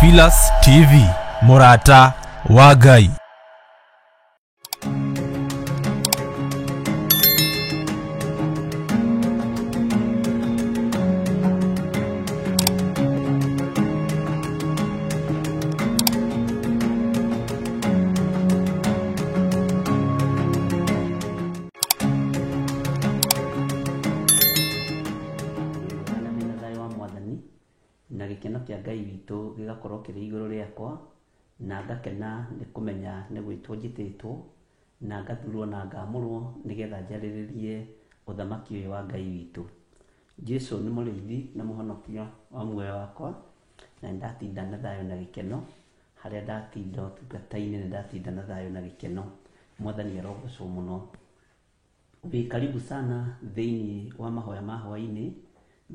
Theophilus TV, mũrata wa Ngai. Na ndĩna thayũ wa Mwathani na gĩkeno kĩa Ngai witũ gĩgakorwo kĩrĩ igũrũ rĩakwa, na ngakena nĩ kũmenya nĩ gwĩtwo njĩtĩtwo, na ngathurwo na ngamũrwo nĩgetha njarĩrĩrie ũthamaki ũyũ wa Ngai witũ. Jesu nĩ mũrĩithi na mũhonokia wa muoyo wakwa, na nĩ ndatinda na thayũ na gĩkeno. Harĩa ndatinda ũtungata-inĩ nĩ ndatinda na thayũ na gĩkeno. Mwathani arogocwo mũno. Wĩ karibu sana thĩinĩ wa mahoya ma hwaĩ-inĩ,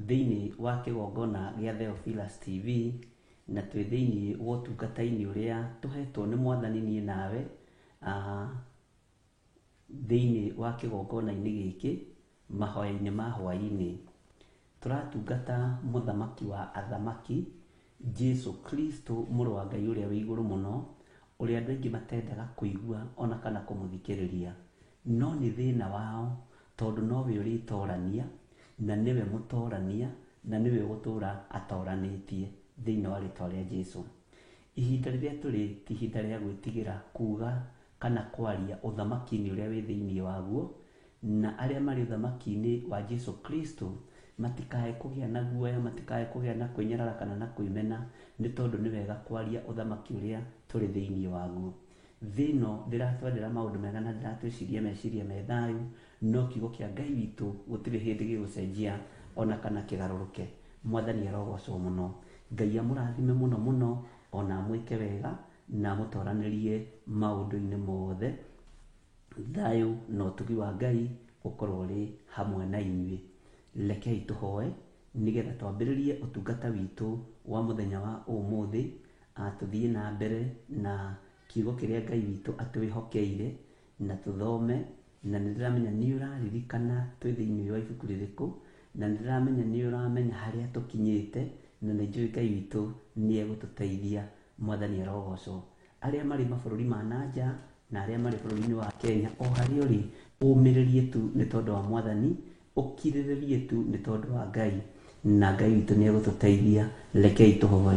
thĩinĩ wa kĩgongona gĩa Theophilus TV, na twĩ thĩinĩ wa ũtungata-inĩ ũrĩa tũhetwo nĩ Mwathani niĩ nawe, thĩinĩ wa kĩgongona-inĩ gĩkĩ, mahoya-inĩ ma hwaĩ-inĩ. Tũratungata mũthamaki wa athamaki, Jesu Kristo, mũrũ wa Ngai ũrĩa wĩ igũrũ mũno, ũrĩa andũ aingĩ matendaga kũigua ona kana kũmũthikĩrĩria. No nĩ thĩna wao, tondũ nowe ũrĩtorania, na nĩwe mũtorania, na nĩwe ũgũtũra atoranĩtie thĩinĩ wa rĩtwa rĩa Jesu. Ihinda rĩrĩa tũrĩ ti ihinda rĩa gwĩtigĩra kuga kana kwaria ũthamaki-inĩ ũrĩa wĩ thĩinĩ waguo, na arĩa marĩ ũthamaki-inĩ wa Jesu Kristo matikae kũgĩa na guoya, matikae kũgĩa na kwĩnyarara kana na kwĩmena, nĩ tondũ nĩ wega kwaria ũthamaki ũrĩa tũrĩ thĩinĩ waguo. Thĩ ĩno ndĩratwendera maũndũ mega na ndĩratwĩciria meciria me thayũ, no kiugo kĩa Ngai witũ gũtirĩ hĩndĩ gĩgũcenjia ona kana kĩgarũrũke. Mwathani arogocwo mũno. Ngai amũrathime mũno mũno, ona amwĩke wega na amũtoranĩrie maũndũ-inĩ mothe. Thayũ na ũtugi wa Ngai ũkorwo ũrĩ hamwe na inyuĩ. Rekei tũhoe nĩgetha twambĩrĩrie ũtungata witũ wa mũthenya wa ũmũthĩ, tũthiĩ na mbere na kiugo kĩrĩa Ngai witũ atwĩhokeire, na tũthome. Na nĩ ndĩramenya nĩ ũraririkana twĩ thĩinĩ wa ibuku rĩrĩkũ, na nĩ ndĩramenya nĩ ũramenya harĩa tũkinyĩte, na nĩ njũĩ Ngai witũ nĩ egũtũteithia. Mwathani arogocwo. Arĩa marĩ mabũrũri ma nanja na arĩa marĩ bũrũri-inĩ wa Kenya, o harĩa ũrĩ, ũmĩrĩrie tu nĩ tondũ wa Mwathani, ũkirĩrĩrie tu nĩ tondũ wa Ngai, na Ngai witũ nĩ egũtũteithia. Rekei tũhoe.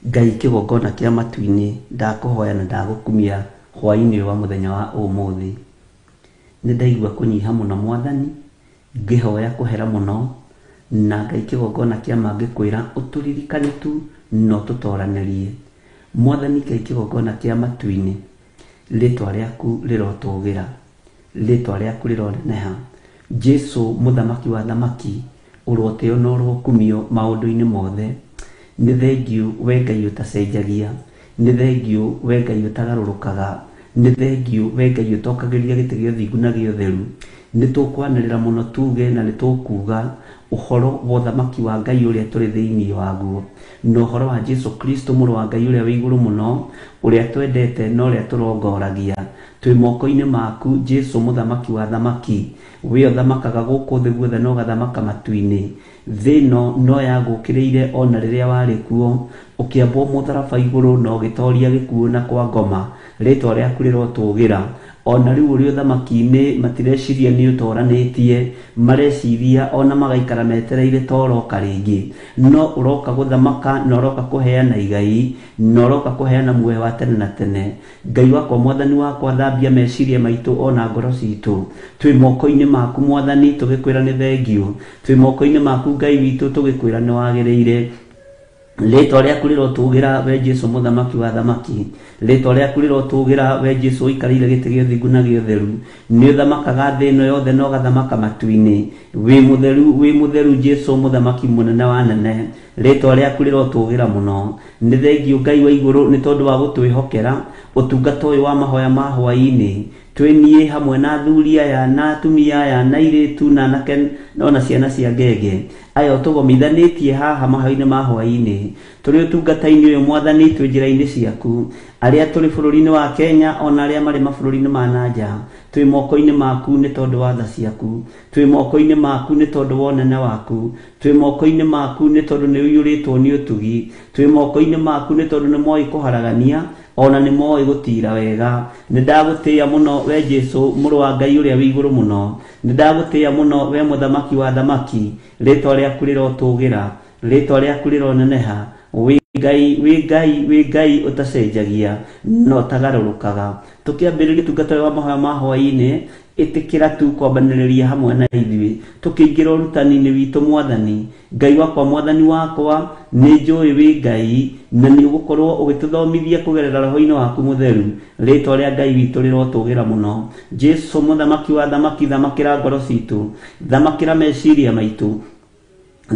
Ngai kĩgongona kĩa matu-inĩ, ndakũhoya na ndagũkumia hwaĩ-inĩ wa mũthenya wa ũmũthĩ. Nĩ ndaigua kũnyiha mũno Mwathani, ngĩhoya kũhera mũno, na Ngai kĩgongona kĩa ma ngĩkwĩra ũtũririkane tu na ũtũtoranĩrie. Mwathani Ngai kĩgongona kĩa matu-inĩ, rĩtwa rĩaku rĩrotũgĩra, rĩtwa rĩaku rĩroneneha. Jesu mũthamaki wa thamaki, ũrotĩo na ũrokumio maũndũ-inĩ mothe. Nĩ thengiũ we Ngai ũtacenjagia, nĩ thengiũ we Ngai ũtagarũrũkaga, nĩ thengiũ we Ngai ũtokagĩria gĩtĩ gĩa ũthingu na gĩa ũtheru. Nĩ tũkwanĩrĩra mũno tuge na nĩ tũkuga ũhoro wa ũthamaki wa Ngai ũrĩa tũrĩ thĩinĩ waguo, na ũhoro wa Jesu Kristo mũrũ wa Ngai ũrĩa wĩ igũrũ mũno, ũrĩa twendete na ũrĩa tũrongoragia. Twĩ moko-inĩ maku Jesu mũthamaki wa thamaki, we ũthamakaga gũkũ thĩ guothe na ũgathamaka matu-inĩ. Thĩ ĩno no yagũkĩrĩire ona rĩrĩa warĩ kuo, ũkĩambwo mũtharaba igũrũ na ũgĩtoria gĩkuũ na kwa ngoma. Rĩtwa rĩaku rĩrotũgĩra. Ona rĩu ũrĩ ũthamaki-inĩ matireciria nĩ ũtoranĩtie, mareciria ona magaikara metereire ta ũroka rĩngĩ. No ũroka gũthamaka na ũroka kũheana igai, na ũroka kũheana muoyo wa tene na tene. Ngai wakwa, Mwathani wakwa, thambia meciria maitũ ona ngoro citũ. Twĩ moko-inĩ maku Mwathani, tũgĩkwĩra nĩ thengiũ. Twĩ moko-inĩ maku Ngai witũ, tũgĩkwĩra nĩ wagĩrĩire. Rĩtwa rĩaku rĩrotũgĩra we Jesu mũthamaki wa thamaki. Rĩtwa rĩaku rĩrotũgĩra we Jesu ũikarĩire gĩtĩ gĩa ũthingu na gĩa ũtheru. Nĩ ũthamakaga thĩ ĩno yothe na ũgathamaka matu-inĩ. Wĩ mũtheru, wĩ mũtheru Jesu mũthamaki mũnene wa nene. Rĩtwa rĩaku rĩrotũgĩra mũno. Nĩ thengiũ Ngai wa igũrũ nĩ tondũ wa gũtwĩhokera ũtungata ũyũ wa mahoya ma hwaĩ-inĩ. Twĩ niĩ hamwe na athuri aya na atumia aya na airĩtu na anake ona ciana cia ngenge aya ũtũgomithanĩtie haha mahoya-inĩ ma hwaĩ-inĩ. Tũrĩ ũtungata-inĩ ũyũ Mwathani, twĩ njĩra-inĩ ciaku, arĩa tũrĩ bũrũri-inĩ wa Kenya ona arĩa marĩ mabũrũri-inĩ ma na nja, twĩ moko-inĩ maku nĩ tondũ wa tha ciaku, twĩ moko-inĩ maku nĩ tondũ wa ũnene waku, twĩ moko-inĩ maku nĩ tondũ nĩ ũiyũrĩtwo nĩ ũtugi, twĩ moko-inĩ maku nĩ tondũ nĩ moĩ kũharagania ona nĩ moĩ gũtira wega. Nĩ ndagũtĩĩa mũno we Jesũ mũrũ wa Ngai ũrĩa wĩ igũrũ mũno, nĩ ndagũtĩĩa mũno we mũthamaki wa thamaki, rĩtwa rĩaku rĩrotũgĩra, rĩtwa rĩaku rĩroneneha. Wĩ Ngai, wĩ Ngai, wĩ Ngai ũtacenjagia na ũtagarũrũkaga. Tũkĩambĩrĩria ũtungata ũyũ wa mahoya ma hwaĩ-inĩ, ĩtĩkĩra tu kwambanĩrĩria hamwe na ithuĩ tũkĩingĩra ũrutani-inĩ witũ. Mwathani Ngai wakwa, Mwathani wakwa, nĩ njũĩ wĩ Ngai na nĩ ũgũkorwo ũgĩtũthomithia kũgerera roho-inĩ waku mũtheru. Rĩtwa rĩa Ngai witũ rĩrotũgĩra mũno. Jesũ mũthamaki wa thamaki, thamakĩra ngoro citũ, thamakĩra meciria maitũ,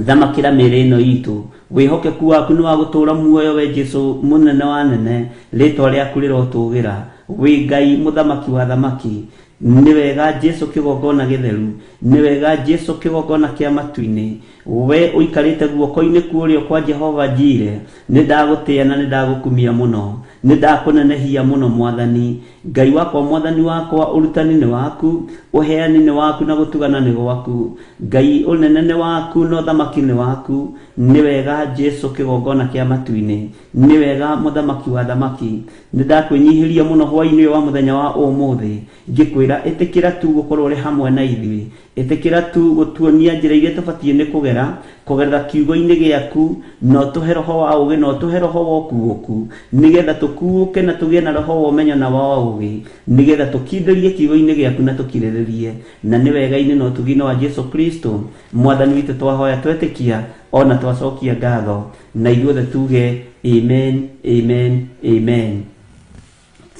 thamakĩra mĩĩrĩ ĩno itũ. Wĩhokeku waku nĩ wa gũtũũra muoyo we Jesũ mũnene wa nene, rĩtwa rĩaku rĩrotũgĩra. Wĩ Ngai mũthamaki wa thamaki. Nĩ wega Jesũ kĩgongona gĩtheru, nĩ wega Jesũ kĩgongona kĩa matu-inĩ, we ũikarĩte guoko-inĩ kũrĩo kwa Jehova Jire, nĩ ndagũtĩĩa na nĩ ndagũkumia mũno, nĩ ndakũnenehia mũno Mwathani Ngai wakwa, Mwathani wakwa. Ũrutani nĩ waku, ũheani nĩ waku na gũtugana nĩ gwaku. Ngai ũnene nĩ waku na ũthamaki nĩ waku. Nĩ wega Jesũ kĩgongona kĩa matu-inĩ, nĩ wega mũthamaki wa thamaki. Nĩ ndakwĩnyihĩria mũno hwaĩ-inĩ ũyũ wa mũthenya wa ũmũthĩ, ngĩkwĩra ĩtĩkĩra tu gũkorwo ũrĩ hamwe na ithuĩ, ĩtĩkĩra tu gũtuonia njĩra iria tũbatiĩ nĩ kũgera kũgerera kiugo-inĩ gĩaku, na ũtũhe roho wa ũgĩ na ũtũhe roho wa ũkuũku, nĩgetha tũkuũke na tũgĩe na roho wa ũmenyo na wa ũgĩ, nĩgetha tũkindĩrie kiugo-inĩ gĩaku na tũkirĩrĩrie. Na nĩ wega-inĩ na ũtugi-inĩ wa Jesũ Kristo Mwathani witũ twahoya twetĩkia ona twacokia ngatho, na ithuothe tuge amen, amen, amen.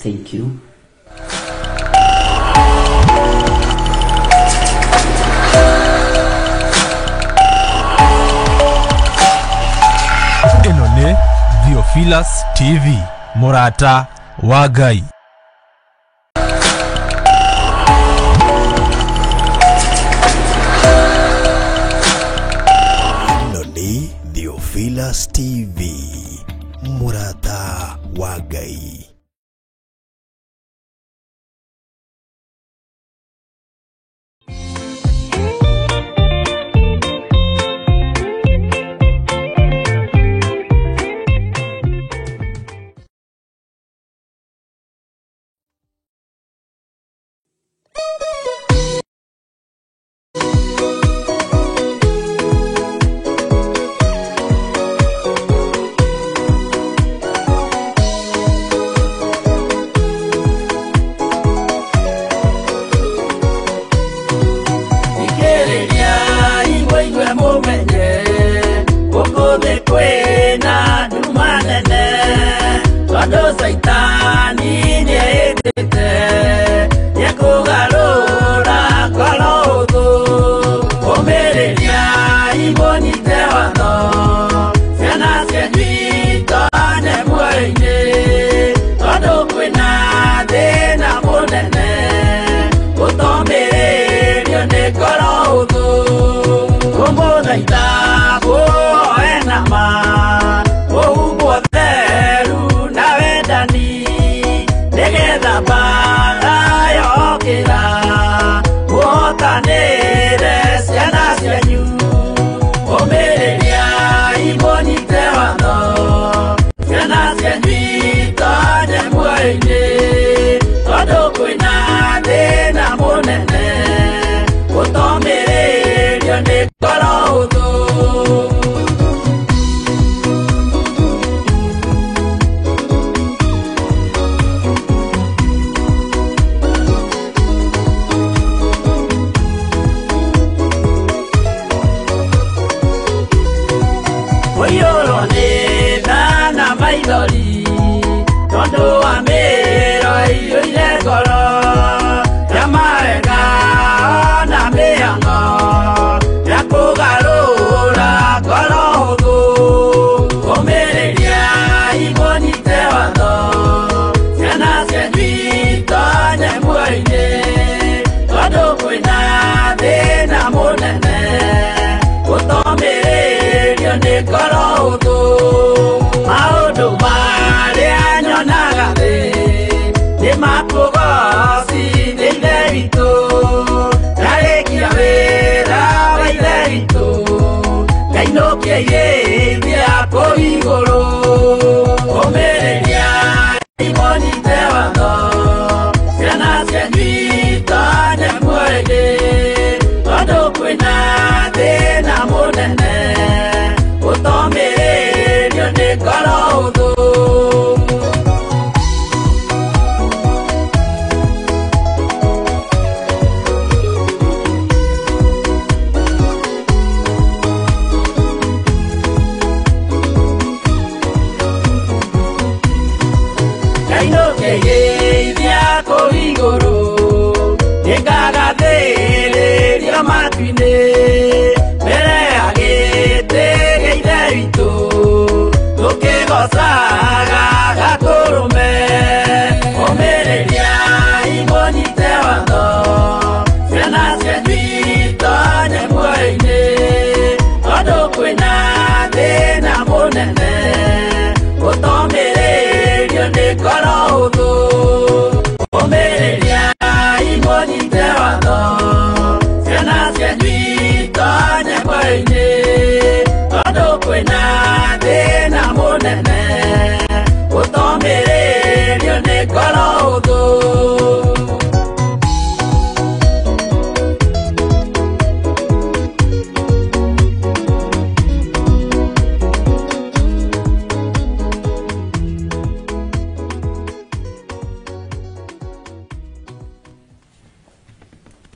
Thank you. Ĩno nĩ Theophilus TV, mũrata wa Ngai. Ĩno nĩ Theophilus TV, mũrata wa Ngai.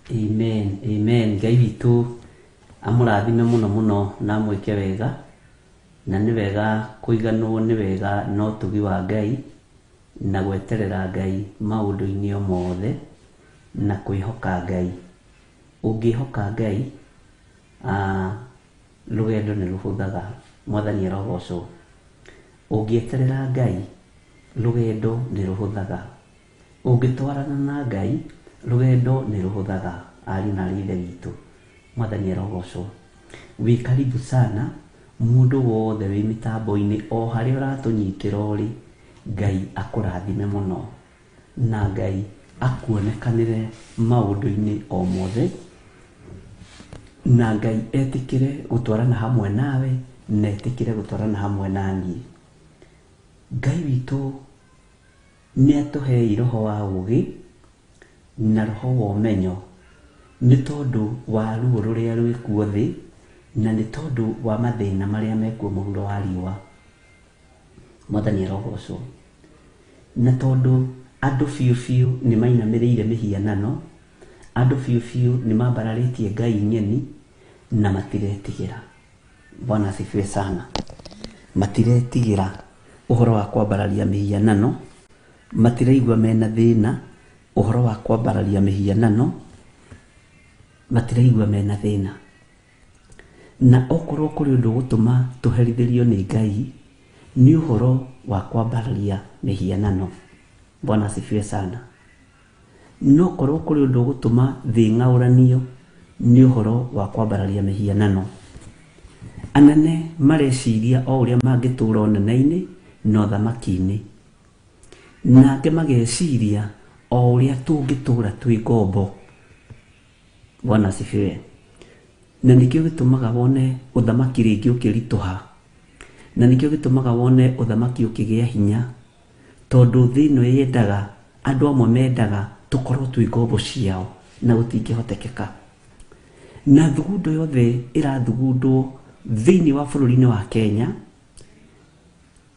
Amen, amen. Ngai witũ amũrathime mũno mũno na amwĩke wega, na nĩ wega kũiganwo nĩ wega na ũtugi wa Ngai na gweterera Ngai maũndũ-inĩ o mothe na kwĩhoka Ngai. Ũngĩhoka Ngai, rũgendo nĩ rũhũthaga. Mwathani arogocwo. Ũngĩeterera Ngai, rũgendo nĩ rũhũthaga. Ũngĩtwarana na Ngai, rũgendo nĩ rũhũthaga. Ariũ na aarĩ a Ithe witũ, Mwathani arogocwo. Wĩ karibu sana mũndũ wothe wĩ mĩtambo-inĩ o harĩa ũratũnyitĩra ũrĩ, Ngai akũrathime mũno na Ngai akuonekanĩre maũndũ-inĩ o mothe, na Ngai etĩkĩre gũtwarana hamwe nawe na etĩkĩre gũtwarana hamwe na niĩ. Ngai witũ nĩ atũhei roho wa ũũgĩ na roho wa ũmenyo nĩ tondũ wa ruo rũrĩa rwĩkuo thĩ na nĩ tondũ wa mathĩna marĩa mekuo mũhuro wa riũa. Mwathani arogocwo. Na tondũ andũ biũ biũ nĩ mainamĩrĩire mĩhianano, andũ biũ biũ nĩ mambararĩtie ngai ng'eni na matiretigĩra. Bwana asifiwe sana. Matiretigĩra ũhoro wa kwambararia mĩhianano, matiraigua mena thĩna ũhoro wa kwambararia mĩhianano, matiraigua mena thĩna. Na okorwo kũrĩ ũndũ ũgũtũma tũherithĩrio nĩ Ngai, nĩ ũhoro wa kwambararia mĩhianano. Bwana asifiwe sana. No korwo kũrĩ ũndũ ũgũtũma thĩ ng'aũranio, nĩ ũhoro wa kwambararia mĩhianano. Anene mareciria o ũrĩa mangĩtũra ũnene-inĩ na ũthamaki-inĩ, nake mageciria o ũrĩa tũngĩtũra twĩ ngombo. Bwana asifiwe. Na nĩkĩo gĩtũmaga wone ũthamaki rĩngĩ ũkĩritũha, na nĩkĩo gĩtũmaga wone ũthamaki ũkĩgĩa hinya, tondũ thĩ ĩno yendaga, andũ amwe mendaga tũkorwo twĩ ngombo ciao na gũtingĩhotekeka. Na thugundo yothe ĩrathugundwo thĩinĩ wa bũrũri-inĩ wa Kenya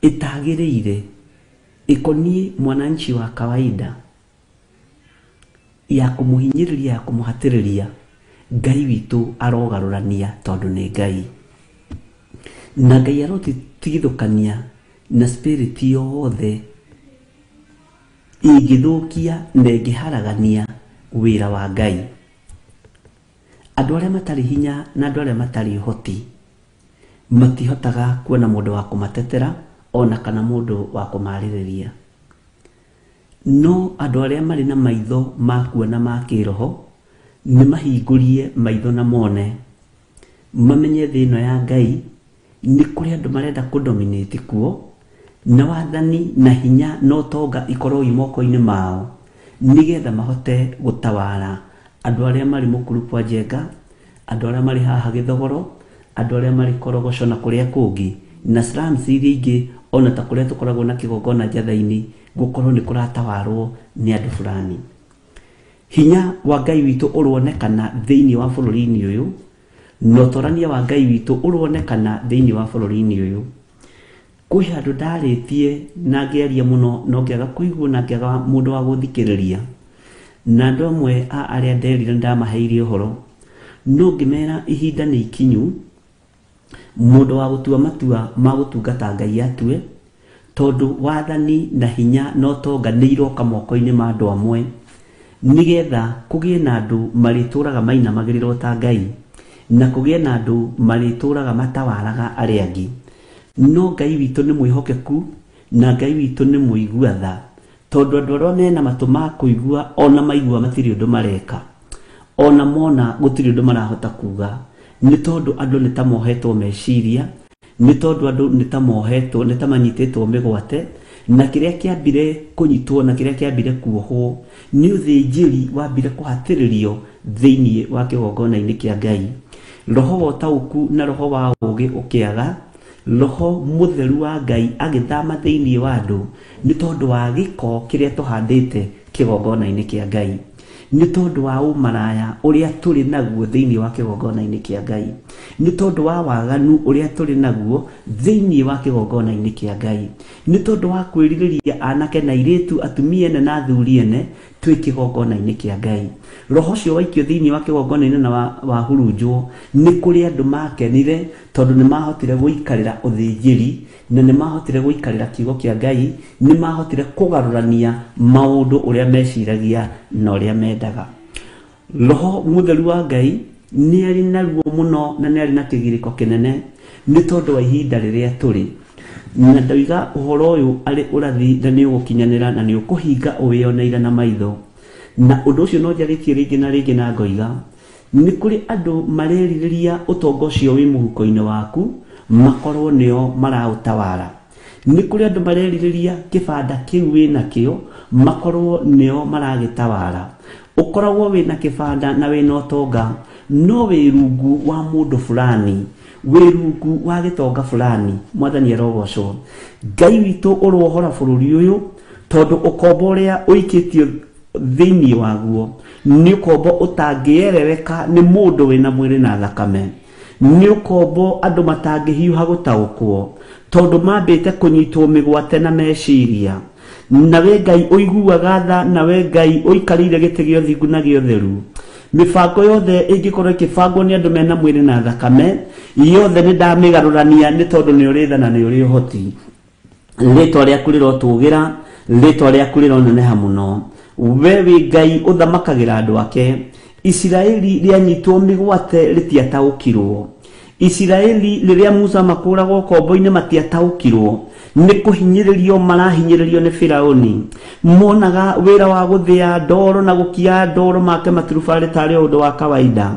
ĩtagĩrĩire ĩkoniĩ mwananchi wa kawaida, ya kũmũhinyĩrĩria, ya kũmũhatĩrĩria, Ngai witũ arogarũrania tondũ nĩ Ngai. Na Ngai arotigithũkania na spirit yothe ĩngĩthũkia na ĩngĩharagania wĩra wa Ngai. Andũ arĩa matarĩ hinya na andũ arĩa matarĩ ũhoti matihotaga kuona mũndũ wa kũmatetera ona kana mũndũ wa kũmarĩrĩria. No andũ arĩa marĩ na maitho ma kuona ma kĩroho nĩ mahingũrie maitho na mone, mamenye thĩ ĩno ya Ngai nĩ kũrĩ andũ marenda kũdominate kuo, na wathani na hinya na ũtonga ikorwo i moko-inĩ mao, nĩgetha mahote gũtawara andũ arĩa marĩ mũkuru kwa Njenga, andũ arĩa marĩ haha Gĩthogoro, andũ arĩa marĩ Korogoco na kũrĩa kũngĩ, na slums iria ingĩ ona ta kũrĩa tũkoragwo na kĩgongona Njatha-inĩ, gũkorwo nĩ kũratawarwo nĩ andũ fulani. Hinya wa Ngai witũ ũronekana thĩinĩ wa bũrũri-inĩ ũyũ, na ũtorania wa Ngai witũ ũronekana thĩinĩ wa bũrũri-inĩ ũyũ. Kwĩ handũ ndarĩtie na ngĩaria mũno no ngĩaga kũiguo na ngĩaga mũndũ wa gũthikĩrĩria, na andũ amwe a arĩa nderire ndamaheire ũhoro, no ngĩmera ihinda nĩ ikinyu mũndũ wa gũtua matua ma gũtungata Ngai atue, tondũ wathani na hinya na ũtonga nĩ iroka moko-inĩ ma andũ amwe, nĩgetha kũgĩe na andũ marĩtũraga mainamagĩrĩrwo ta Ngai, na kũgĩe na andũ marĩtũraga matawaraga arĩa angĩ. No Ngai witũ nĩ mwĩhokeku na Ngai witũ nĩ mũigua tha, tondũ andũ arĩa mena matũ ma kũigua ona maigua matirĩ ũndũ mareka, ona mona gũtirĩ ũndũ marahota kuga, nĩ tondũ andũ nĩ ta mohetwo meciria, nĩ tondũ andũ nĩ ta mohetwo, nĩ ta manyitĩtwo mĩgwate, na kĩrĩa kĩambire kũnyitwo na kĩrĩa kĩambire kuohwo nĩ ũthĩnjĩri wambire kũhatĩrĩrio thĩinĩ wa kĩgongona-inĩ kĩa Ngai. Roho wa ũtaũku na roho wa ũũgĩ ũkĩaga, roho mũtheru wa Ngai agĩthama thĩinĩ wa andũ nĩ tondũ wa gĩko kĩrĩa tũhandĩte kĩgongona-inĩ kĩa Ngai, nĩ tondũ wa ũmaraya ũrĩa tũrĩ naguo thĩinĩ wa kĩgongona-inĩ kĩa Ngai, nĩ tondũ wa waganu ũrĩa tũrĩ naguo thĩinĩ wa kĩgongona-inĩ kĩa Ngai, nĩ tondũ wa kwĩrirĩria anake na airĩtu, atumia ene na athuri ene, Twĩ kĩgongona-inĩ kĩa Ngai. Roho ũcio waikio thĩinĩ wa kĩgongona-inĩ na wahurunjwo, nĩ kũrĩ andũ makenire tondũ nĩ mahotire gũikarĩra ũthĩnjĩri na nĩ mahotire gũikarĩra kiugo kĩa Ngai, nĩ mahotire kũgarũrania maũndũ ũrĩa meciragia na ũrĩa mendaga. Roho mũtheru wa Ngai nĩ arĩ na ruo mũno na nĩ arĩ na kĩgirĩko kĩnene nĩ tondũ wa ihinda rĩrĩa tũrĩ. Na ndoiga ũhoro ũyũ arĩ ũrathi na nĩ ũgũkinyanĩra na nĩ ũkũhinga ũwĩoneire na maitho. Na ũndũ ũcio no njarĩtie rĩngĩ na rĩngĩ na ngoiga nĩ kũrĩ andũ marerirĩria ũtonga ũcio wĩ mũhuko-inĩ waku makorwo nĩo maraũtawara. Nĩ kũrĩ andũ marerirĩria kĩbanda kĩu wĩnakĩo makorwo nĩo maragĩtawara. Ũkoragwo wĩna kĩbanda na wĩna ũtonga no wĩ rungu wa mũndũ fulani, wĩ rungu wa gĩtonga fulani. Mwathani arogocwo. Ngai witũ ũrohora bũrũri ũyũ tondũ ũkombo ũrĩa ũikĩtio thĩinĩ waguo nĩ ũkombo ũtangĩerereka nĩ mũndũ wĩna mwĩrĩ na thakame. Nĩ ũkombo andũ matangĩhiũha gũtaũkwo tondũ mambĩte kũnyitwo mĩgwate na meciria. Nawe Ngai ũiguaga tha, nawe Ngai ũikarĩire gĩtĩ gĩa ũthingu na gĩa ũtheru. Mĩbango yothe ĩngĩkorwo ĩkĩbangwo nĩ andũ mena mwĩrĩ na thakame yothe nĩ ndamĩgarũrania nĩ tondũ nĩ ũrĩ tha na nĩ ũrĩ ũhoti. Rĩtwa rĩaku rĩrotũgĩra, rĩtwa rĩaku rĩroneneha mũno. We wĩ Ngai ũthamakagĩra andũ ake. Isiraeli rĩanyitwo mĩgwate rĩtiataũkirwo. Isiraeli rĩrĩa Musa makũragwo ũkombo-inĩ matiataũkirwo nĩ kũhinyĩrĩrio marahinyĩrĩrio nĩ Firaũni. Monaga wĩra wa gũthĩa ndoro na gũkia ndoro make maturubarĩ tarĩ o ũndũ wa kawaida.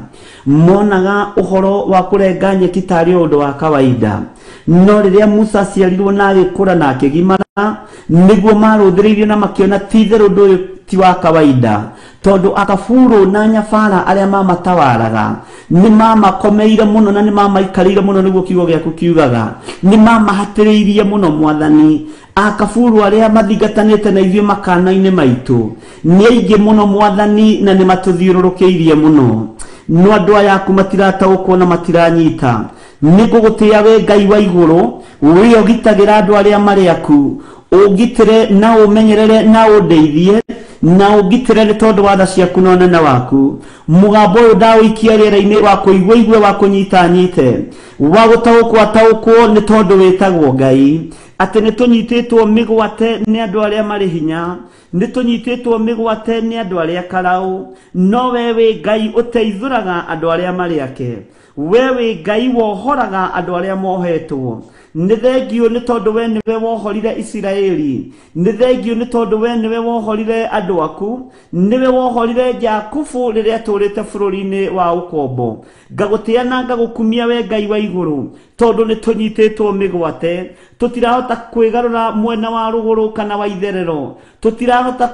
Monaga ũhoro wa kũrenga nyeki tarĩ o ũndũ wa kawaida. No rĩrĩa Musa aciarirwo na agĩkũra na akĩgimara, nĩguo marũthĩrĩirio na makĩona ti itherũ ũndũ ũyũ ti wa kawaida, tondũ akaburu na nyabara arĩa mamatawaraga nĩ mamakomeire mũno na nĩ mamaikarĩire mũno, nĩguo kiugo gĩaku kiugaga. Nĩ mamahatĩrĩirie mũno Mwathani. Akaburu arĩa mathingatanĩte na ithuĩ makana-inĩ maitũ nĩ aingĩ mũno Mwathani, na nĩ matũthiũrũrũkĩirie mũno. No andũ aya aku matirataũkwo na matiranyita. Nĩ ngũgũtĩĩa we Ngai wa igũrũ, wĩ ũgitagĩra andũ arĩa marĩ aku. Ũngitĩre na ũmenyerere na ũndeithie na ũngitĩre nĩ tondũ wa tha ciaku na ũnene waku. Mũgambo ũyũ ndaũikia rĩera-inĩ, wa kũigua igue, wa kũnyita nyite, wa gũtaũkwo ataũkwo, nĩ tondũ wĩtagwo Ngai. Atĩ nĩ tũnyitĩtwo mĩgwate nĩ andũ arĩa marĩ hinya, nĩ tũnyitĩtwo mĩgwate nĩ andũ arĩa karaũ, no we wĩ Ngai ũteithũraga andũ arĩa marĩ ake. We wĩ Ngai wohoraga andũ arĩa mohetwo. Nĩ thengiũ nĩ tondũ we nĩwe wohorire Isiraeli, nĩ thengiũ nĩ tondũ we nĩwe wohorire andũ aku, nĩwe wohorire Jakubu rĩrĩa atũrĩte bũrũri-inĩ wa ũkombo. Ngagũtĩĩa na ngagũkumia we Ngai wa igũrũ, tondũ nĩ tũnyitĩtwo mĩgwate, tũtirahota kwĩgarũra mwena wa rũgũrũ kana wa itherero, tũtirahota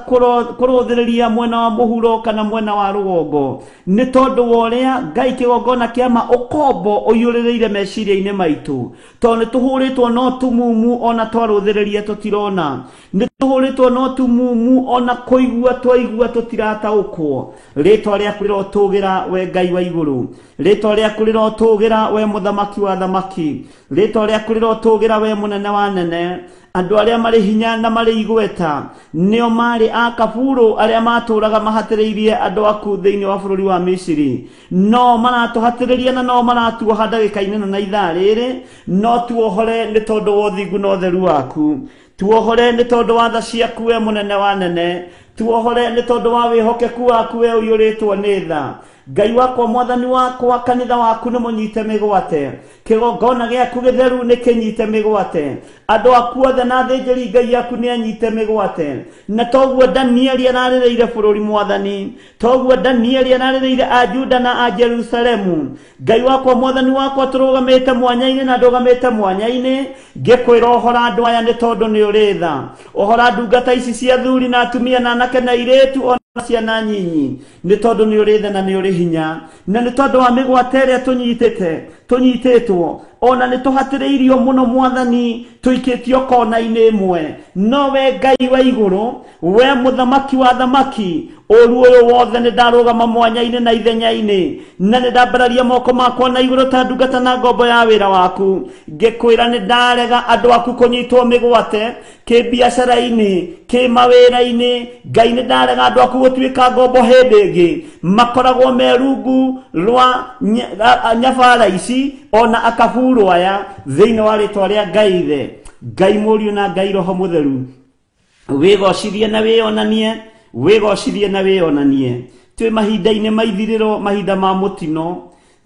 kũrũthĩrĩria mwena wa mũhuro kana mwena wa rũgongo, nĩ tondũ wa ũrĩa Ngai kĩgongona kĩa ma ũkombo ũiyũrĩrĩire meciria-inĩ maitũ. Tondũ nĩ tũhũrĩtwo no tumumu ona twarũthĩrĩria tũtirona, nĩ tũhũrĩtwo no tumumu ona kũigua twaigua tũtirataũkwo. Rĩtwa rĩaku rĩrotũgĩra we Ngai wa igũrũ, rĩtwa rĩaku rĩrotũgĩra we mũthamaki wa thamaki, rĩtwa rĩaku rĩrotũgĩra we mũnene wa nene. Andũ arĩa marĩ hinya na marĩ igweta nĩo marĩ akaburu arĩa matũraga mahatĩrĩirie andũ aku thĩinĩ wa bũrũri wa Misiri, no maratũhatĩrĩria na no maratuoha ndagĩka-inĩ ĩno na ithaa rĩrĩ. No tuohore nĩ tondũ wa ũthingu na ũtheru waku, tuohore nĩ tondũ wa tha ciaku we mũnene wa nene, tuohore nĩ tondũ wa wĩhokeku waku we ũiyũrĩtwo nĩ tha. Ngai wakwa, Mwathani wakwa, kanitha waku nĩ mũnyite mĩgwate, kĩgongona gĩaku gĩtheru nĩ kĩnyite mĩgwate, andũ aku othe na athĩnjĩri Ngai aku nĩ anyite mĩgwate. Na toguo Danieli ararĩrĩire bũrũri Mwathani, toguo Danieli ararĩrĩire a Juda na a Jerusalemu. Ngai wakwa, Mwathani wakwa, tũrũgamĩte mwanya-inĩ na ndũgamĩte mwanya-inĩ, ngĩkwĩra ũhora andũ aya nĩ tondũ nĩ ũrĩ tha. Ũhora ndungata ici cia athuri na atumia na anake na airĩtu ona ciana nyinyi, nĩ tondũ nĩ ũrĩ tha na nĩ ũrĩ hinya, na nĩ tondũ wa mĩgwate ĩrĩa tũnyitĩte. Tũnyitĩtwo ona nĩ tũhatĩrĩirio mũno mwathani, tũikĩtio kona-inĩ ĩmwe. No we Ngai wa igũrũ, we mũthamaki wa thamaki, ũru ũyũ wothe nĩ ndarũgama mwanya-inĩ na ithenya-inĩ, na nĩ ndambararia moko makwa na igũrũ ta ndungata na ngombo ya wĩra waku, ngĩkwĩra nĩ ndarega andũ aku kũnyitwo mĩgwate kĩbiacara-inĩ, kĩmawĩra-inĩ. Ngai nĩ ndarega andũ aku gũtuĩka ngombo hĩndĩ ĩngĩ, makoragwo me rungu rwa nyabara ici ona akaburu aya, thĩinĩ wa rĩtwa rĩa Ngai Ithe, Ngai Mũriũ na Ngai Roho Mũtheru. Wĩgocithie na wĩonanie, wĩgocithie na wĩonanie. Twĩ mahinda-inĩ ma ithirĩro, mahinda ma mũtino.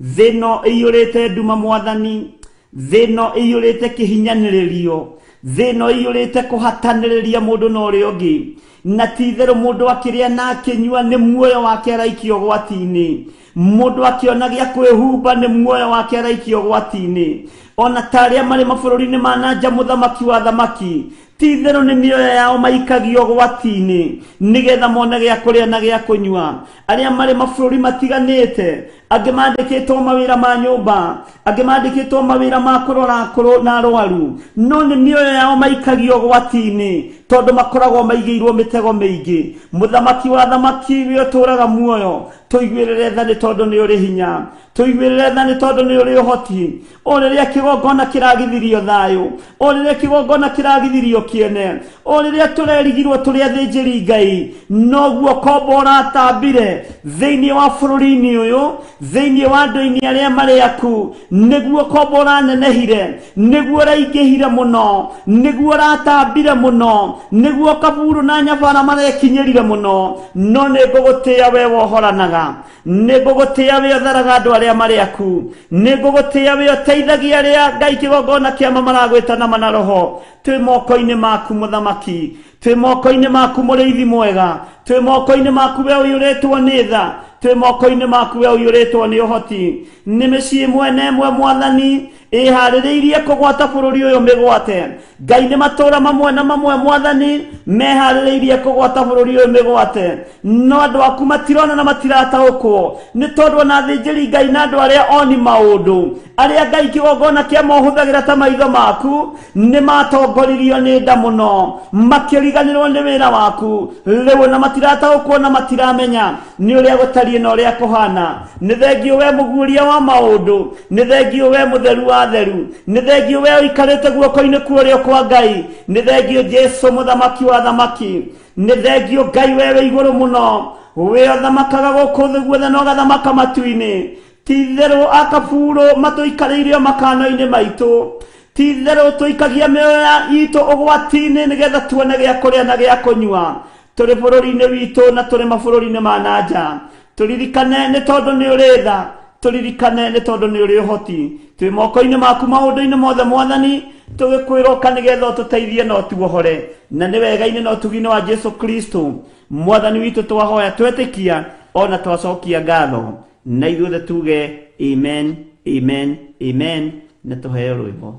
Thĩ ĩno ĩiyũrĩte nduma mwathani, thĩ ĩno ĩiyũrĩte kĩhinyanĩrĩrio, thĩ ĩno ĩiyũrĩte kũhatanĩrĩria mũndũ na ũrĩa ũngĩ, na ti itherũ mũndũ akĩrĩa na akĩnyua nĩ muoyo wake araikio ũgwati-inĩ, mũndũ akĩona gĩa kwĩhumba nĩ muoyo wake araikio ũgwati-inĩ. Ona ta arĩa marĩ mabũrũri-inĩ ma na nja, mũthamaki wa thamaki, ti itherũ nĩ mĩoyo yao maikagio ũgwati-inĩ nĩgetha mone gĩa kũrĩa na gĩa kũnyua. Arĩa marĩ mabũrũri matiganĩte, angĩ mandĩkĩtwo mawĩra ma nyũmba, angĩ mandĩkĩtwo mawĩra ma kũrora akũrũ na arwaru, no nĩ mĩoyo yao maikagio ũgwati-inĩ tondũ makoragwo maigĩirwo mĩtego mĩingĩ. Mũthamaki wa thamaki, we ũtũũraga muoyo, tũiguĩrĩre tha nĩ tondũ nĩ ũrĩ hinya, tũiguĩrĩre tha nĩ tondũ nĩ ũrĩ ũhoti. O rĩrĩa kĩgongona kĩragithirio thayũ, o rĩrĩa kĩgongona kĩragithirio kĩene, o rĩrĩa tũrerigirwo tũrĩ athĩnjĩri Ngai, noguo kombo ũratambire thĩinĩ wa bũrũri-inĩ ũyũ, thĩinĩ wa andũ-inĩ arĩa marĩ aku, nĩguo kombo ũranenehire, nĩguo ũraingĩhire mũno, nĩguo ũratambire mũno, nĩguo kaburu na nyabara marekinyĩrire mũno. No nĩ ngũgũtĩĩa we wohoranaga, nĩ ngũgũtĩĩa we ũtharaga andũ arĩa marĩ aku, nĩ ngũgũtĩĩa we ũteithagia arĩa Ngai kĩgongona kĩama maragwĩta na mana roho. Twĩ moko-inĩ maku mũthamaki, twĩ moko-inĩ maku mũrĩithi mwega, twĩ moko-inĩ maku we ũiyũrĩtwo nĩ tha, twĩ moko-inĩ maku we ũiyũrĩtwo nĩ ũhoti. Nĩ mĩciĩ ĩmwe na ĩmwe mwathani ĩharĩrĩirie kũgwata bũrũri ũyũ mĩgwate. Ngai nĩ matũũra mamwe na mamwe mwathani meharĩrĩirie kũgwata bũrũri ũyũ mĩgwate, no andũ aku matirona na matirataũkwo nĩ tondũ ona athĩnjĩri Ngai na andũ arĩa oni maũndũ, arĩa Ngai kĩgongona kĩa mohũthagĩra ta maitho maku, nĩ matongoririo nĩ nda mũno, makĩriganĩrwo nĩ wĩra waku rĩu, na matirataũkwo na matiramenya nĩ ũrĩa gũtariĩ na ũrĩa kũhana. Nĩ thengio we mũguũria wa maũndũ, nĩ thengio we mũtheru wa theru, nĩ thengio we ũikarĩte guoko-inĩ kwa ũrĩo kwa Ngai, nĩ thengio Jesu mũthamaki wa thamaki, nĩ thengio Ngai we wĩ igũrũ mũno, we ũthamakaga gũkũ thĩ guothe na ũgathamaka matu-inĩ. Ti itherũ akaburu matũikarĩire makano-inĩ maitũ, ti itherũ tũikagia mĩoyo itũ ũgwati-inĩ nĩgetha tuone gĩa kũrĩa na gĩa kũnyua. Tũrĩ bũrũri-inĩ witũ na tũrĩ mabũrũri-inĩ ma na nja, tũririkane nĩ tondũ nĩ ũrĩ tha, tũririkane nĩ tondũ nĩ ũrĩ ũhoti. Twĩ moko-inĩ maku maũndũ-inĩ mothe mwathani, tũgĩkwĩra ũka nĩgetha ũtũteithie na ũtuohore, na nĩ wega-inĩ na ũtugi-inĩ wa Jesu Kristo mwathani witũ twahoya twetĩkia ona twacokia ngatho, na ithuothe tuge amen, amen, amen, na tũheo rwĩmbo.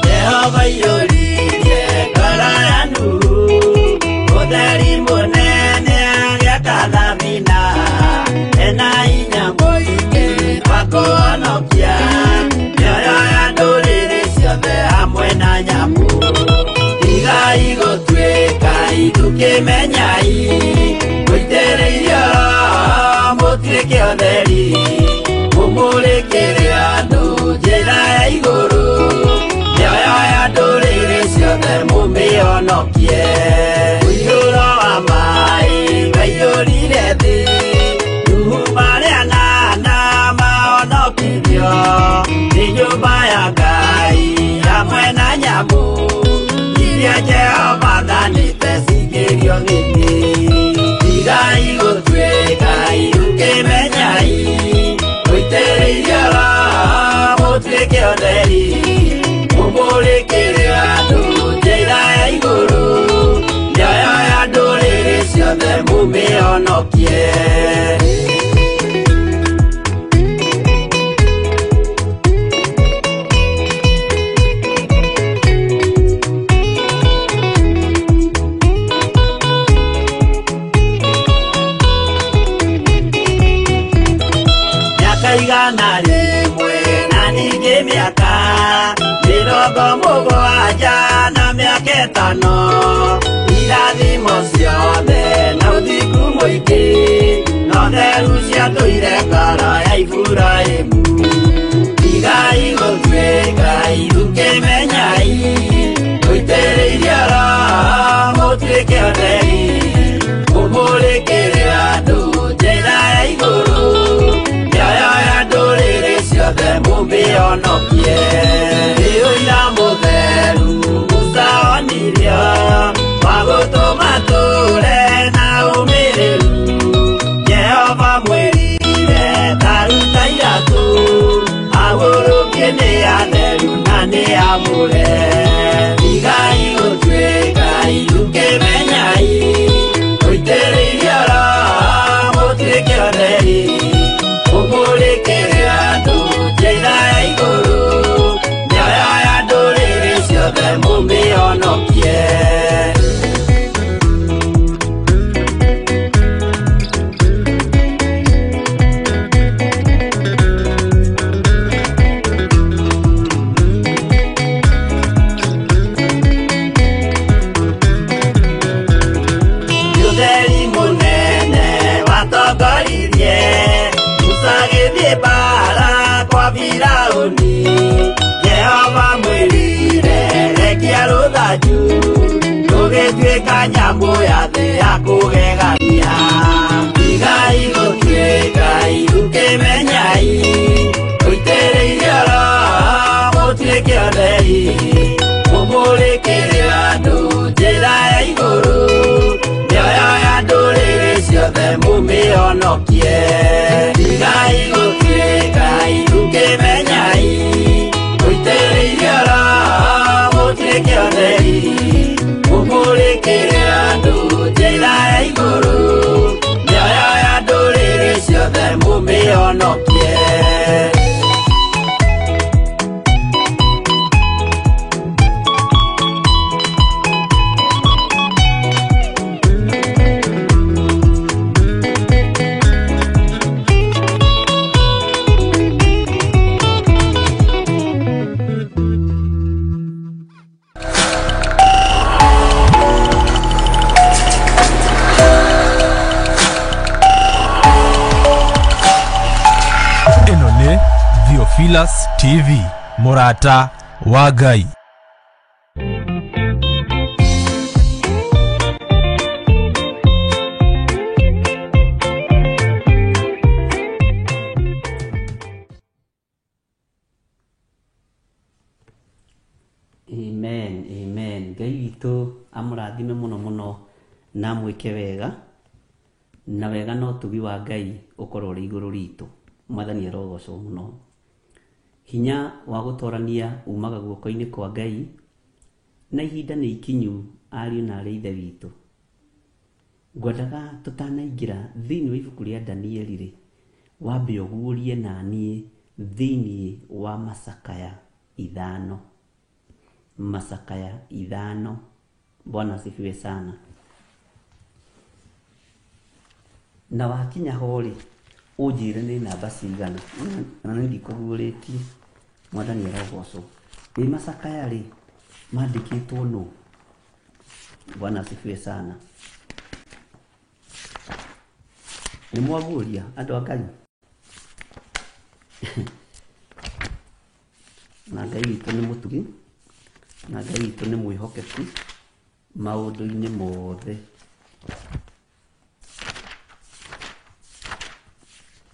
Jehova iyũririe ngoro ya Nuhu, ũtheri mũnene agĩaka thabina, ena hinya mũingĩ wa kũhonokia mĩoyo ya ndũrĩrĩ ciothe hamwe na nyamũ. Tigai gũtuĩka ithukĩmenyai, mũitĩrĩirio Roho mũtuĩke ũtheri, mũmũrĩkĩre andũ njĩra ya igũrũ, mĩoyo ya ndũrĩrĩ ciothe mũmĩhonokie. Mũiyũro wa maĩ waiyũrire thĩ, Nuhu marĩ anana mahonokirio nĩ nyũmba ya Ngai hamwe na nyamũ iria Jehova athanĩte cingĩrio gĩtĩ. Tigai gũtuĩka irukĩmenyai, mũitĩrĩirio Roho mũtuĩke ũtheri, mũmũrĩkĩre andũ njĩra ya igũrũ, mĩoyo ya ndũrĩrĩ ciothe mũmĩhonokie. Igana rĩmwe na ningĩ mĩaka 70 na mĩaka 5 irathimo ciothe na ũthingu mũingĩ no theru ciatũire ngoro ya Iburahĩmu. Tigai gũtuĩka irũkĩmenyai mũitĩrĩirie Roho mũtuĩke atheri mũmũrĩkĩre andũ njĩra ya igũrũ mĩoyo ya ndũrĩrĩ ciothe mũmĩhonokie. Nĩ ũira mũtheru Musa onirio wa gũtũma tũre na ũmĩrĩru. Jehova mwĩrire ta ruta iratũ agũrũkie nĩ atheru na nĩ amũre. Tigai gũtuĩka irũkĩmenyai mũitĩrĩirie Roho mũtuĩke atheri mũmũrĩkĩre andũ njĩra ya igũrũ mĩoyo ya ndũrĩrĩ ciothe mũmĩhonokie. Ũtheri mũnene watongoririe Musa agĩthiĩ mbaara kwa Firaũni. Jehova mwĩrire rekia rũthanju rũgĩtuĩka nyamũ ya thĩ ya kũgegania. Tigai gũtuĩka irũkĩmenyai mũitĩrĩirie Roho mũtuĩke atheri mũmũrĩkĩre andũ njĩra ya igũrũ mĩoyo ya ndũrĩrĩ ciothe mũmĩhonokie. Tigai gũtuĩka irũkĩmenyai mũitĩrĩirie Roho mũtuĩke atheri mũmũrĩkĩre andũ njĩra ya igũrũ mĩoyo ya ndũrĩrĩ ciothe mũmĩhonokie. Ĩno nĩ Theophilus TV, mũrata wa Ngai. Amen, amen. Ngai witũ amũrathime mũno mũno na amwĩke wega, na wega no ũtugi wa Ngai ũkorwo ũrĩ igũrũ ritũ. Mwathani arogocwo mũno. Hinya wa gũtorania umaga guoko-inĩ kwa Ngai, na ihinda nĩ ikinyu ariũ na arĩ ithe witũ. Ngwendaga tũtanaingĩra thĩinĩ wa ibuku rĩa Danieli rĩ, wambe ũguũrie naniĩ thĩinĩ wa macakaya 5. Macakaya 5. Bwana asifiwe sana. Na wakinya ho rĩ, ũnjĩre nĩ namba cigana, na nĩ ndikũguũrĩtie. Mwathani arogocwo. Ĩ macakaya rĩ, mandĩkĩtwo nũ? Bwana asifiwe sana. Nĩ mwaguũria andũ a Ngai? Na Ngai witũ nĩ mũtugi, na Ngai witũ nĩ mwĩhokeku maũndũ-inĩ mothe.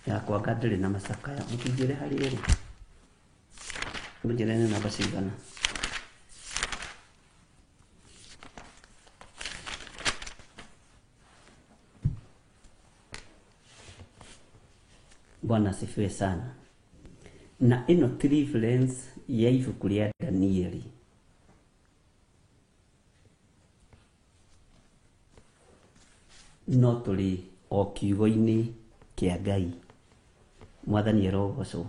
Yakwa anga ndĩrĩ na macakaya, mũkĩnjĩre harĩa ĩrĩ, mũnjĩre nĩ namba cigana. Bwana asifiwe sana. Na ĩno ti reference ya ibuku rĩa Danieli. No tũrĩ o kiugo-inĩ kĩa Ngai. Mwathani arogocwo.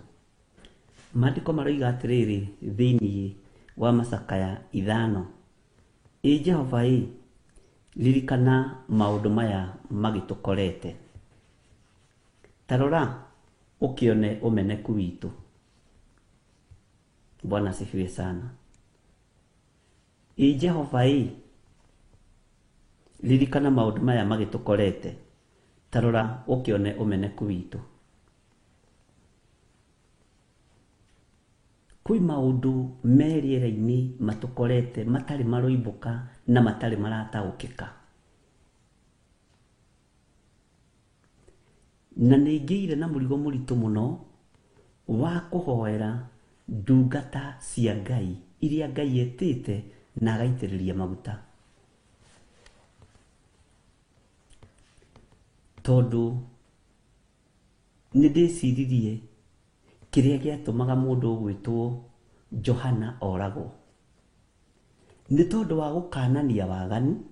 Maandĩko maroiga atĩrĩrĩ thĩinĩ wa macakaya 5. Ĩ Jehova ĩ, ririkana maũndũ maya magĩtũkorete. Ta rora, ũkĩone ũmeneku witũ. Bwana asifiwe sana. Ĩ Jehova ĩ, ririkana maũndũ maya magĩtũkorete, ta rora ũkĩone ũmeneku witũ. Kwĩ maũndũ me rĩera-inĩ matũkorete matarĩ maroimbũka na matarĩ marataũkĩka. Na nĩ ngĩire na mũrigo mũritũ mũno wa kũhoera ndungata cia Ngai iria Ngai etĩte na agaitĩrĩria maguta. Tondũ nĩ ndĩciririe kĩrĩa gĩatũmaga mũndũ ũgwĩtwo Johana oragwo nĩ tondũ wa gũkanania waganu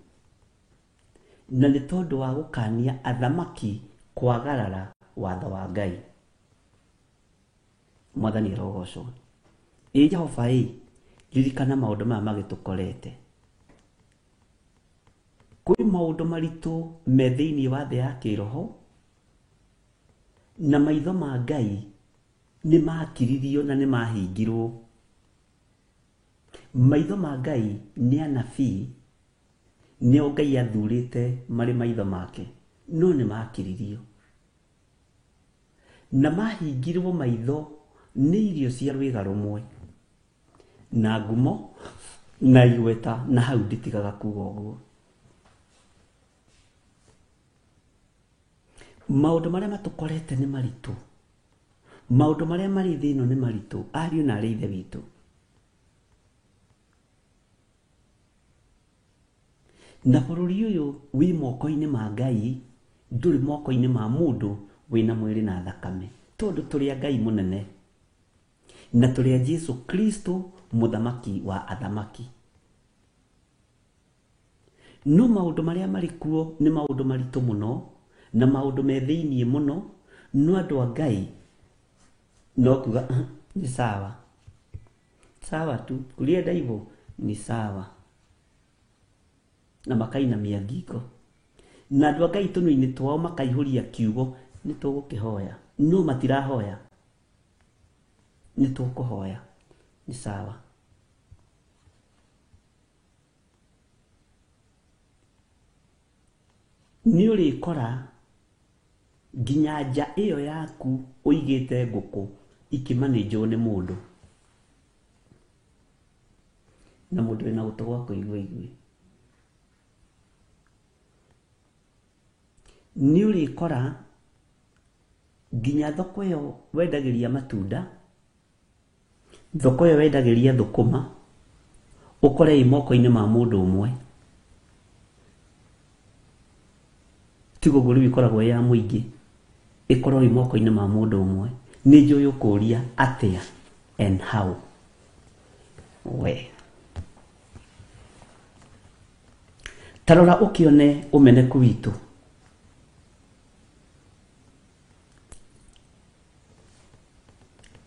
na nĩ tondũ wa gũkania athamaki kwagarara watho wa Ngai. Mwathani arogocwo. Ĩ Jehova ĩ, ririkana maũndũ maya magĩtũkorete. Kwĩ maũndũ maritũ me thĩinĩ wa thĩ ya kĩroho na maitho ma Ngai nĩ makiririo na nĩ mahingirwo. Maitho ma Ngai nĩ anabii, nĩo Ngai athurĩte marĩ maitho make, no nĩ makiririo. Na mahingirwo maitho nĩ irio cia rwĩga rũmwe na ngumo na igweta, na hau nditigaga kuga ũguo. Maũndũ marĩa matũkorete nĩ maritũ, maũndũ marĩa marĩ thĩ ĩno nĩ maritũ, ariũ na arĩ ithe witũ. Na bũrũri ũyũ wĩ moko-inĩ ma Ngai, ndũrĩ moko-inĩ ma mũndũ wĩna mwĩrĩ na thakame, tondũ tũrĩ a Ngai mũnene na tũrĩ a Jesu Kristo mũthamaki wa athamaki. No maũndũ marĩa marĩ kuo nĩ maũndũ maritũ mũno na maũndũ me thĩiniĩ mũno, no andũ a Ngai no kuga ni sawa sawa tu, kulienda hivyo ni sawa, na makainamia ngingo. Na andũ a Ngai tũnua-inĩ twao makaihũria kiugo nĩ tũgũkĩhoya, no matirahoya, nĩ tũkũhoya, ni sawa. Nĩ ũrĩkora nginya nja ĩyo yaku ũigĩte ngũkũ ikĩmanĩnjwo nĩ mũndũ, na mũndũ wĩna gũtũ gwa kũigua igue. Nĩ ũrĩkora nginya thoko ĩyo wendagĩria matunda, thoko ĩyo wendagĩria thũkũma, ũkore ĩ moko-inĩ ma mũndũ ũmwe. Tiga ũguo rĩu ĩkoragwo ĩ ya mũingĩ, ĩkorwo ĩ moko-inĩ ma mũndũ ũmwe. Nĩ njũĩ ũkũria atĩa and how. We ta rora ũkĩone ũmeneku witũ.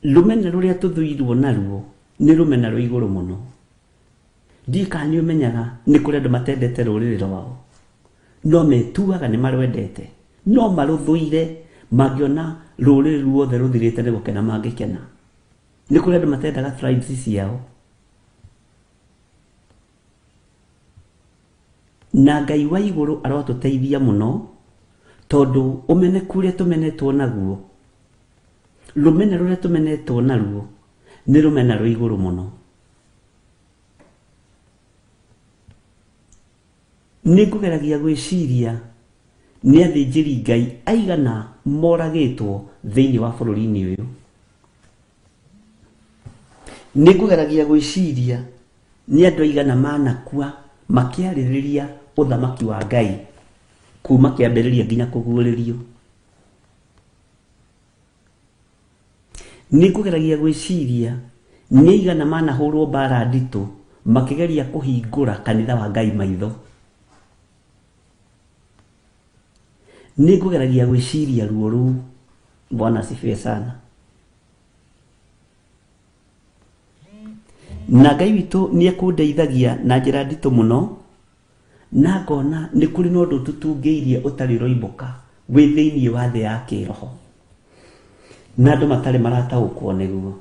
Rũmena rũrĩa tũthũirwo naruo nĩ rũmena rwa igũrũ mũno. Ndiũĩ kana nĩ ũmenyaga nĩ kũrĩ andũ matendete rũrĩrĩ rwao, no metuaga nĩ marwendete, no marũthũire. Mangĩona rũrĩrĩ ruothe rũthirĩte nĩ gũkena mangĩkena. Nĩ kũrĩ andũ matendaga tribes ciao. Na Ngai wa igũrũ arotũteithia mũno, tondũ ũmeneku ũrĩa tũmenetwo naguo, rũmena rũrĩa tũmenetwo naruo nĩ rũmena rwa igũrũ mũno. Nĩ ngũgeragia gwĩciria nĩ athĩnjĩri Ngai aigana moragĩtwo thĩinĩ wa bũrũri-inĩ ũyũ. Nĩ ngũgeragia gwĩciria nĩ andũ aigana manakua makĩarĩrĩria ũthamaki wa Ngai kuma kĩambĩrĩria nginya kũguũrĩrio. Nĩ ngũgeragia gwĩciria nĩ aigana manahũrwo mbara nditũ makĩgeria kũhingũra kanitha wa Ngai maitho. Nĩ ngũgeragia gwĩciria ruo rũu. Bwana asifiwe sana. Na Ngai witũ nĩ ekũndeithagia na njĩra nditũ mũno, na ngona nĩ kũrĩ na ũndũ tũtungĩirie ũtarĩ ũroimbũka wĩ thĩinĩ wa thĩ ya kĩroho. Na andũ matarĩ marataũkwo nĩguo.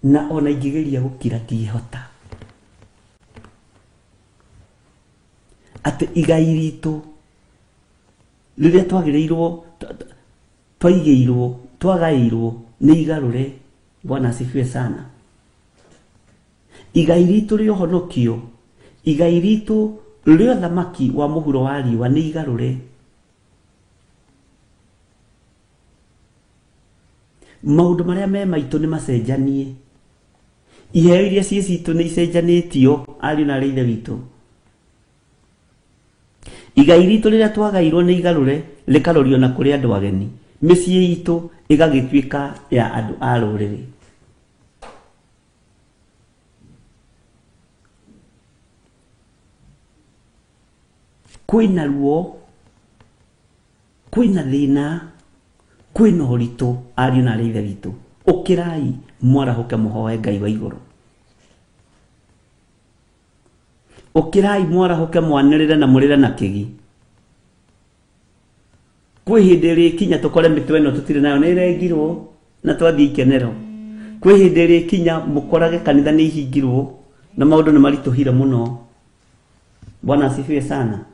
Na ona ingĩgeria gũkira ndihota. Atĩ igai ritũ rĩrĩa twagĩrĩirwo twaigĩirwo twagaĩirwo nĩ igarũre. Bwana asifiwe sana. Igai ritũ rĩa ũhonokio, igai ritũ rĩa ũthamaki wa mũhuro wa riũa nĩ igarũre. Maũndũ marĩa me maitũ nĩ macenjanie. Iheo iria ciĩ citũ nĩ icenjanĩtio, ariũ na arĩ ithe witũ. Igai ritũ rĩrĩa twagairwo nĩ igarũre rĩkarorio na kũrĩ andũ ageni. Mĩciĩ itũ ĩgagĩtuĩka ya andũ a rũrĩrĩ. Kwĩna ruo, kwĩna thĩna, kwĩna ũritũ, ariũ na arĩ ithe witũ. Ũkĩrai mwarahũke mũhoe Ngai wa igũrũ. Ũkĩrai mwarahũke mwanĩrĩre na mũrĩre na kĩgi. Kwĩ hĩndĩ ĩrĩkinya tũkore mĩtwe ĩno tũtirĩ nayo nĩ ĩrengirwo na twathiĩ ikenero. Kwĩ hĩndĩ ĩrĩkinya mũkorage kanitha nĩ ihingirwo na maũndũ nĩ maritũhire mũno. Bwana asifiwe sana.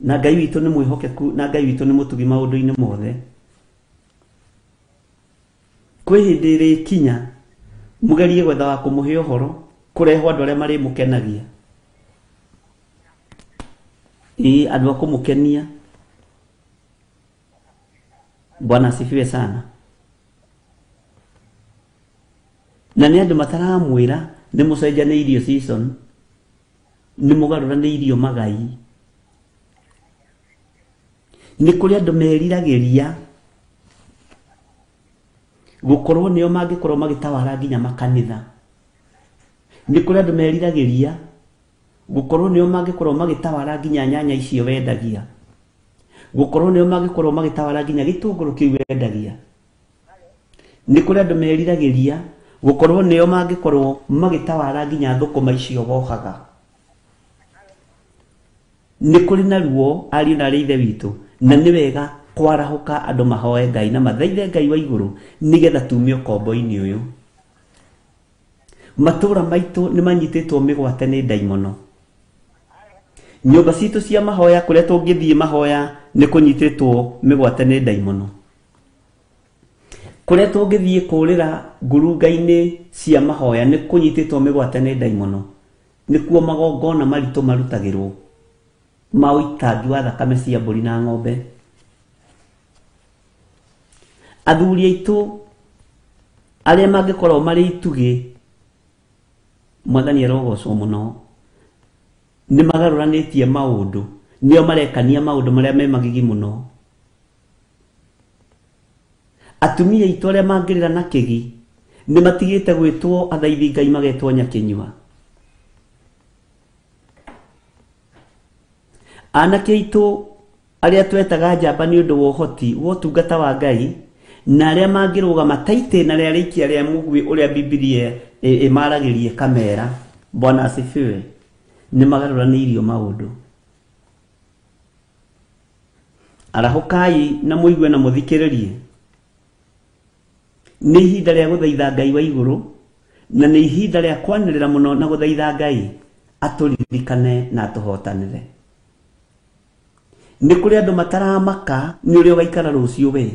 Na Ngai witũ nĩ mwĩhokeku na Ngai witũ nĩ mũtugi maũndũ-inĩ mothe. Kwĩ hĩndĩ ĩrĩkinya mũgerie gwetha wa kũmũhe ũhoro kũrehwo andũ arĩa marĩmũkenagia. Ĩĩ, andũ a kũmũkenia. Bwana asifiwe sana. Na nĩ andũ mataramwĩra nĩ mũcenjanĩirio season, nĩ mũgarũranĩirio magai. Nĩ kũrĩ andũ meriragĩria gũkorwo nĩo mangĩkorwo magĩtawara nginya makanitha. Nĩ kũrĩ andũ meriragĩria gũkorwo nĩo mangĩkorwo magĩtawara nginya nyanya icio wendagia. Gũkorwo nĩo mangĩkorwo magĩtawara nginya gĩtũngũrũ kĩu wendagia. Nĩ kũrĩ andũ meriragĩria gũkorwo nĩo mangĩkorwo magĩtawara nginya thũkũma icio wohaga. Nĩ kũrĩ na ruo, ariũ na arĩ ithe witũ, na nĩ wega kwarahũka andũ mahoe Ngai na mathaithe Ngai wa igũrũ nĩgetha tume ũkombo-inĩ ũyũ. Matũũra maitũ nĩ manyitĩtwo mĩgwate nĩ ndaimono. Nyũmba citũ cia mahoya kũrĩa tũngĩthiĩ mahoya nĩ kũnyitĩtwo mĩgwate nĩ ndaimono. Kũrĩa tũngĩthiĩ kũrĩra ngurunga-inĩ cia mahoya nĩ kũnyitĩtwo mĩgwate nĩ ndaimono. Nĩkuo magongona maritũ marutagĩrwo ma ũitangi wa thakame cia mbũri na ng'ombe. Athuri aitũ arĩa mangĩkorwo marĩ itugĩ, Mwathani arogocwo mũno, nĩ magarũranĩtie maũndũ, nĩo marekania maũndũ marĩa me magigi mũno. Atumia aitũ arĩa mangĩrĩra na kĩgi nĩ matigĩte gwĩtwo athaithi Ngai magetwo nyakĩnyua. Anake aitũ arĩa twetaga njamba nĩ ũndũ wa ũhoti wa ũtungata wa Ngai, na arĩa mangĩrũgama ta itĩna rĩa rĩikia rĩa mũguĩ ũrĩa Bibilia ĩmaragĩrie kamera. Bwana asifiwe. Nĩ magarũranĩirio maũndũ. Arahũkai na mũigue na mũthikĩrĩrie. Nĩ ihinda rĩa gũthaitha Ngai wa igũrũ, na nĩ ihinda rĩa kwanĩrĩra mũno na gũthaitha Ngai atũririkane na atũhotanĩre. Nĩ kũrĩ andũ mataramaka nĩ ũrĩa ũgaikara rũciũ we.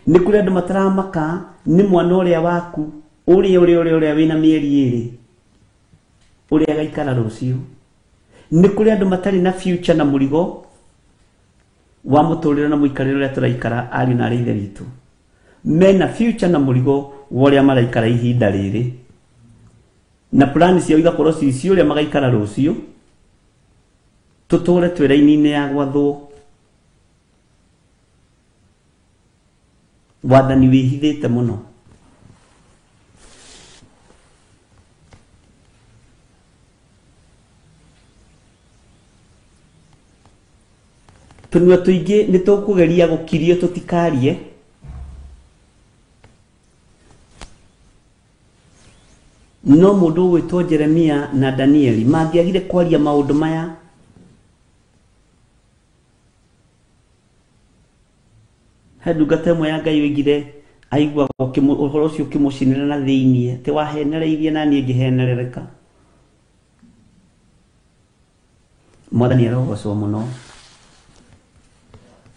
Nĩ kũrĩ andũ mataramaka nĩ mwana ũrĩa waku, ũrĩa ũrĩa ũrĩa ũrĩa wĩna mĩeri ĩrĩ, ũrĩa agaikara rũciũ. Nĩ kũrĩ andũ matarĩ na future na mũrigo wa mũtũrĩre na mũikarĩre ũrĩa tũraikara, ariũ na arĩ ithe witũ. Mena future na mũrigo wa ũrĩa maraikara ihinda rĩrĩ. Na plani ciao igakorwo ci cia ũrĩa magaikara rũciũ. Tũtũre twĩ raini-inĩ ya gwathwo. Wathani wĩhithĩte mũno. Tũnua tũingĩ nĩ tũkũgeria gũkirio tũtikarie. No mũndũ ũgwĩtwo Jeremia na Danieli mangĩagire kwaria maũndũ maya, He ndungata ĩmwe ya Ngai oigire aiguaga ũhoro ũcio ũkĩmũcinĩra na thĩiniĩ, atĩ wahenereirie na niĩ ngĩhenerereka. Mwathani arogocwo mũno.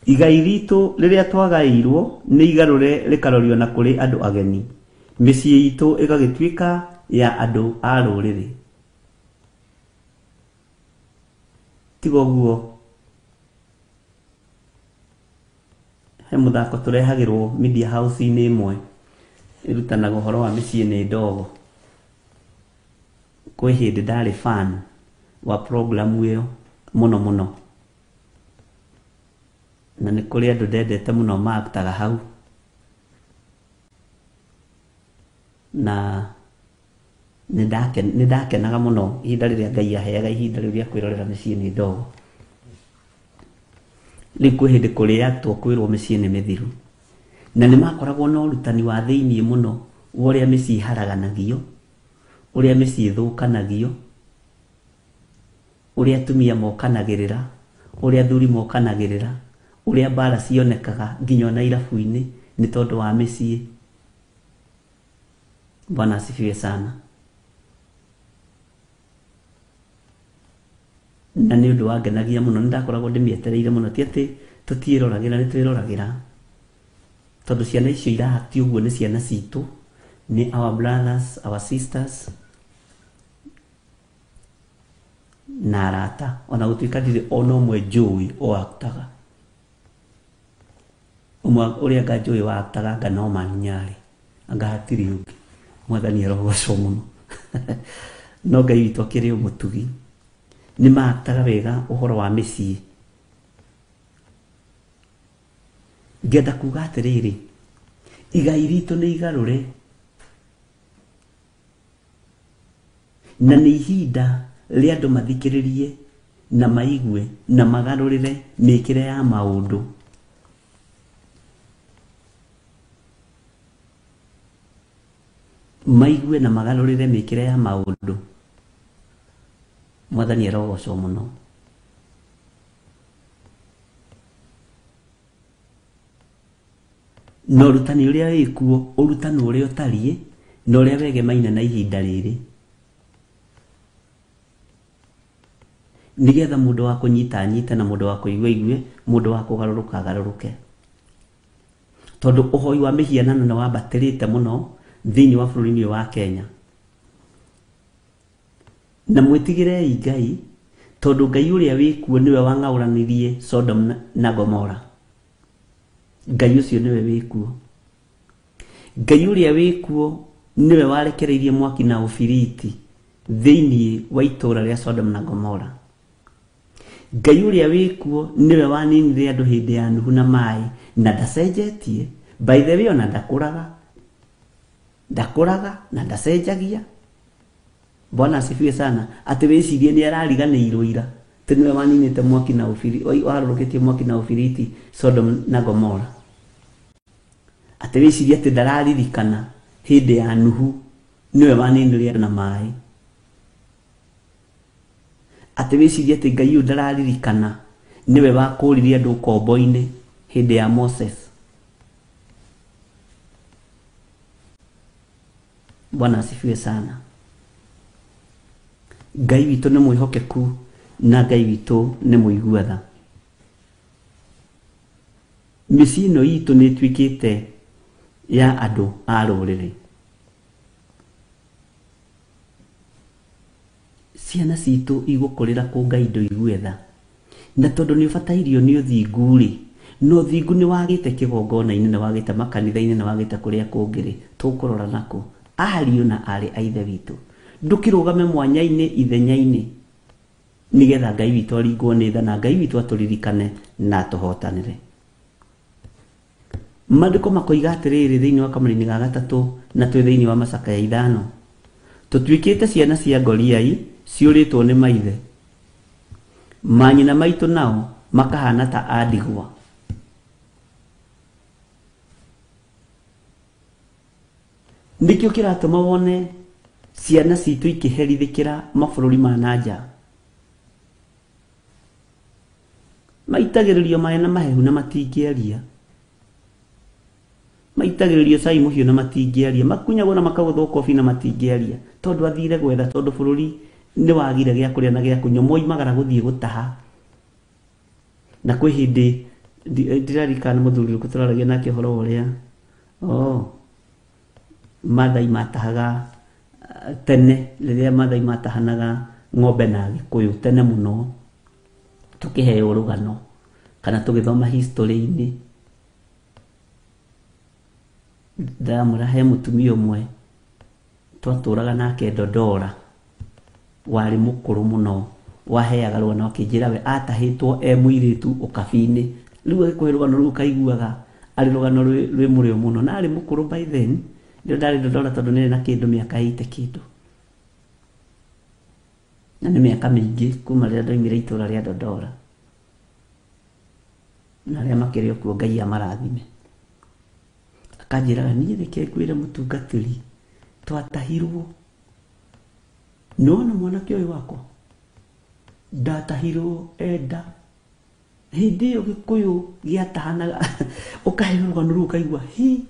Igai ritũ rĩrĩa twagaĩirwo nĩ igarũre rĩkarorio na kũrĩ andũ ageni, mĩciĩ itũ ĩgagĩtuĩka ya andũ a rũrĩrĩ. Tiga ũguo, he mũthako tũrehagĩrwo media house-inĩ ĩmwe ĩrutanaga ũhoro wa mĩciĩ nĩ ndogo. Kwĩ hĩndĩ ndarĩ fan wa programu ĩyo mũno mũno, na nĩ kũrĩ andũ ndendete mũno maaktaga hau, na nĩ ndakenaga mũno ihinda rĩrĩa Ngai aheaga ihinda rĩu rĩa kwĩrorera mĩciĩ nĩ ndogo. Rĩu kwĩ hĩndĩ kũrĩatwo kwĩrwo mĩciĩ nĩ mĩthiru, na nĩ makoragwo na ũrutani wa thĩiniĩ mũno wa ũrĩa mĩciĩ ĩharaganagio, ũrĩa mĩciĩ ĩthũkanagio, ũrĩa atumia mokanagĩrĩra, ũrĩa athuri mokanagĩrĩra, ũrĩa mbara cionekaga nginya ona irabu-inĩ nĩ tondũ wa mĩciĩ. Bwana asifiwe sana. Na nĩ ũndũ wangenagia mũno, nĩ ndakoragwo ndĩmĩetereire mũno, ti atĩ tũtiĩroragĩra, nĩ twĩroragĩra, tondũ ciana icio irahatio ũguo nĩ ciana citũ, nĩ our brothers, our sisters na arata, ona gũtuĩka ndirĩ ona ũmwe njũĩ oaktaga. Ũmwe ũrĩa anga njũĩ waaktaga anga no Manyarĩ, anga hatirĩ ũngĩ. Mwathani arogocwo mũno. No Ngai witũ akĩrĩ o mũtugi, nĩ maaktaga wega ũhoro wa mĩciĩ. Ngenda kuga atĩrĩrĩ, igai ritũ nĩ igarũre, na nĩ ihinda rĩa andũ mathikĩrĩrie na maigue na magarũrĩre mĩkĩre ya maũndũ. Maigue na magarũrĩre mĩkĩre ya maũndũ. Mwathani arogocwo mũno. Na ũrutani ũrĩa wĩkuo, ũrutani ũrĩa ũtariĩ na ũrĩa wegemaine na ihinda rĩrĩ, nĩgetha mũndũ wa kũnyita anyite na mũndũ wa kũigua aigue, mũndũ wa kũgarũrũka agarũrũke. Tondũ ũhoi wa mĩhianano nĩ wambatĩrĩte mũno thĩinĩ wa bũrũri-inĩ ũyũ wa Kenya. Na mwĩtigĩrei Ngai, tondũ Ngai ũrĩa wĩkuo nĩwe wang'aũranirie Sodom na Gomora. Ngai ũcio nĩwe wĩkuo. Ngai ũrĩa wĩkuo nĩwe warekereirie mwaki na ũbiriti thĩinĩ wa itũũra rĩa Sodom na Gomora. Ngai ũrĩa wĩkuo nĩwe waninire andũ hĩndĩ ya Nuhu na maĩ, na ndacenjetie. By the way, ona ndakũraga, ndakũraga na ndacenjagia. Bwana asifiwe sana. Atĩ wĩcirie nĩ arariganĩirwo ira, atĩ nĩwe waninĩte mwaki na ũbiriti, warũrũkĩtie mwaki na ũbiriti Sodom na Gomora. Atĩ wĩcirie atĩ ndararirikana hĩndĩ ya Nuhu nĩwe waninire andũ na maĩ. Atĩ wĩcirie atĩ Ngai ũyũ ndararirikana nĩwe wakũririe andũ ũkombo-inĩ hĩndĩ ya Moses. Bwana asifiwe sana. Ngai witũ nĩ mwĩhokeku na Ngai witũ nĩ mũigua tha. Mĩciĩ ĩno itũ nĩ ĩtuĩkĩte ya andũ a rũrĩrĩ. Ciana citũ igũkũrĩra kũ Ngai ndũigue tha. Na tondũ nĩ ũbatairio nĩ ũthingu rĩ, na ũthingu nĩ wagĩte kĩgongona-inĩ, nĩ wagĩte makanitha-inĩ, nĩ wagĩte kũrĩa kũngĩ rĩ, tũkũrora nakũ? Ariũ na aarĩ a Ithe witũ, ndũkĩrũgame mwanya-inĩ ithenya-inĩ, nĩgetha Ngai witũ aringwo nĩ tha na Ngai witũ atũririkane na atũhotanĩre. Maandĩko makoiga atĩrĩrĩ thĩinĩ wa kamũri-inĩ ga gatatũ na twĩ thĩinĩ wa macakaya ithano, tũtuĩkĩte ciana cia ngoriai ciũrĩtwo nĩ maithe, manyina maitũ nao makahana ta a ndigwa. Nĩkĩo kĩratũma wone ciana citũ ikĩherithĩkĩra mabũrũri ma na nja. Maitagĩrĩrio maĩ na mahehu na matingĩaria. Maitagĩrĩrio cai mũhiũ na matingĩaria, makunyagwo na makagũthwo kobi na matingĩaria, tondũ athire gwetha, tondũ bũrũri nĩ wagire gĩa kũrĩa na gĩa kũnyua, moimagara gũthiĩ gũtaha. Na kwĩ hĩndĩ ndiririkana mũthuri ũrĩkũ tũraragia nake ũhoro wa ũrĩa Maathai matahaga tene, rĩrĩa Maathai matahanaga ng'ombe na Gĩkũyũ tene mũno, tũkĩheo rũgano kana tũgĩthoma history-inĩ. Ndamwĩra he mũtumia ũmwe twatũraga nake Dodora, warĩ mũkũrũ mũno, waheaga rũgano akĩnjĩra we atahĩtwo e mũirĩtu ũkabi-inĩ. Rĩu agĩkũhe rũgano rũu ũkaiguaga arĩ rũgano rwĩ mũrĩo mũno, na arĩ mũkũrũ by then. Ndio ndarĩ Dodora tondũ nĩarĩ na kĩndũ mĩaka 80 kĩndũ, na nĩ mĩaka mĩingĩ kuma rĩrĩa ndoimire itũra rĩa Dodora, na arĩa makĩrĩ o kuo Ngai amarathime. Akanjĩraga niĩ reke ngwĩre mũtungatĩri, twatahirwo, nĩwona mwanake ũyũ wakwa ndatahirwo enda hĩndĩ ĩyo Gĩkũyũ gĩatahanaga. Ũkaheo rũgano rũu ũkaigua hi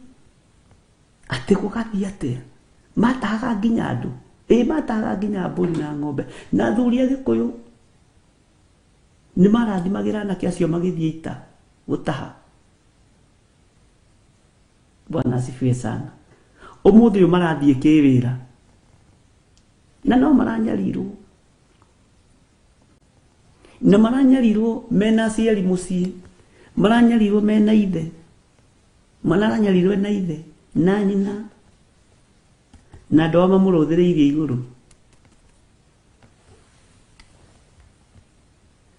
atĩ gũgathiĩ atĩa, matahaga nginya andũ, ĩ matahaga nginya mbũri na ng'ombe. Na athuri a Gĩkũyũ nĩ marathimagĩra anake acio magĩthiĩ ita gũtaha. Bwana asifiwe sana. Ũmũthĩ ũyũ marathiĩ kĩwĩra na no maranyarirwo, na maranyarirwo mena aciari mũciĩ, maranyarirwo mena ithe, maranyarirwo na ithe na nyina, na andũ ao mamũrũthĩrĩirie igũrũ.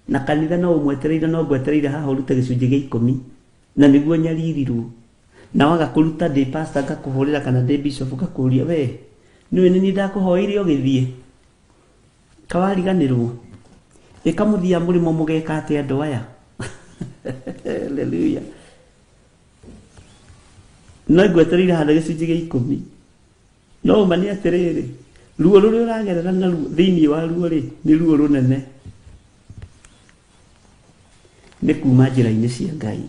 Na kanitha no ũmwetereire, no ngwetereire haha ũrute gĩcunjĩ gĩa 10 na nĩguo nyaririrwo. Na waga kũruta ndĩ pastor ngakũhũrĩra kana ndĩ bishop ngakũria we nĩwe nĩ niĩ ndakũhoeire ũgĩthiĩ kawariganĩrwo, ĩkamũthia mũrĩmo mũgeka atĩa andũ aya? Hallelujah. No ngwetereire handũ gĩcunjĩ gĩa 10. No ũma nĩ atĩrĩrĩ, ruo rũrĩa ũragerera naruo thĩinĩ wa ruo rĩ, nĩ ruo rũnene, nĩ kuma njĩra-inĩ cia Ngai.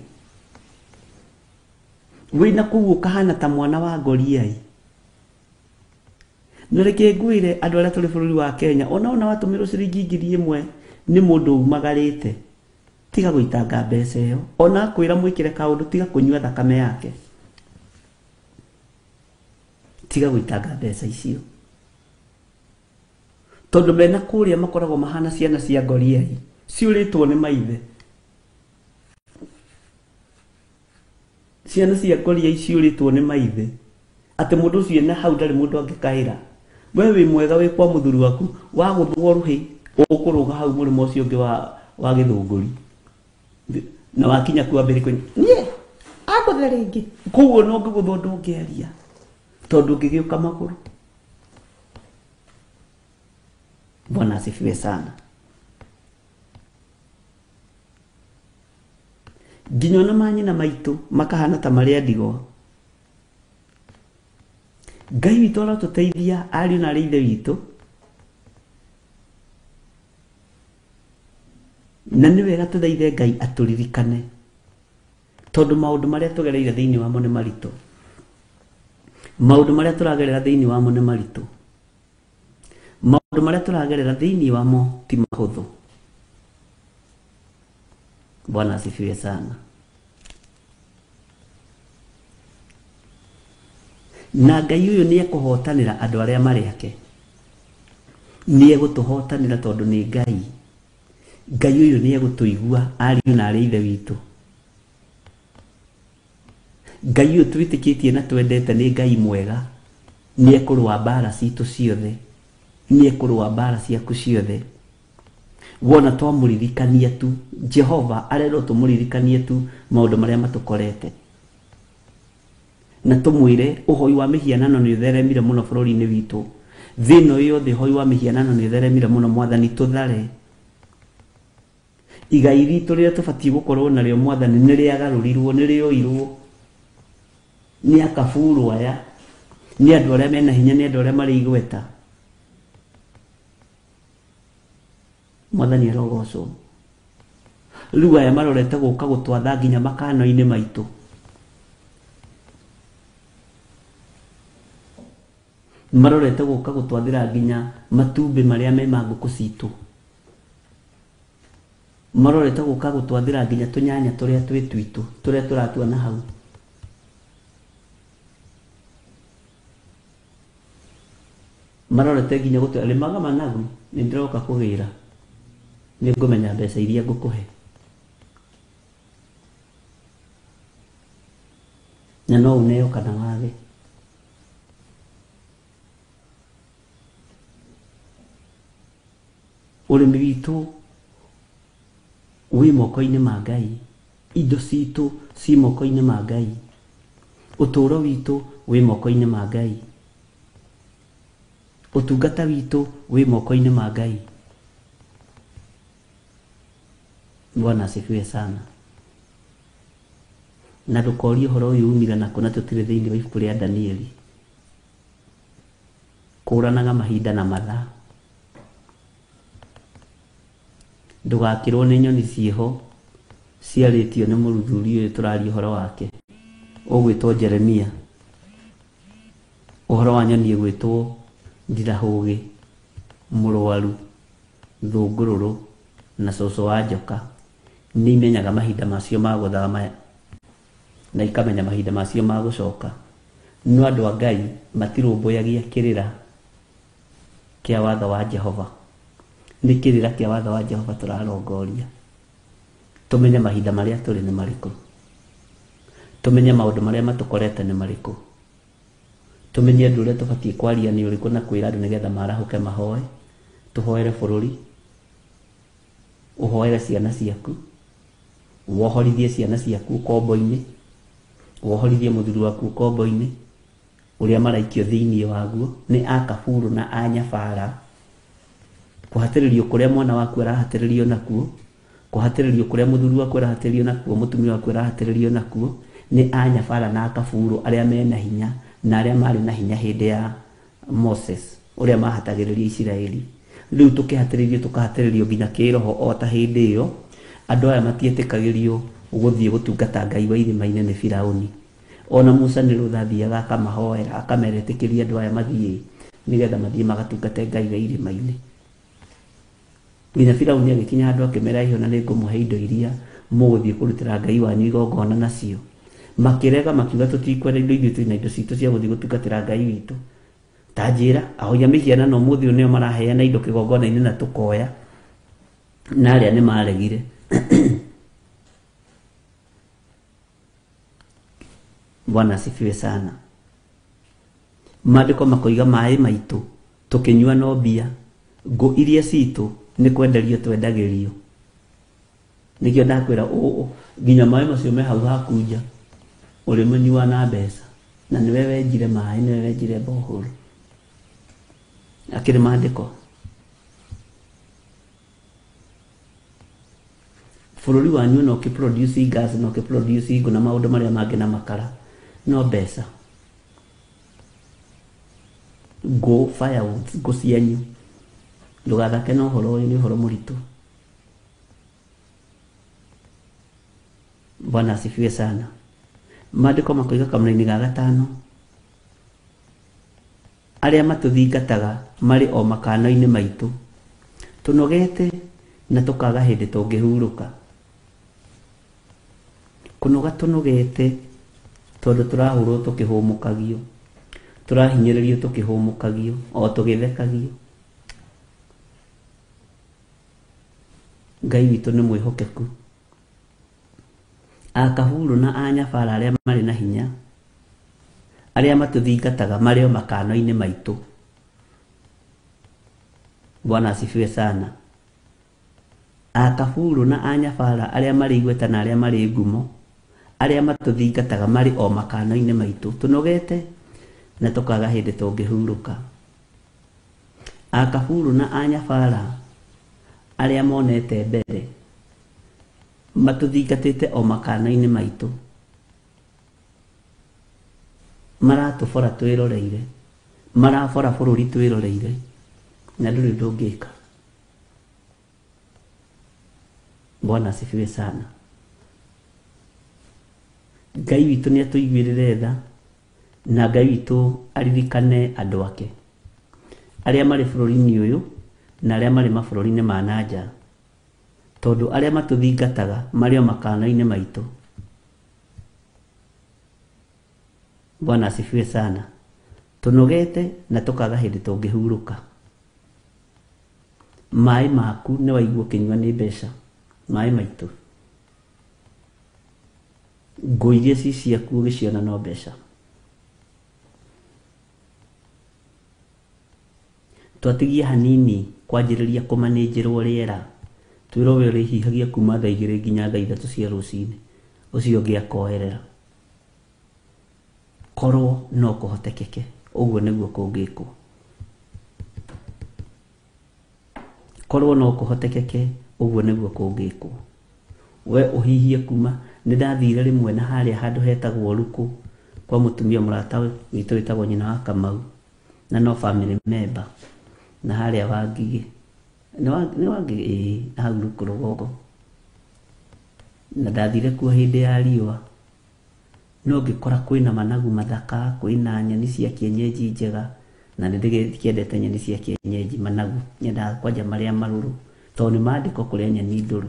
Wĩna kũu ũkahana ta mwana wa Goliai. Na reke ngwĩre andũ arĩa tũrĩ bũrũri wa Kenya, ona ona watũmĩrwo ciringi 1000 nĩ mũndũ umagarĩte, tiga gũitanga mbeca ĩyo. Ona akwĩra mwĩkĩre kaũndũ, tiga kũnyua thakame yake, tiga gũitanga mbeca icio, tondũ mena kũrĩa makoragwo mahana ciana cia Goliai ciũrĩtwo nĩ maithe. Ciana cia Goliai ciũrĩtwo nĩ maithe, atĩ mũndũ ũcio ena hau ndarĩ mũndũ angĩkaĩra. We wĩ mwega wĩ kwa mũthuri waku, wagũthwo rũhĩ ũkũrũga hau mũrĩmo ũcio ũngĩ wa gĩthũngũri, na wakinya kuo ambĩrĩrie kũnyua niĩ agũthe rĩngĩ. Koguo no ngĩgũthwo ndũngĩaria, tondũ ũngĩgĩũka magũrũ. Bwana asifiwe sana. Nginya ona manyina maitũ makahana ta marĩ a ndigwa. Ngai witũ arotũteithia ariũ na arĩ ithe witũ, na nĩ wega tũthaithe Ngai atũririkane, tondũ maũndũ marĩa tũgereire thĩinĩ wamo nĩ maritũ, maũndũ marĩa tũragerera thĩinĩ wamo nĩ maritũ, maũndũ marĩa tũragerera thĩinĩ wamo ti mahũthũ. Bwana asifiwe sana. Na Ngai ũyũ nĩ ekũhotanĩra andũ arĩa marĩ ake, nĩ egũtũhotanĩra tondũ nĩ Ngai. Ngai ũyũ nĩ egũtũigua ariũ na arĩ ithe witũ. Ngai ũyũ twĩtĩkĩtie na twendete nĩ Ngai mwega, nĩ ekũrũa mbara citũ ciothe, nĩ ekũrũa mbara ciaku ciothe. Wona twamũririkania tu, Jehova arerwo tũmũririkanie tu maũndũ marĩa matũkorete, na tũmwĩre ũhoi wa mĩhianano nĩ ũtheremire mũno bũrũri-inĩ witũ. Thĩ ĩno yothe ũhoi wa mĩhianano nĩ ũtheremire mũno. Mwathani tũthare igai ritũ rĩrĩa tũbatiĩ gũkorwo narĩo. Mwathani nĩ rĩagarũrirwo, nĩ rĩoirwo nĩ akaburu aya, nĩ andũ arĩa mena hinya, nĩ andũ arĩa marĩ igweta. Mwathani arogocwo. Rĩu aya marorete gũka gũtwatha nginya makano-inĩ maitũ. Marorete gũka gũtwathĩra nginya matumbĩ marĩa me ma ngũkũ citũ. Marorete gũka gũtwathĩra nginya tũnyanya tũrĩa twĩ twitũ, tũrĩa tũratua na hau. Marorete nginya gũtwara rĩmaga managu, nĩ ndĩroka kũgĩra. Nĩ ngũmenya mbeca iria ngũkũhe. Na no uneo kana wage. Ũrĩmi witũ wĩ moko-inĩ ma Ngai, indo citũ ci moko-inĩ ma Ngai, ũtũũro witũ wĩ moko-inĩ ma Ngai, ũtungata witũ wĩ moko-inĩ ma Ngai. Bwana asifiwe sana. Na ndũkorie ũhoro ũyũ umire nakũ, na tũtirĩ thĩinĩ wa ibuku rĩa Danieli. Kũranaga mahinda na mathaa. Ndũgakĩrwo nĩ nyoni ciĩho ciarĩtio nĩ mũthuri ũyũ tũraria ũhoro wake, ũgwĩtwo Jeremia. Ũhoro wa nyoni ĩgwĩtwo ndirahũgĩ, mũrwaru, thũngũrũrũ na cũcũ wa njoka. Nĩ imenyaga mahinda macio ma gũthama na ikamenya mahinda macio ma gũcoka. No andũ a Ngai matirũmbũyagia kĩrĩra kĩa watho wa Jehova. Nĩ kĩrĩra kĩa watho wa Jehova tũrarongoria. Tũmenye mahinda marĩa tũrĩ nĩ marĩkũ. Tũmenye maũndũ marĩa matũkorete nĩ marĩkũ. Tũmenye ũndũ ũrĩa tũbatiĩ kwaria nĩ ũrĩkũ na kwĩra andũ nĩgetha marahũke mahoe. Tũhoere bũrũri, ũhoere ciana ciaku, wohorithie ciana ciaku ũkombo-inĩ, wohorithie mũthuri waku ũkombo-inĩ ũrĩa maraikio thĩinĩ waguo nĩ akaburu na anyabara. Kũhatĩrĩrio kũrĩa mwana waku arahatĩrĩrio nakuo, kũhatĩrĩrio kũrĩa mũthuri waku arahatĩrĩrio nakuo, mũtumia waku arahatĩrĩrio nakuo nĩ anyabara na akaburu arĩa mena hinya na arĩa marĩ na hinya hĩndĩ ya Moses ũrĩa mahatagĩrĩria Isiraeli. Rĩu tũkĩhatĩrĩrio tũkahatĩrĩrio nginya kĩroho o ta hĩndĩ ĩyo. Andũ aya matietĩkagĩrio gũthiĩ gũtungata Ngai wa irĩma-inĩ nĩ Firaũni. Ona Musa nĩ rũtha athiaga akamahoera, akamera ĩtĩkĩria andũ aya mathiĩ nĩgetha mathiĩ magatungate Ngai wa irĩma-inĩ. Nginya Firaũni agĩkinya handũ akĩmera iho na nĩngũmũhe indo iria mũgũthiĩ kũrutĩra Ngai wanyu igongona nacio. Makĩrega makiuga tũtikwenda indo ithuĩ twĩna indo citũ cia gũthiĩ gũtungatĩra Ngai witũ. Ta njĩra ahoya mĩhianano ũmũthĩ ũyũ nĩo maraheana indo kĩgongona-inĩ na tũkoya, na arĩa nĩ maregire. Bwana asifiwe sana. Maandĩko makoiga maĩ maitũ tũkĩnyua no mbia, ngũ iria citũ nĩ kwenderio twendagĩrio. Nĩkĩo ndakwĩra nginya maĩ macio me hau haku nja ũrĩmanyua na mbeca, na nĩwe wenjire maĩ, nĩwe wenjire borehole. Akĩrĩ maandĩko. Bũrũri wanyu no ũkĩ-produce gas, no ũkĩ-produce ngũ na maũndũ marĩa mangĩ na makara, no mbeca. Ngũ, firewood, ngũ cianyu. Ndũgathake na ũhoro ũyũ, nĩ ũhoro mũritũ. Bwana asifiwe sana. Maandĩko makoiga kamũra-inĩ ga gatano, arĩa matũthingataga marĩ o makano-inĩ maitũ, tũnogete na tũkaga hĩndĩ tũngĩhurũka. Kũnoga tũnogete tondũ tũrahũrwo tũkĩhũmũkagio, tũrahinyĩrĩrio tũkĩhũmũkagio, o tũgĩthekagio. Ngai witũ nĩ mwĩhokeku. Akahuru na anyabara arĩa marĩ na hinya, arĩa matũthingataga marĩ o makano-inĩ maitũ. Bwana asifiwe sana. Akaburu na anyabara arĩa marĩ igweta na arĩa marĩ ngumo, arĩa matũthingataga marĩ o makano-inĩ maitũ, tũnogete na tũkaga hĩndĩ tũngĩhurũka. Akaburu na anyabara arĩa monete mbere, matũthingatĩte o makano-inĩ maitũ, maratũbora twĩroreire, marabora bũrũri twĩroreire, na ndũrĩ ũndũ ũngĩka. Bwana asifiwe sana. Ngai witũ nĩ atũiguĩrĩre tha, na Ngai witũ aririkane andũ ake. Arĩa marĩ bũrũri-inĩ ũyũ na arĩa marĩ mabũrũri-inĩ ma na nja. Tondũ arĩa matũthingataga marĩ o makano-inĩ maitũ. Bwana asifiwe sana. Tũnogete na tũkaga hĩndĩ tũngĩhurũka. Maĩ maku nĩ waigua ũkĩnyua nĩ mbeca. Maĩ maitũ. Ngũ iria ci ciaku ũgĩciona no mbeca. Twatigia hanini kwanjĩrĩria kũmanĩnjĩrwo rĩera. Twĩrwo we ũrĩhihagia kuma thaa 2 nginya thaa 3 cia rũcinĩ. Ũcio ũngĩ akoerera. Korwo no kũhotekeke, ũguo nĩguo kũngĩkwo. Korwo no kũhotekeke, ũguo nĩguo kũngĩkwo. We ũhihie kuma, nĩ ndathire rĩmwe na harĩa handũ hetagwo Rukũ kwa mũtumia mũrata witũ wĩtagwo nyina wa Kamau, na no family member, na harĩa Wangigĩ. Nĩ Wangigĩ? Ĩĩ, hau Rukũ rũgongo. Na ndathire kuo hĩndĩ ya riũa. No ngĩkora kwĩna managu mathaka, kwĩna nyeni cia kienyeji njega, na nĩ ndĩkĩendete nyeni cia kienyeji, managu nyendaga kwanja marĩa marũrũ, tondũ nĩ maandĩko kũrĩa nyeni ndũrũ.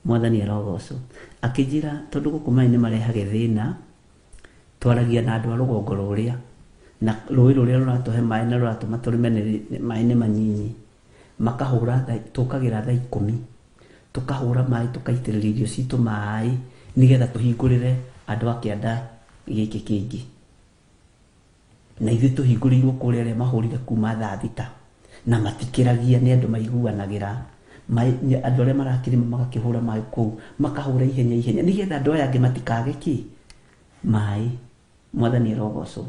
Mwathani arogocwo. Akĩnjĩra tondũ gũkũ maĩ nĩ marehage thĩna, twaragia na andũ a rũgongo rũrĩa, na rũĩ rũrĩa rũratũhe maĩ na rũratũma tũrĩme maĩ nĩ manyinyi. Makahũra thaa, tũkagĩra thaa 10, tũkahũra maĩ, tũkaitĩrĩria irio citũ maĩ, nĩgetha tũhingũrĩre andũ a kĩanda gĩkĩ kĩngĩ. Na ithuĩ tũhingũrĩirwo kũrĩa arĩa mahũrire kuma thaa 6, na matikĩragia nĩ andũ maiguanagĩra. Maĩ, andũ arĩa marakĩrĩma magakĩhũra maĩ kũu, makahũra ihenya ihenya, nĩgetha andũ aya angĩ matikage kĩ? Maĩ. Mwathani arogocwo.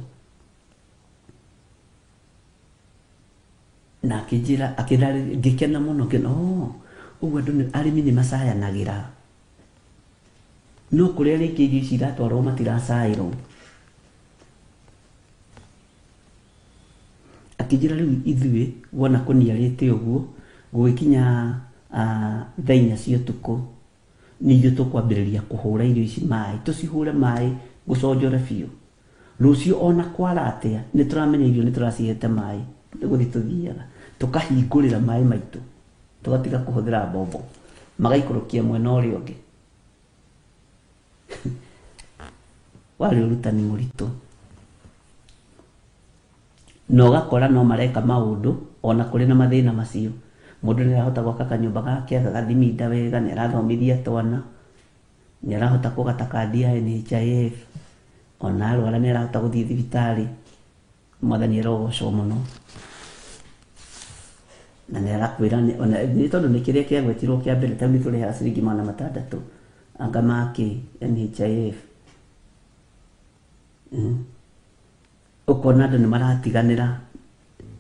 Na akĩnjĩra, akĩndarĩria, ngĩkena mũno, ngĩona, oh, ũguo andũ nĩ, arĩmi nĩ macayanagĩra. No kũrĩa rĩngĩ irio ici iratwarwo matiracaĩrwo. Akĩnjĩra rĩu ithuĩ wona kũniarĩte ũguo, gũgĩkinya thaa 4 cia ũtukũ, nĩ ithuĩ tũkwambĩrĩria kũhũra irio ici maĩ, tũcihũre maĩ gũconjore biũ. Rũciũ ona kwara atĩa, nĩ tũramenya irio nĩ tũracihete maĩ, nĩ gũthiĩ tũthiaga, tũkahingũrĩra maĩ maitũ, tũgatiga kũhũthĩra mbombo, magaikũrũkia mwena ũrĩa ũngĩ. Warĩ ũrutani mũritũ. Na ũgakora no mareka maũndũ ona kũrĩ na mathĩna macio. Mũndũ nĩ arahota gwaka kanyũmba gake, agathiminda wega, nĩ arathomithia twana, nĩ arahota kũgata kandi ya NHIF, ona arwara nĩ arahota gũthiĩ thibitarĩ. Mwathani arogocwo mũno. Na nĩ arakwĩra ona nĩ tondũ nĩ kĩrĩa kĩagwetirwo kĩa mbere, ta rĩu nĩ tũrĩhaga ciringi 600 anga make NHIF. Ũkona andũ nĩ maratiganĩra.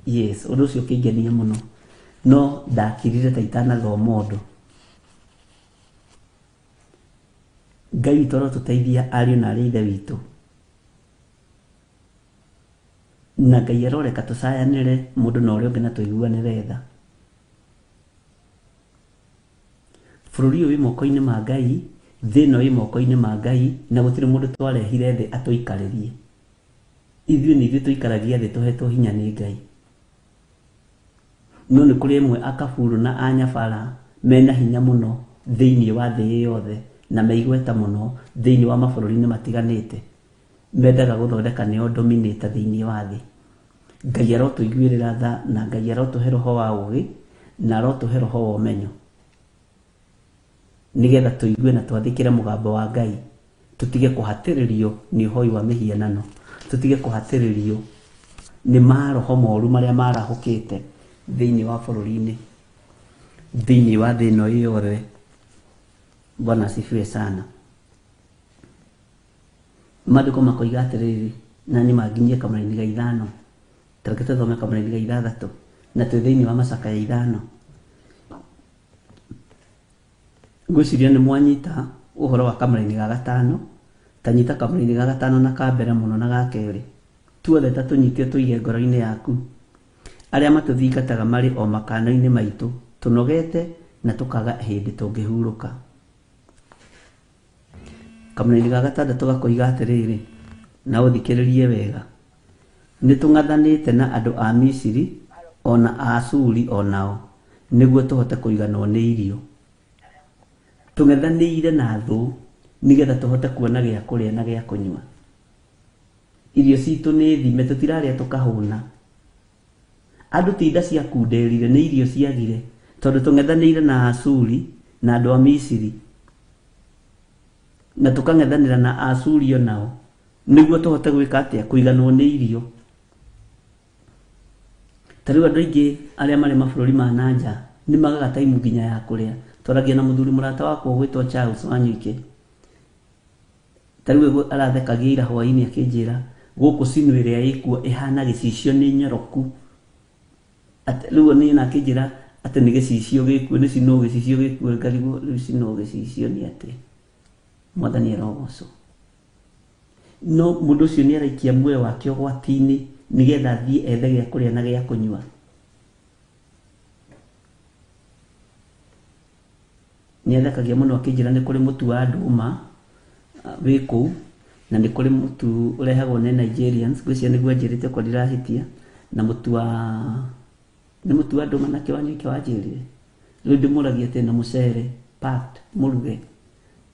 Yes, ũndũ ũcio ũkĩngenia mũno. No ndakirire ta itanathoma ũndũ. Ngai witũ arotũteithia ariũ na arĩ ithe witũ. Na Ngai aroreka tũcayanĩre mũndũ na ũrĩa ũngĩ na tũiguanĩre tha. Bũrũri ũyũ wĩ moko-inĩ ma Ngai, thĩ ĩno ĩ moko-inĩ ma Ngai, na gũtirĩ mũndũ twarehire thĩ atũikarĩrie. Ithuĩ nĩ ithuĩ tũikaragia thĩ tũhetwo hinya nĩ Ngai. No nĩ kũrĩ amwe akaburu na anyabara mena hinya mũno thĩinĩ wa thĩ yothe na meigweta mũno thĩinĩ wa mabũrũri-inĩ matiganĩte. Mendaga gũthondeka nĩo dominator thĩinĩ wa thĩ. Ngai arotũiguĩrĩra tha na Ngai arotũhe roho wa ũũgĩ na arotũhe roho wa ũmenyo, nĩgetha tũigue na twathĩkĩre mũgambo wa Ngai, tũtige kũhatĩrĩrio nĩ ũhoi wa mĩhianano, tũtige kũhatĩrĩrio nĩ maroho moru marĩa marahũkĩte thĩinĩ wa bũrũri-inĩ, thĩinĩ wa thĩ ĩno yothe. Bwana asifiwe sana. Maandĩko makoiga atĩrĩrĩ, na nĩ manginyie kamũraini ga 5, ta reke tũthome kamũraini ga 6, na twĩ thĩinĩ wa macakaya 5. Ngwĩciria nĩ mwanyita ũhoro wa kamũraini ga 5, ta nyita kamũraini ga 5 na ka mbere mũno na ga kerĩ. Tuothe ta tũnyite tũige ngoro-inĩ yaku. Arĩa matũthingataga marĩ o makano-inĩ maitũ, tũnogete na tũkaga hĩndĩ tũngĩhurũka. Kamũraini ga 6 gakoiga atĩrĩrĩ, na ũthikĩrĩrie wega. Nĩ tũng'athanĩte na andũ a Misiri ona a Ashuri o nao, nĩguo tũhote kũiganwo nĩ irio. Tũng'ethanĩire na thũ nĩgetha tũhote kuona gĩa kũrĩa na gĩa kũnyua. Irio citũ nĩ thime, tũtirarĩa tũkahũna. Andũ ti nda ciakunderire, nĩ irio ciagire, tondũ tũng'ethanĩire na Ashuri na andũ a Misiri, na tũkang'ethanĩra na Ashuri o nao, nĩguo tũhote gwĩka atĩa? Kũiganwo nĩ irio. Ta rĩu andũ aingĩ arĩa marĩ mabũrũri ma na nja nĩ magaga taimu nginya ya kũrĩa. Twaragia na mũthuri mũrata wakwa ũgwĩtwo Charles Wanyuike. Ta rĩu arathekagia ira hwaĩ-inĩ akĩnjĩra gũkũ cinu ĩrĩa ĩkuo ĩhana gĩcicio nĩ nyoroku. Rĩu niĩ na akĩnjĩra atĩ nĩ gĩcicio gĩkuo, nĩ cinu gĩcicio gĩkuo, ngarigwo rĩu cinu gĩcicio nĩ atĩa. Mwathani arogocwo. No mũndũ ũcio nĩ araikia muoyo wake ũgwati-inĩ nĩgetha athiĩ ethe gĩa kũrĩa na gĩa kũnyua. Nĩ athekagia mũno akĩnjĩra nĩ kũrĩ mũtu wa ndũma wĩ kũu, na nĩ kũrĩ mũtu ũrehagwo nĩ Nigerians, ngwĩciria nĩguo anjĩrĩte okorwo ndirahĩtia, na mũtu wa, nĩ mũtu wa ndũma nake Wanyuike wanjĩrire. Rĩu ndĩmũragia atĩ na mũcere packed mũruge,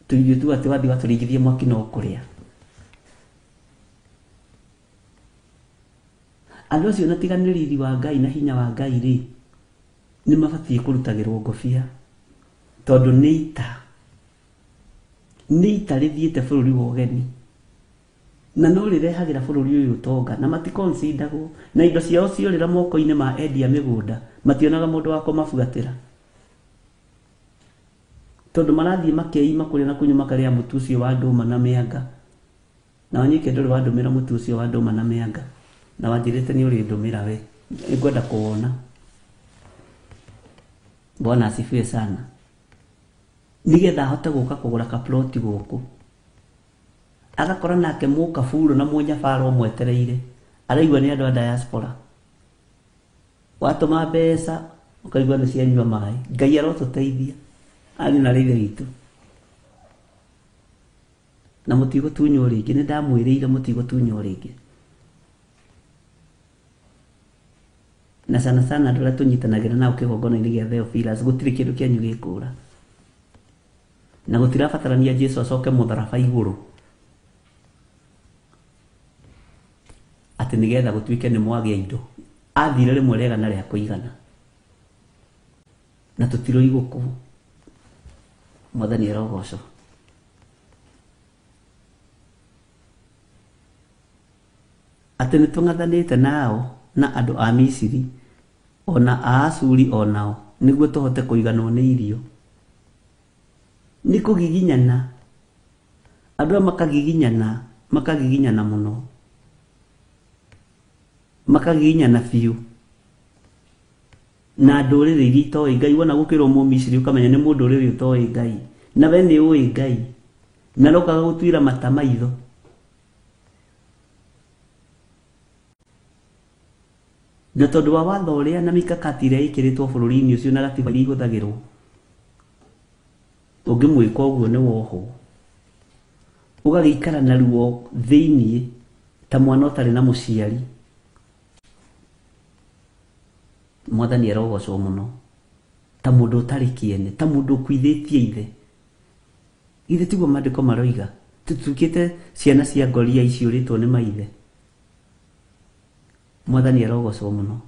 tũirio tu atĩ wathiĩ watũringithia mwaki no kũrĩa. Andũ acio na tiga nĩ riri wa Ngai na hinya wa Ngai rĩ, nĩ mabatiĩ kũrutagĩrwo ngobia, tondũ nĩ ita. Nĩ ita rĩthiĩte bũrũri wa ũgeni, na no rĩrehagĩra bũrũri ũyũ ũtonga, na matikonsidagwo, na indo ciao ciorĩra moko-inĩ ma endia mĩgũnda, mationaga mũndũ wa kũmabuatĩra, tondũ marathiĩ makeima kũrĩa na kũnyua makarĩa mũtu ũcio wa ndũma na mĩanga. Na Wanyuike ndũrĩ wandũmĩra mũtu ũcio wa ndũma na mĩanga, na wanjĩrĩte nĩ ũrĩndũmĩra we, nĩngwenda kũwona. Bwana asifiwe sana. Nĩgetha ahote gũka kũgũra kaploti gũkũ, agakora nake mũkaburu na mũnyabara ũmwetereire, araigua nĩ andũ a diaspora. Watũma mbeca ũkaigua nĩ cianyua maĩ. Ngai arotũteithia ariũ na ithe witũ, na mũtigũtunywo rĩngĩ. Nĩ ndamwĩrĩire mũtigũtunywo rĩngĩ. Na sana sana andũ arĩa tũnyitanagĩra nao kĩgongona-inĩ gĩa Theophilus, gũtirĩ kĩndũ kĩanyu gĩkũra, na gũtirabatarania Jesu acoke mũtharaba igũrũ atĩ nĩgetha gũtuĩke nĩ mwagĩa indo. Athire rĩmwe rĩega na rĩa kũigana, na tũtiroigwo kũu. Mwathani arogocwo. Atĩ nĩ tũng'athanĩte nao na andũ a Misiri ona a Ashuri o nao, nĩguo tũhote kũiganwo nĩ irio. Nĩ kũgiginyana, andũ aya makagiginyana, makagiginyana mũno, makagiginyana biũ na ndũrĩrĩ iria itoĩ Ngai. Wona gũkĩrwo Mũmisiri ũkamenya nĩ mũndũrĩrĩ ũtoĩ Ngai, na we nĩ ũĩ Ngai, na rokaga gũtuĩra mata maitho. Na tondũ wa watho ũrĩa na mikakati ĩrĩa ĩkĩrĩtwo bũrũri-inĩ ũcio na gatiba iria ihũthagĩrwo, ũngĩmwĩka ũguo nĩ wohwo, ũgagĩikara na ruo thĩiniĩ ta mwana ũtarĩ na mũciari. Mwathani arogocwo mũno, ta mũndũ ũtarĩ kĩene, ta mũndũ ũkuithĩtie ithe. Ithe tiguo maandĩko maroiga, tũtuĩkĩte ciana cia ngoria iciũrĩtwo nĩ maithe. Mwathani arogocwo mũno.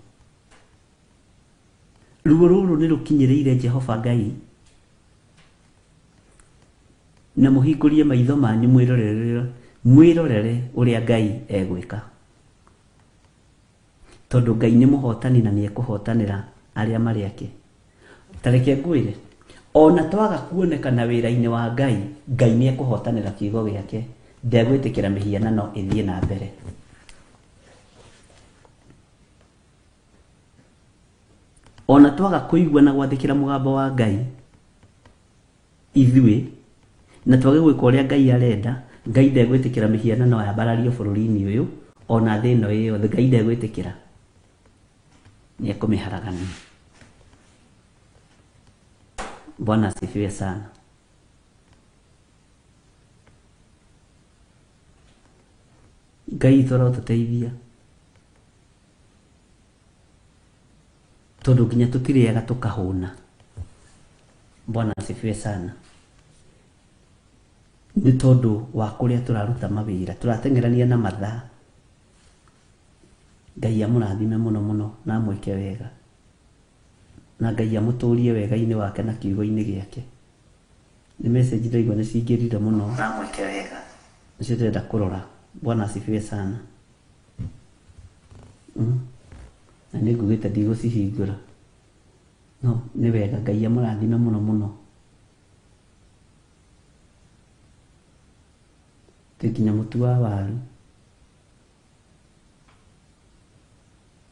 Ruo rũrũ nĩ rũkinyĩrĩire Jehova Ngai, na mũhingũrie maitho manyu mwĩrorere ũrĩa Ngai egwĩka, tondũ Ngai nĩ mũhotani na nĩ ekũhotanĩra arĩa marĩ ake. Ta reke ngwĩre, ona twaga kuonekana wĩra-inĩ wa Ngai, Ngai nĩ ekũhotanĩra kiugo gĩake, ndegwĩtĩkĩra mĩhianano ĩthiĩ na mbere. Ona twaga kũigua na gwathĩkĩra mũgambo wa Ngai ithuĩ, na twage gwĩka ũrĩa Ngai arenda, Ngai ndegwĩtĩkĩra mĩhianano yambarario bũrũri-inĩ ũyũ, ona thĩ ĩno ĩ yothe. Ngai ndegwĩtĩkĩra, nĩ ekũmĩharagania. Bwana asifiwe sana. Ngai witũ arotũteithia. Tondũ nginya tũtirĩaga tũkahũna. Bwana asifiwe sana. Nĩ tondũ wa kũrĩa tũraruta mawĩra, tũrateng'erania na mathaa. Ngai amũrathime mũno mũno na amwĩke wega. Na Ngai amũtũrie wega-inĩ wake na kiugo-inĩ gĩake. Nĩ message ndaigua nĩ cingĩrire mũno. Na amwĩke wega. Nĩcio ndĩrenda kũrora. Bwana asifiwe sana. Na nĩ ngugĩte ndigũcihingũra. No nĩ wega Ngai amũrathime mũno mũno. Twĩ nginya mũtu wa waru.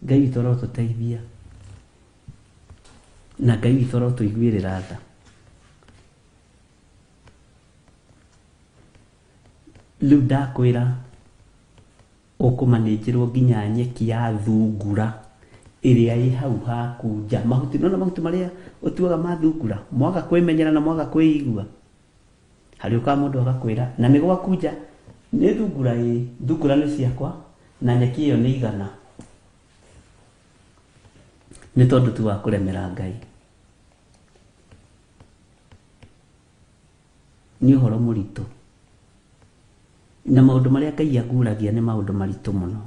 Ngai witũ arotũteithia. Na Ngai witũ arotũiguĩrĩra tha. Rĩu ndakwĩra ũkũmanĩnjĩrwo nginya nyeki ya thungura ĩrĩa ĩ hau haku nja. Mahuti, nĩwona mahuti marĩa ũtuaga ma thungura, mwaga kwĩmenyera na mwaga kwĩigua. Harĩ ũkaga mũndũ agakwĩra na nĩ gwaku nja, nĩ thungura ĩ, thungura nĩ ciakwa na nyeki ĩyo nĩ igana. Nĩ tondũ tu wa kũremera Ngai. Nĩ ũhoro mũritũ. Na maũndũ marĩa Ngai aguragia nĩ maũndũ maritũ mũno.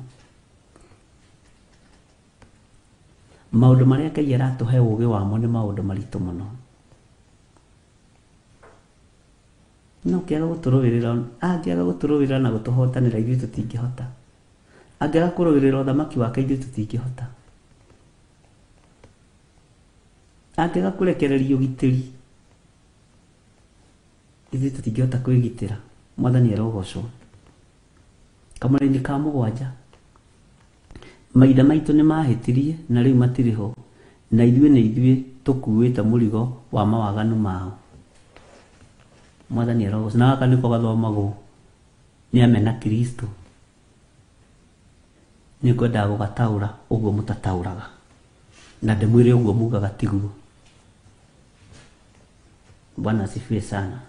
Maũndũ marĩa Ngai aratũhe ũũgĩ wamo nĩ maũndũ maritũ mũno. No kĩaga gũtũrũĩrĩra, angĩaga gũtũrũĩrĩra na gũtũhotanĩra ithuĩ tũtingĩhota. Angĩaga kũrũĩrĩra ũthamaki wake ithuĩ tũtingĩhota. Angĩaga kũrekereria ũgitĩri ithuĩ tũtingĩhota kwĩgitĩra. Mwathani arogocwo. Kamũra-inĩ ka mũgwanja, maithe maitũ nĩ mahĩtirie na rĩu matirĩ ho, na ithuĩ nĩ ithuĩ tũkuĩte mũrigo wa mawaganu mao. Mwathani arogocwo. Na gaka nĩko gathomagwo nĩ amena Kristo. Nĩ ngwendaga gũgataũra ũguo mũtataũraga, na ndĩmwĩre ũguo mugaga tiguo. Bwana asifiwe sana.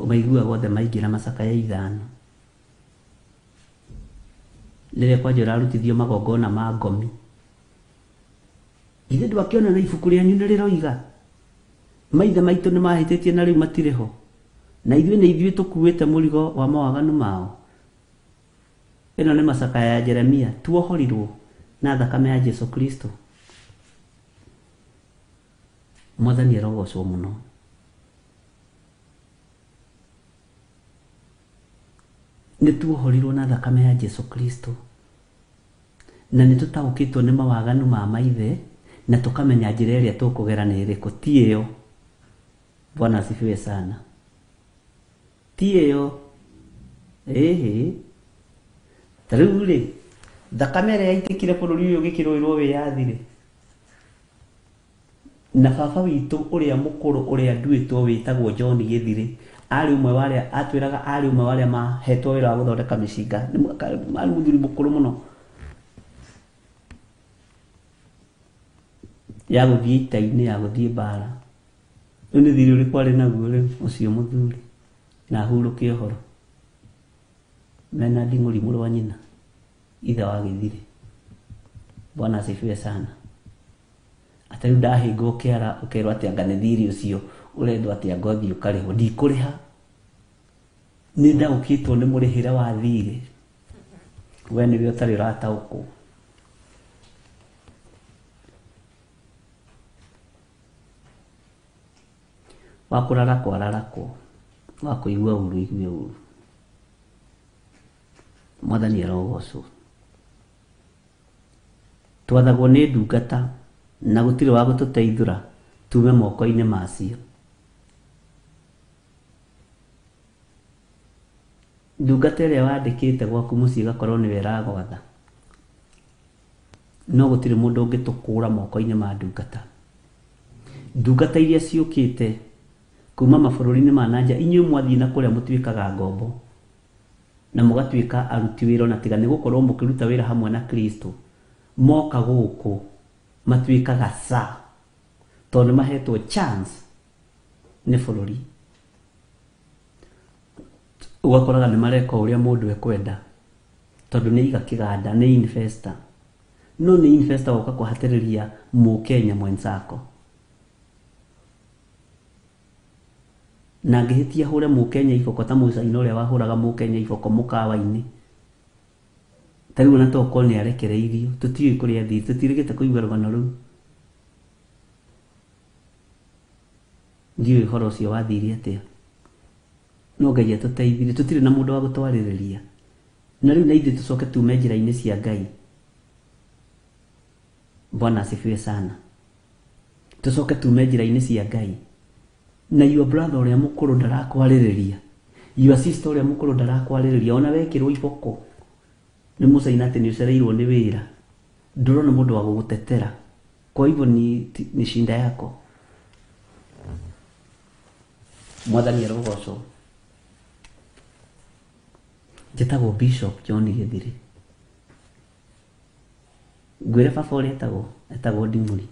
Maiguaga othe maingĩra macakaya ithano. Rĩrĩa kwanja ũrarutithio magongona ma ngomi. Ithe ndwakĩona na ibuku rĩanyu nĩ rĩroiga maithe maitũ nĩ mahĩtĩtie na rĩu matirĩ ho, na ithuĩ nĩ ithuĩ tũkuĩte mũrigo wa mawaganu mao. Ĩno nĩ macakaya ya Jeremia, tuohorirwo na thakame ya Jesu Kristo. Mwathani arogocwo mũno. Nĩ tuohorirwo na thakame ya Jesu Kristo, na nĩ tũtaũkĩtwo nĩ mawaganu ma maithe, na tũkamenya njĩra ĩrĩa tũkũgera nĩ ĩrĩkũ. Ti ĩyo. Bwana asifiwe sana. Ti ĩyo. Ĩhĩ. Ta rĩu rĩ, thakame ĩrĩa yaitĩkire bũrũri ũyũ ũgĩkĩrũĩrwo wĩyathi rĩ, na baba witũ ũrĩa mũkũrũ ũrĩa nduĩtwo wĩtagwo John Gĩthirĩ, arĩ ũmwe wa arĩa atwĩraga arĩ ũmwe wa arĩa mahetwo wĩra wa gũthondeka mĩcinga. Arĩ mũthuri mũkũrũ mũno. Ya gũthiĩ ita-inĩ, ya gũthiĩ mbara. Rĩu nĩ thirĩ ũrĩkũ arĩ naguo rĩu ũcio mũthuri, na ahurũke ũhoro. Mena nding'ũri mũrũ wa nyina, ithe wa Gĩthirĩ. Bwana asifiwe sana. Atĩ rĩu ndahĩngwo kĩara ũkerwo atĩ anga nĩ thirĩ ũcio ũrendwo atĩ anga ũthiĩ ũkarĩhwo. Ndikũrĩha. Nĩ ndaũkĩtwo nĩ mũrĩhĩre wa thirĩ. We nĩwe ũtarĩ ũrataũkwo. Wa kũrarakwo ararakwo, wa kũigua ũru igue ũru. Mwathani arogocwo. Twathagwo nĩ ndungata na gũtirĩ wa gũtũteithũra tume moko-inĩ macio. Ndungata ĩrĩa wandĩkĩte gwaku mũciĩ ĩgakorwo nĩwe ĩragwatha, no gũtirĩ mũndũ ũngĩtũkũra moko-inĩ ma ndungata. Ndungata iria ciũkĩte kuma mabũrũri-inĩ ma na nja, inyuĩ mwathiĩ na kũrĩa mũtuĩkaga ngombo na mũgatuĩka aruti wĩra, ona tiga nĩ gũkorwo mũkĩruta wĩra hamwe na Kristo, moka gũkũ matuĩkaga sa, tondũ nĩ mahetwo chance nĩ bũrũri. Ũgakoraga nĩ mareka ũrĩa mũndũ ekwenda, tondũ nĩ iga kĩganda, nĩ investor. No nĩ investor woka kũhatĩrĩria mũkenya mwenzako. Na ngĩhĩtia hũre mũkenya iboko ta mũcaina ũrĩa wahũraga mũkenya iboko mũkawa-inĩ. Ta rĩu ona tokorwo nĩ arekereirio, tũtiũĩ kũrĩa athire, tũtirĩgĩte kũigua rũgano rũu. Ndiũĩ ũhoro ũcio wathire atĩa. No Ngai atũteithirie, tũtirĩ na mũndũ wa gũtwarĩrĩria. Na rĩu na ithuĩ tũcoke tume njĩra-inĩ cia Ngai. Bwana asifiwe sana. Tũcoke tume njĩra-inĩ cia Ngai. Na your brother ũrĩa mũkũrũ ndarakwarĩrĩria, your sister ũrĩa mũkũrũ ndarakwarĩrĩria, ona wekĩrwo iboko nĩ mũcaina atĩ nĩ ũcereirwo nĩ wĩra, ndũrona mũndũ wa gũgũtetera. Kwa hivyo ni shinda yako. Mwathani arogocwo. Njĩtagwo Bishop John Gĩthiri. Ngwĩre baba ũrĩa etagwo, etagwo Nding'ũri.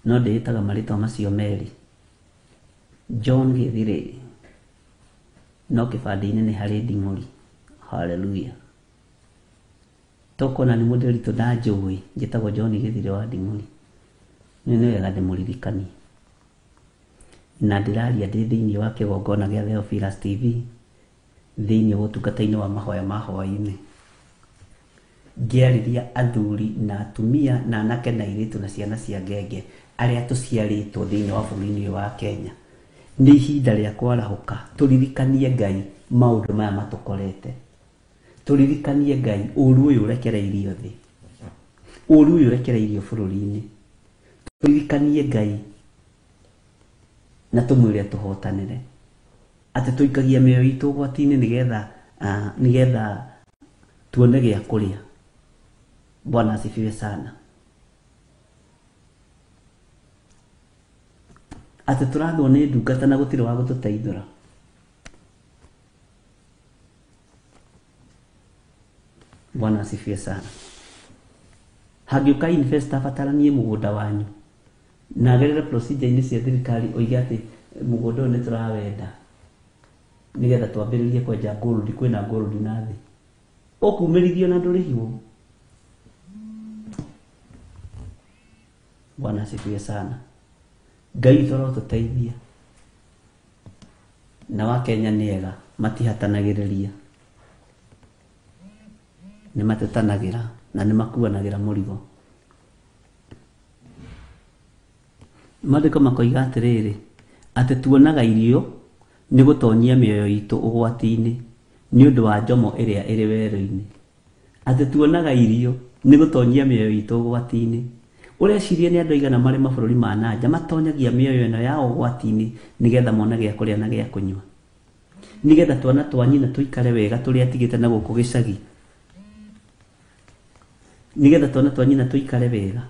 No ndĩĩtaga marĩtwa macio merĩ. John Gĩthiri, no kĩbandĩ-inĩ nĩ harĩ Nding'ũri. Hallelujah. Tokona nĩ mũndũ witũ ndanjũĩ, njĩtagwo John Gĩthiri wa Nding'ũri. Nĩ wega ndĩmũririkanie. Na ndĩraria ndĩ thĩinĩ wa kĩgongona gĩa Theophilus TV, thĩinĩ wa ũtungata-inĩ wa mahoya ma hwaĩ-inĩ. Ngĩarĩria athuri na atumia na anake na airĩtu na ciana cia ngenge arĩa tũciarĩtwo thĩinĩ wa bũrũri-inĩ ũyũ wa Kenya. Nĩ ihinda rĩa kwarahũka, tũririkanie Ngai maũndũ maya matũkorete. Tũririkanie Ngai ũru ũyũ ũrekereirio thĩ, ũru ũyũ ũrekereirio bũrũri-inĩ. Tũririkanie Ngai na tũmwĩre tũhotanĩre, atĩ tũikagia mĩoyo itũ ũgwati-inĩ nĩgetha tuone gĩa kũrĩa. Bwana asifiwe sana. Atĩ tũrathwo nĩ ndungata na gũtirĩ wa gũtũteithũra. Bwana asifiwe sana. Hangĩũka investor abataranie mũgũnda wanyu na agerere procedure-inĩ cia thirikari oige atĩ mũgũnda ũyũ nĩ tũrawenda nĩgetha twambĩrĩrie kwenja gold, kwĩna gold na thĩ, ũkumĩrithio na ndũrĩhirwo. Bwana asifiwe sana. Ngai witũ arotũteithia. Na wa Kenya nĩ ega, matihatanagĩrĩria, nĩ matetanagĩra na nĩ makuanagĩra mũrigo. Maandĩko makoiga atĩrĩrĩ, atĩ tuonaga irio nĩ gũtonyia mĩoyo itũ ũgwati-inĩ nĩ ũndũ wa njomo ĩrĩa ĩrĩ werũ-inĩ. Atĩ tuonaga irio nĩ gũtonyia mĩoyo itũ ũgwati-inĩ. Ũreciria nĩ andũ aigana marĩ mabũrũri ma nanja matonyagia mĩoyo ĩno yao ũgwati-inĩ nĩgetha mone gĩa kũrĩa na gĩa kũnyua, nĩgetha twana twa nyina tũikare wega tũrĩa atigĩte na gũkũ gĩcagi, nĩgetha twana twa nyina tũikare wega,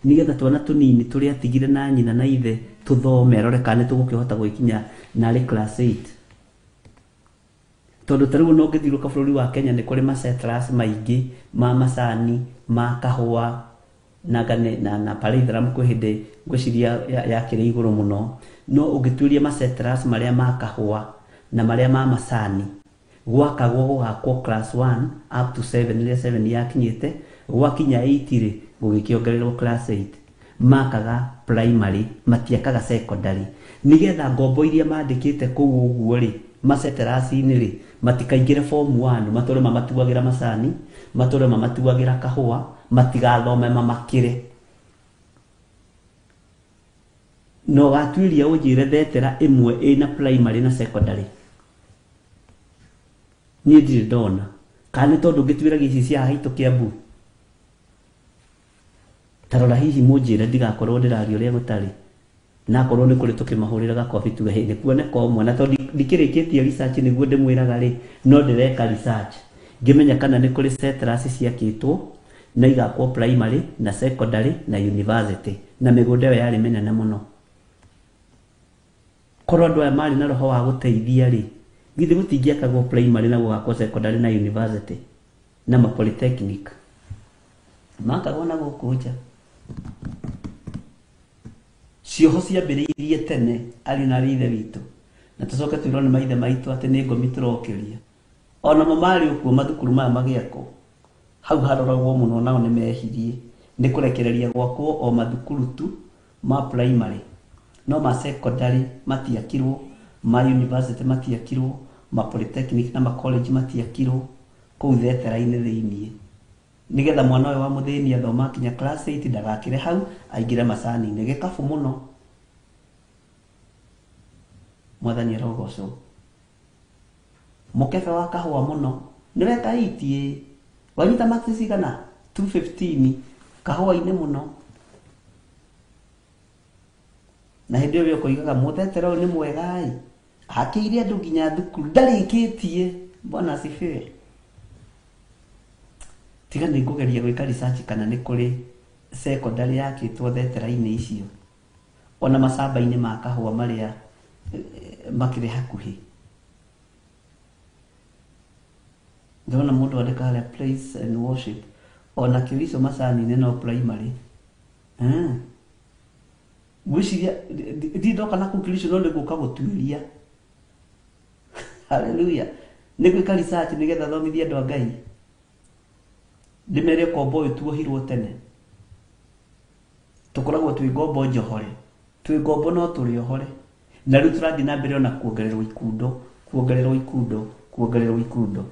nĩgetha twana tũnini tũrĩa atigire na nyina na ithe tũthome, arore kana nĩ tũgũkĩhota gwĩkinya narĩ class 8. Tondũ ta rĩu no ũngĩthiũrũrũka bũrũri wa Kenya nĩ kũrĩ masettlers maingĩ ma macani, ma kahũa, na Palladium kwĩ hĩndĩ ngwĩciria yakĩrĩ igũrũ mũno. No ũngĩtuĩria masettlers marĩa ma kahũa na marĩa ma macani, gwakagwo gũgakwo class 1 up to 7, rĩrĩa 7 yakinyĩte, gwakinya 8 rĩ, gũgĩkĩongererwo class 8. Makaga primary, matiakaga secondary, nĩgetha ngombo iria mandĩkĩte kũu ũguo rĩ, masettlers-inĩ rĩ, matikaingĩre form 1, matũre mamatuagĩra macani, matũre mamatuagĩra kahũa, matigathome mamakĩre. Na ũgatuĩria ũnjĩre thetera ĩmwe ĩna primary na secondary, niĩ ndirĩ ndona. Kana nĩ tondũ ngĩtuĩragia ici cia haha itũ Kiambu? Ta rora hihi mũnjĩre ndigakorwo ndĩraria ũrĩa gũtarĩ. Na akorwo nĩ kũrĩ tũkĩmahũrĩra gakobi tuge hĩ, nĩ kuoneka ũmwe. Na tondũ ndikĩrĩkĩtie research nĩguo ndĩmwĩraga rĩ, no ndĩreka research ngĩmenya kana nĩ kũrĩ settlers ciakĩtwo na igakwo primary na secondary na university, na mĩgũnda ĩyo yarĩ mĩnene mũno. Korwo andũ aya marĩ na roho wa gũteithia rĩ, githĩ gũtingĩakagwo primary na gũgakwo secondary na university na ma polytechnic makagwo na gũkũ nja. Cioho ciambĩrĩirie tene ariũ na arĩ ithe witũ, na tũcoke twĩrwo nĩ maithe maitũ atĩ nĩ ngomi tũrokĩria. Onamo marĩ okuo mathukuru maya magĩakwo. Hau haroragwo mũno nao nĩ mehirie nĩ kũrekereria gwakwo o mathukuru tu ma primary, no ma secondary matiakirwo, ma university matiakirwo, ma polytechnic na ma college matiakirwo kũu thetera-inĩ thĩiniĩ, nĩgetha mwana ũyũ wa mũthĩni athoma kinya class 8 ndagakĩre hau aingĩre macani-inĩ. Gĩkabu mũno. Mwathani arogocwo. Mũkebe wa kahũa mũno nĩweka 8 wanyita marks cigana? 215 kahũa-inĩ mũno. Na hĩndĩ ĩyo ũkoigaga mũthetera ũyũ nĩ mwega ĩ, akĩire andũ nginya thukuru ndarĩkĩtie. Bwana asifiwe. Tiga nĩ ngũgeria gwĩka research kana nĩ kũrĩ secondary yakĩtwo thetera-inĩ icio, ona macamba-inĩ ma kahũa marĩa makĩrĩ hakuhĩ. Ndĩrona mũndũ andĩka harĩa praise and worship, ona Kĩrico macani-inĩ no primary. Ngwĩciria ndirĩ ndoka na kũu Kĩrico, no nĩ ngũka gũtuĩria. Hallelujah. Nĩ gwĩka research nĩgetha thomithie andũ a Ngai, ndĩmere ũkombo ũyũ tuohirwo tene, tũkoragwo twĩ ngombo njohore, twĩ ngombo no tũrĩ ohore, na rĩu tũrathiĩ na mbere ona kuongererwo ikundo, kuongererwo ikundo, kuongererwo ikundo.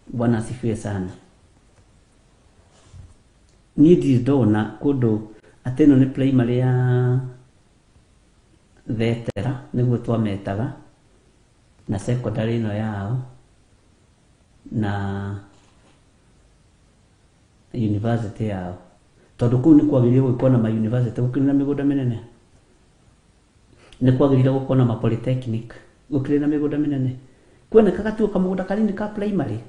Bwana asifiwe sana. Niĩ ndirĩ ndona kũndũ atĩ ĩno nĩ primary ya thetera nĩguo twametaga, na secondary ĩno yao na university yao, tondũ kũu nĩ kwagĩrĩire gũkorwo na ma university, gũkĩrĩ na mĩgũnda mĩnene, nĩ kwagĩrĩire gũkorwo na ma polytechnic, gũkĩrĩ na mĩgũnda mĩnene. Kuonekaga tu kamũgũnda kanini ka primary,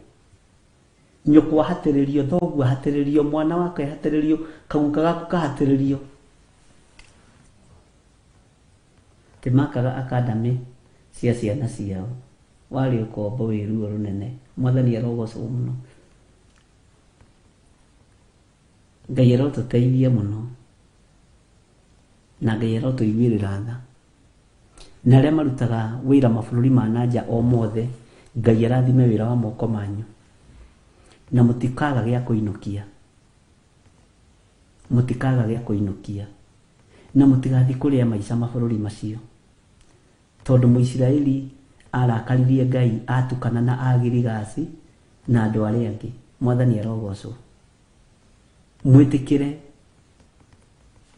nyũkwa ahatĩrĩrio, thoguo ahatĩrĩrio, mwana wake ahatĩrĩrio, kaguka gaku kahatĩrĩrio. Timakaga academy cia ciana ciao, warĩ ũkombo wĩ ruo rũnene. Mwathani arogocwo mũno. Ngai arotũteithia mũno, na Ngai arotũiguĩrĩra tha. Na arĩa marutaga wĩra mabũrũri ma na nja o mothe, Ngai arathime wĩra wa moko manyu, na mũtikaga gĩa kũinũkia, mũtikaga gĩa kũinũkia, na mũtigathiĩ kũrĩa maica mabũrũri macio, tondũ Mũisiraeli arakaririe Ngai atukana na Agirigasi na andũ arĩa angĩ. Mwathani arogocwo. Mwĩtĩkĩre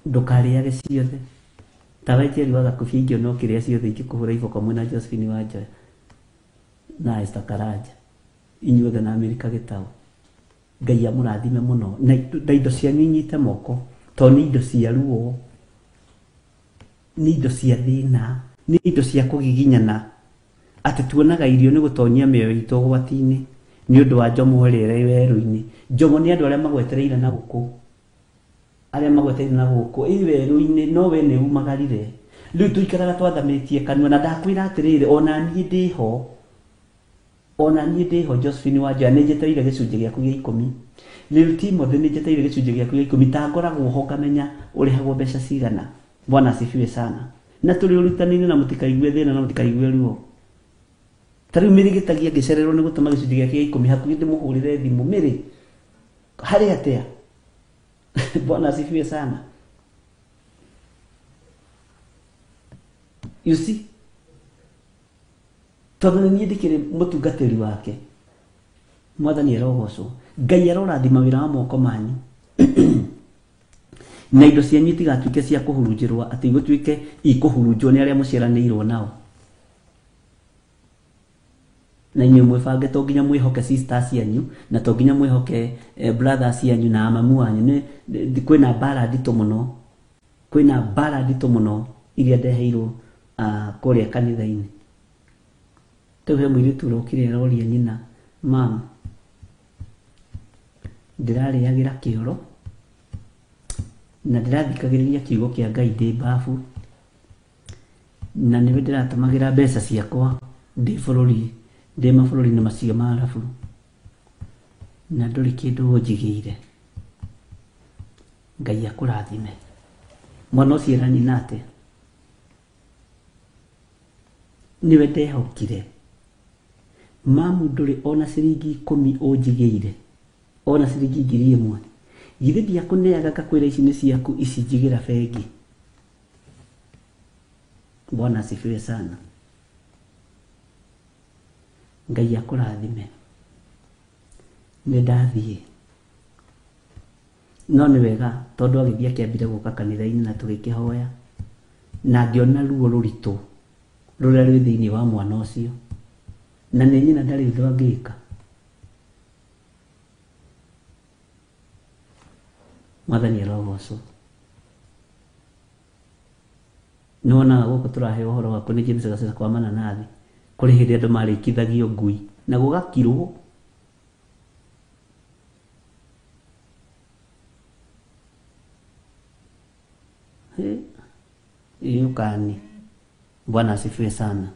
ndũkarĩage ciothe. Tawe Njeri wa Gakubia ingĩona ũkĩrĩa ciothe ingĩkũhũra iboko mwĩna Josephine wa Njoya na Esther Karanja, inyuothe na Amerika Gĩtaũ. Ngai amũrathime mũno na indo cianyu inyite moko, tondũ nĩ indo cia ruo, nĩ indo cia thĩna, nĩ indo cia kũgiginyana, atĩ tuonaga irio nĩ gũtonyia mĩoyo itũ ũgwati-inĩ nĩ ũndũ wa njomo ĩrĩa ĩrĩ werũ-inĩ. Njomo nĩ andũ arĩa magwetereire na gũkũ, arĩa magwetereire na gũkũ ĩ werũ-inĩ, no we nĩ umagarire. Rĩu tũikaraga twathamĩtie kanua, na ndakwĩra atĩrĩrĩ, ona niĩ ndĩho, ona niĩ ndĩho. Josephine wa Njoya, nĩ njetereire gĩcunjĩ gĩaku gĩa 10. Rĩu Timothy, nĩ njetereire gĩcunjĩ gĩaku gĩa 10. Ta ngoragwo ho ngamenya ũrĩhagwo mbeca cigana. Bwana asifiwe sana. Na tũrĩ ũrutani-inĩ, na mũtikaigue thĩna na mũtikaigue ruo. Ta rĩu Mĩrĩ Gĩtagia ngĩcererwo nĩ gũtũma gĩcunjĩ gĩake gĩa 10, hakuhĩ ndĩmũhũrĩre thimũ, Mĩrĩ harĩ atĩa? Bwana asifiwe sana. You see, tondũ nĩ niĩ ndĩkĩrĩ mũtungatĩri wake. Mwathani arogocwo. Ngai arorathima wĩra wa moko manyu, na indo cianyu itigatuĩke cia kũhurunjĩrwo, atĩ igũtuĩke ikũhurunjwo nĩ arĩa mũciaranĩirwo nao. Na inyuĩ mwĩbange, to nginya mwĩhoke sisters cianyu, na to nginya mwĩhoke brothers cianyu na amamu wanyu. Nĩ kwĩna mbara nditũ mũno, kwĩna mbara nditũ mũno iria ndeheirwo kũrĩa kanitha-inĩ. Rĩu he mũirĩtu ũrokire aroria nyina, mam, ndĩrarĩagĩra kĩoro na ndĩrathikagĩrĩria kiugo kĩa Ngai ndĩ babu, na nĩwe ndĩratũmagĩra mbeca ciakwa ndĩ bũrũri, ndĩ mabũrũri-inĩ macio ma Arabu, na ndũrĩ kĩndũ ũnjigĩire. Ngai akũrathime. Mwana ũcio era nyina atĩa? Nĩwe ndehokire. Mamu ndũrĩ ona ciringi 10 ũnjigĩire, ona ciringi 1000. Githĩ ndiakũneaga ngakwĩra ici nĩ ciaku, ici njigĩra bengi. Bwana asifiwe sana. Ngai akũrathime. Nĩ ndathiĩ. No nĩ wega tondũ agĩthiĩ akĩambire gũka kanitha-inĩ na tũgĩkĩhoya, na ngĩona ruo rũritũ rũrĩa rwĩ thĩinĩ wa mwana ũcio, na nĩ nyina ndarĩ ũndũ angĩka. Mwathani arogocwo. Nĩ wonaga gũkũ tũraheo ũhoro waku nĩ James Gacĩra kwa mananathi, kũrĩ hĩndĩ andũ marĩkithagio ngui na gũgakirwo. Yukani. Bwana asifiwe sana.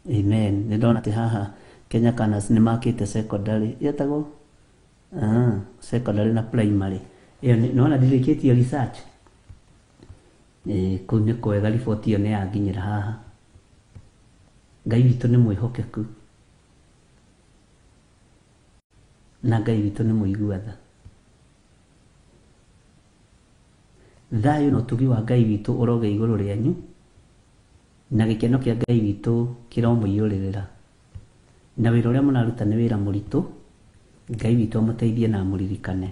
Amen. Nĩ ndona atĩ haha Kenya Canas nĩ makĩte secondary yetagwo secondary na primary. Ĩyo nĩwona ndirĩkĩtie research. Kũu nĩ kwega, riboti ĩyo nĩ yanginyĩra haha. Ngai witũ nĩ mwĩhokeku na Ngai witũ nĩ mũigua tha. Thayũ na ũtugi wa Ngai witũ ũroge igũrũ rĩanyu, na gĩkeno kĩa Ngai witũ kĩromũiyũrĩrĩra. Na wĩra ũrĩa mũraruta nĩ wĩra mũritũ, Ngai witũ amũteithie na amũririkane.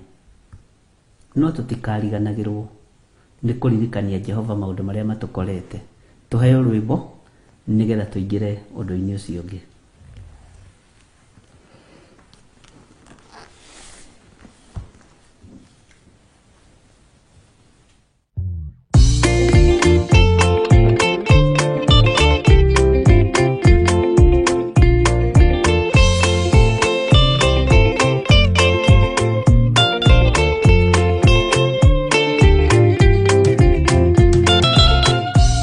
No tũtikariganagĩrwo nĩ kũririkania Jehova maũndũ marĩa matũkorete. Tũheo rwĩmbo nĩgetha tũingĩre ũndũ-inĩ ũcio ũngĩ.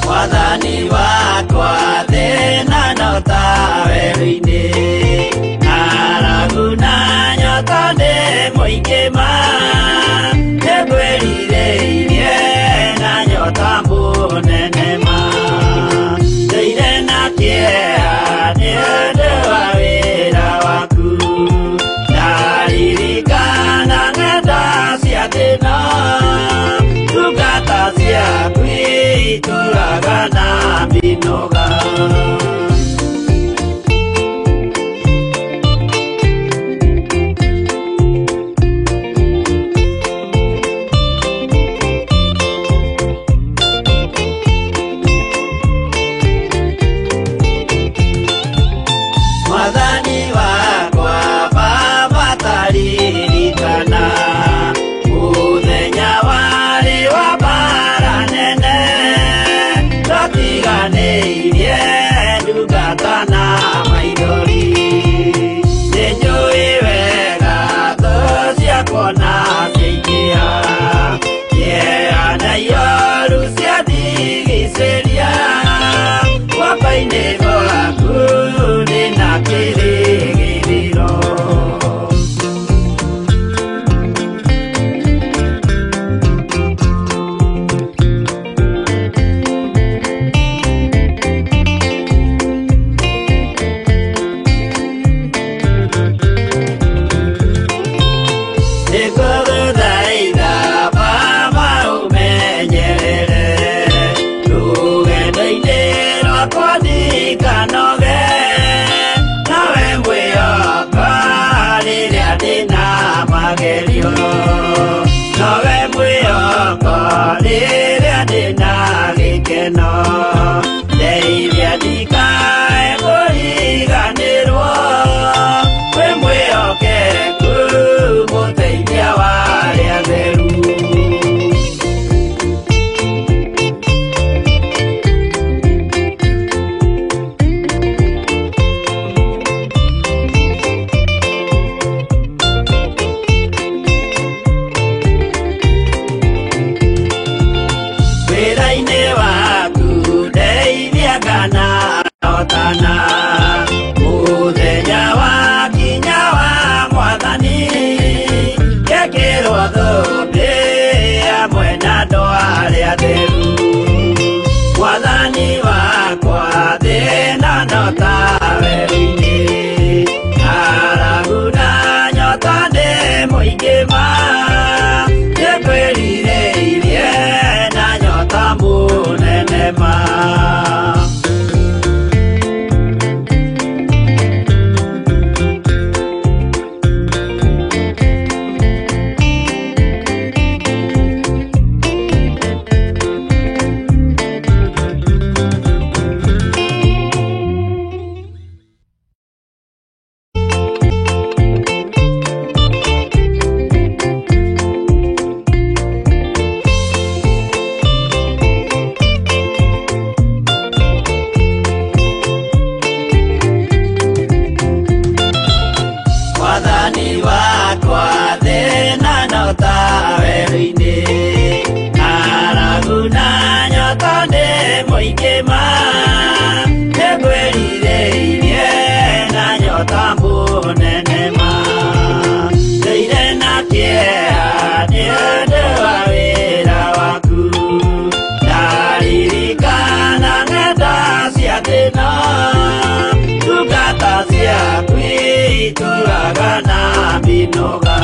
Mwathani wakwa thĩna no tawe. Mũingĩ ma nĩngwĩrirĩirie na nyota mũnene ma ndĩire na kĩeha nĩ ũndũ wa wĩra waku ndaririkana ng'enda cia thĩna ndungata ciaku itũraga na mĩnoga.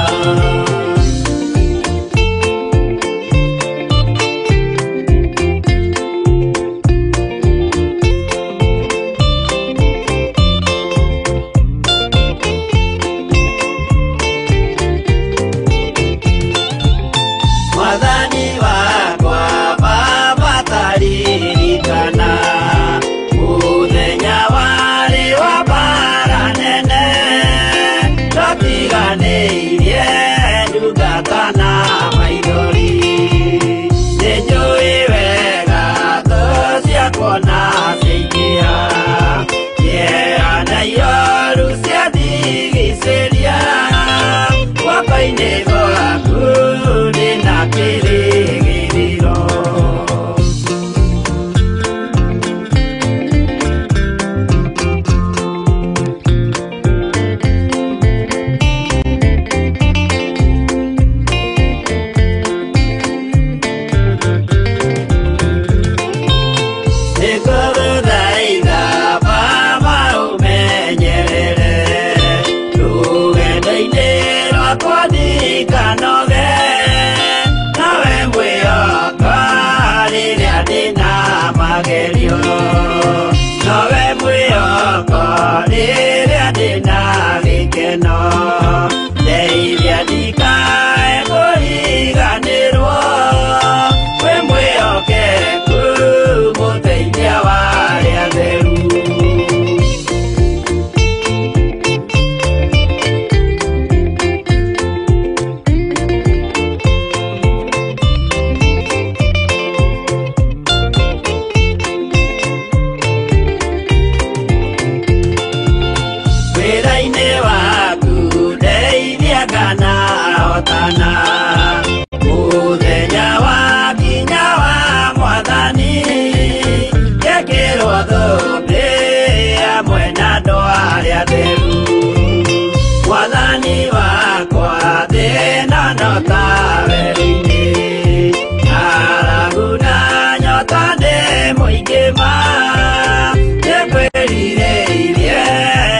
Mwathani wakwa Baba taririkana mũthenya warĩ wa mbara nene twatiganĩirie ndungata na maithori nĩnjũĩ wega thũ ciakwa na ciaingĩha kĩeha na ioru ciandigicĩria guoko-inĩ gwaku ndĩna kĩrĩgĩrĩro. Nĩngũgũthaitha Baba ũmenyerere rũgendo-inĩ rwakwa ndikanoge nawe mwĩhoka rĩrĩa ndĩna magerio nowe mwĩhoko rĩrĩa ndĩna gĩkeno ndeithia ndikae kũriganĩrwo wĩ mwĩhokeku mũteithia wa arĩa atheru. Wĩra-inĩ waku ndeithia kana hotana mũthenya wa kinya wa mwathani ngekĩrwo thũmbĩ hamwe na andũ arĩa atheru mwathani wakwa thĩna no ta werũ-inĩ ng'aragu na nyota ndĩ mũingĩ ma nĩngwĩrirĩirie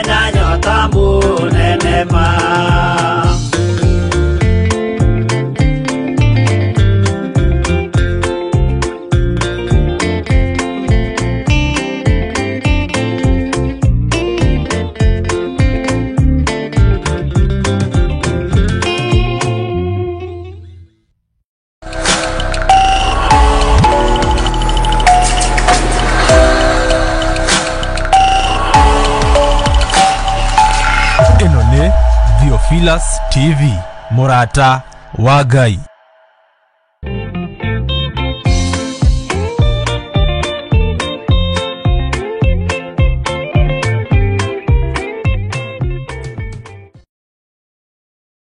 na nyota mũnene ma. Ĩno nĩ Theophilus TV, mũrata wa Ngai.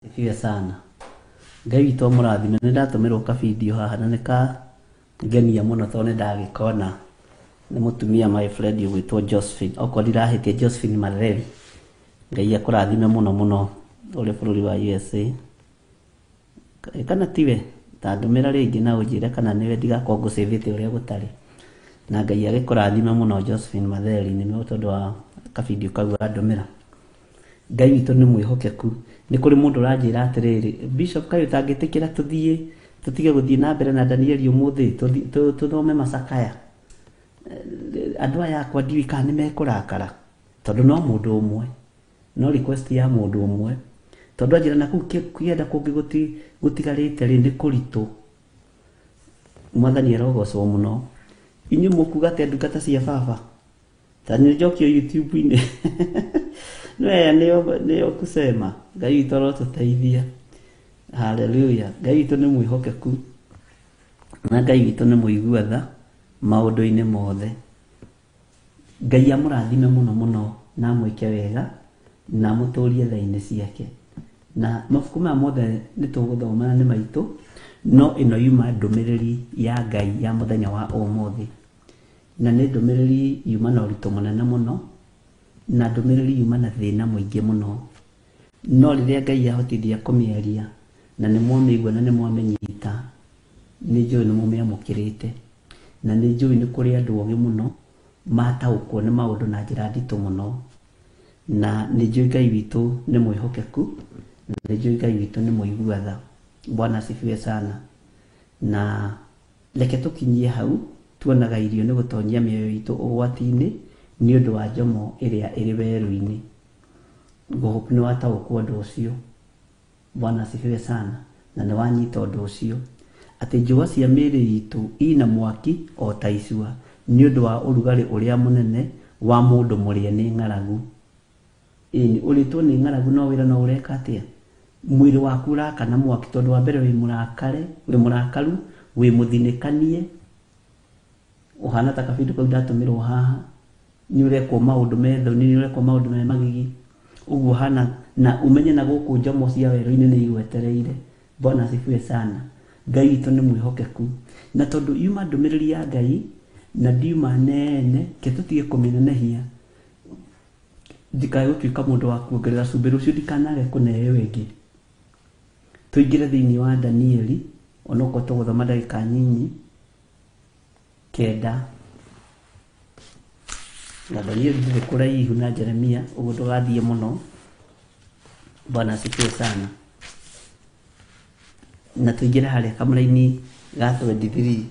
Sifiwe sana. Ngai witũ amũrathime. Nĩ ndatũmĩrwo kabidio haha na nĩ kangenia mũno tondũ nĩ ndagĩkona. Nĩ mũtumia my friend ũgwĩtwo Josephine. Okorwo ndirahĩtia Josephine Mareri. Ngai akũrathime mũno mũno ũrĩ bũrũri wa USA. Kana tiwe ta ndũmĩra rĩngĩ na ũnjĩre kana nĩwe ndigakorwo ngũcĩvĩte ũrĩa gũtarĩ. Na Ngai agĩkũrathime mũno Josephine Matheri nĩ tondũ wa kabidio kau wandũmĩra. Ngai witũ nĩ mwĩhokeku. Nĩ kũrĩ mũndũ ũranjĩra atĩrĩrĩ, Bishop kaĩ ũtangĩtĩkĩra tũthiĩ tũtige gũthiĩ na mbere na Danieli ũmũthĩ tũthome macakaya. Andũ aya akwa ndiũĩ kana nĩ mekũrakara tondũ no mũndũ ũmwe, no request ya mũndũ ũmwe tondũ anjĩra na kũu kĩenda kũngĩ gũtigarĩte rĩ nĩ kũritũ. Mwathani arogocwo mũno. Inyuĩ mũkuga atĩa ndungata cia baba? Ta nĩ njokio YouTube-inĩ. Nĩwe nĩyo kusema. Ngai witũ arotũteithia. Hallelujah. Ngai witũ nĩ mwĩhokeku na Ngai witũ nĩ mũigua tha maũndũ-inĩ mothe. Ngai amũrathime mũno mũno na amwĩke wega na amũtũrie tha-inĩ ciake. Na mabuku maya mothe nĩ tũgũthoma na nĩ maitũ, no ĩno yuma ndũmĩrĩri ya Ngai ya mũthenya wa ũmũthĩ. Na nĩ ndũmĩrĩri yuma na ũritũ mũnene mũno, na ndũmĩrĩri yuma na thĩna mũingĩ mũno. No rĩrĩa Ngai ahotithia kũmĩaria, na nĩ mwamĩigua na nĩ mwamĩnyita, nĩ njũĩ nĩ mũmĩamũkĩrĩte. Na nĩ njũĩ nĩ kũrĩ andũ ogĩ mũno mataũkwo nĩ maũndũ na njĩra nditũ mũno. Na nĩ njũĩ Ngai witũ nĩ mwĩhokeku, na nĩ njũĩ Ngai witũ nĩ mũigua tha. Bwana asifiwe sana. Na reke tũkinyie hau, tuonaga irio nĩ gũtonyia mĩoyo itũ ũgwati-inĩ nĩ ũndũ wa njomo ĩrĩa ĩrĩ werũ-inĩ. Ngũhope nĩ wataũkwo ũndũ ũcio. Bwana asifiwe sana. Na nĩ wanyita ũndũ ũcio, atĩ njũa cia mĩĩrĩ itũ ina mwaki o ta icua nĩ ũndũ wa ũrugarĩ ũrĩa mũnene wa mũndũ mũrĩe nĩ ng'aragu. Ĩni, ũrĩtwo nĩ ng'aragu no wĩra no ũreka atĩa? Mwĩrĩ waku ũrakana mwaki tondũ wa mbere wĩ mũrakare, wĩ mũrakaru, wĩ mũthinĩkanie, ũhana ta kabindu kau ndatũmĩrwo haha, nĩ ũrekwo maũndũ me thoni, nĩ ũrekwo maũndũ me magigi, ũguo hana na umenye na gũkũ njomo cia werũ-inĩ nĩ igwetereire. Bwana asifiwe sana. Ngai witũ nĩ mwĩhokeku, na tondũ yuma ndũmĩrĩri ya Ngai na ndiuma nene, ke tũtige kũmĩnenehia, ndikae gũtuĩka mũndũ wa kuongerera cumbĩ rũciũ, ndikanage kũneo ĩngĩ. Tũingĩre thĩinĩ wa Danieli, onokorwo tũgũthoma ndagĩka nyinyi 9. Na Danieli ndĩrĩ kũraihu na Jeremia, ũguo ndũgathiĩ mũno. Bwana asifiwe sana. Na tũingĩre harĩa kamũraini ga 23.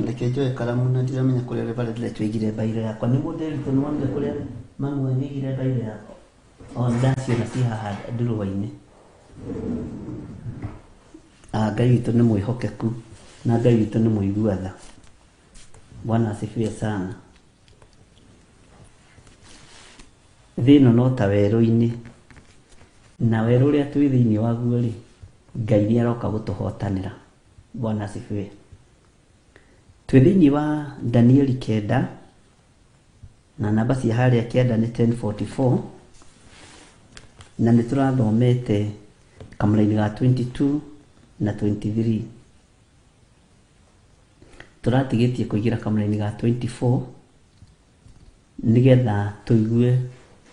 Reke njoe karamu na ndiramenya kũrĩa Reverend tũigire mbairo yakwa. Nĩ mũndũ erito nĩ wonire kũrĩa mami wanyu aigire mbairo yakwa? O ndaciona ci haha ndurũa-inĩ. Ngai witũ nĩ mwĩhokeku na Ngai witũ nĩ mũigua tha. Bwana asifiwe sana. Thĩ ĩno no ta werũ-inĩ, na werũ ũrĩa twĩ thĩinĩ waguo rĩ, Ngai nĩ aroka gũtũhotanĩra. Bwana asifiwe. Twĩ thĩinĩ wa Danieli 9, na namba cia harĩa 9 nĩ 1044, na nĩ tũrathomete kamũraini ga 22 na 23. Tũratigĩtie kũingĩra kamũraini ga 24 nĩgetha tũigue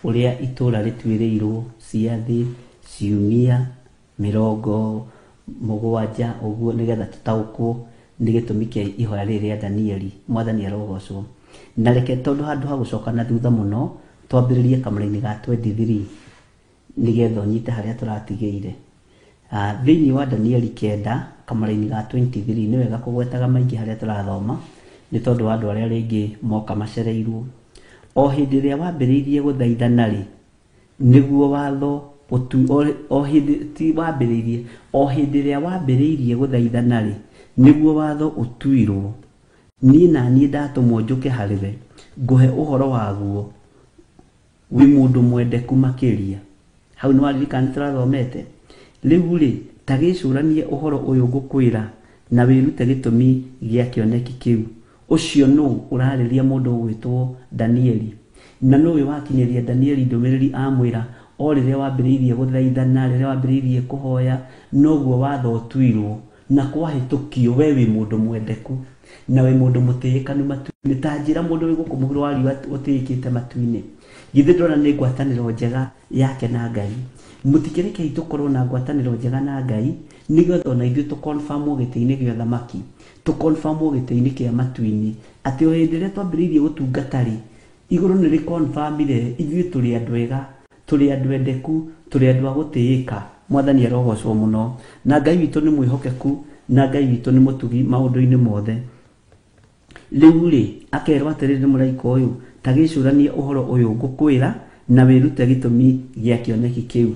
ũrĩa itũũra rĩtuĩrĩirwo ciathĩ, ciumia, 70 ũguo, nĩgetha tũtaũkwo nĩ gĩtũmi kĩa ihoya rĩrĩ rĩa Danieli. Mwathani arogocwo. Na reke tondũ handũ ha gũcoka na thutha mũno, twambĩrĩrie kamũraini ga 23 nĩgetha ũnyite harĩa tũratigĩire. Thĩinĩ wa Danieli 9 kamũraini ga 23, nĩ wega kũgwetaga maingĩ harĩa tũrathoma nĩ tondũ wa andũ arĩa rĩngĩ moka macereirwo. O hĩndĩ ĩrĩa wambĩrĩirie gũthaithana rĩ, nĩguo watho o hĩndĩ ti wambĩrĩirie, o hĩndĩ ĩrĩa wambĩrĩirie gũthaithana rĩ, nĩguo watho ũtuirwo. Niĩ na niĩ ndatũmwo njũke harĩ we, ngũhe ũhoro waguo, wĩ mũndũ mwendeku makĩria. Hau nĩ waririkana nĩ tũrathomete. Rĩu rĩ, ta gĩcũranie ũhoro ũyũ ngũkwĩra, na wĩrute gĩtũmi gĩa kĩoneki kĩu. Ũcio nũ ũrarĩria mũndũ ũgwĩtwo Danieli? Na nũ wakinyĩria Danieli ndũmĩrĩri amwĩra, o rĩrĩa wambĩrĩirie gũthaithana, rĩrĩa wambĩrĩirie kũhoya, noguo watho ũtuirwo, na kwahĩtũkio we wĩ mũndũ mwendeku, na wĩ mũndũ mũtĩĩkanu matu-inĩ. Ta njĩra mũndũ wĩ gũkũ mũhuro wa riũa ũtĩĩkĩte matu-inĩ. Githĩ ndũrona nĩ ngwatanĩro njega yake na Ngai? Mũtikĩrekei tũkorwo na ngwatanĩro njega na Ngai, nĩgetha ona ithuĩ tũconfirmwo gĩtĩ-inĩ gĩa ũthamaki, tũconfirmwo gĩtĩ-inĩ kĩa matu-inĩ, atĩ o hĩndĩ ĩrĩa twambĩrĩirie gũtungata rĩ, igũrũ nĩ rĩconfirmire ithuĩ tũrĩ andũ ega, tũrĩ andũ endeku, tũrĩ andũ a gũtĩĩka. Mwathani arogocwo mũno. Na Ngai witũ nĩ mwĩhokeku, na Ngai witũ nĩ mũtugi maũndũ-inĩ mothe. Rĩu rĩ, akerwo atĩrĩrĩ nĩ mũraika ũyũ, ta gĩcũranie ũhoro ũyũ ngũkwĩra, na wĩrute gĩtũmi gĩa kĩoneki kĩu.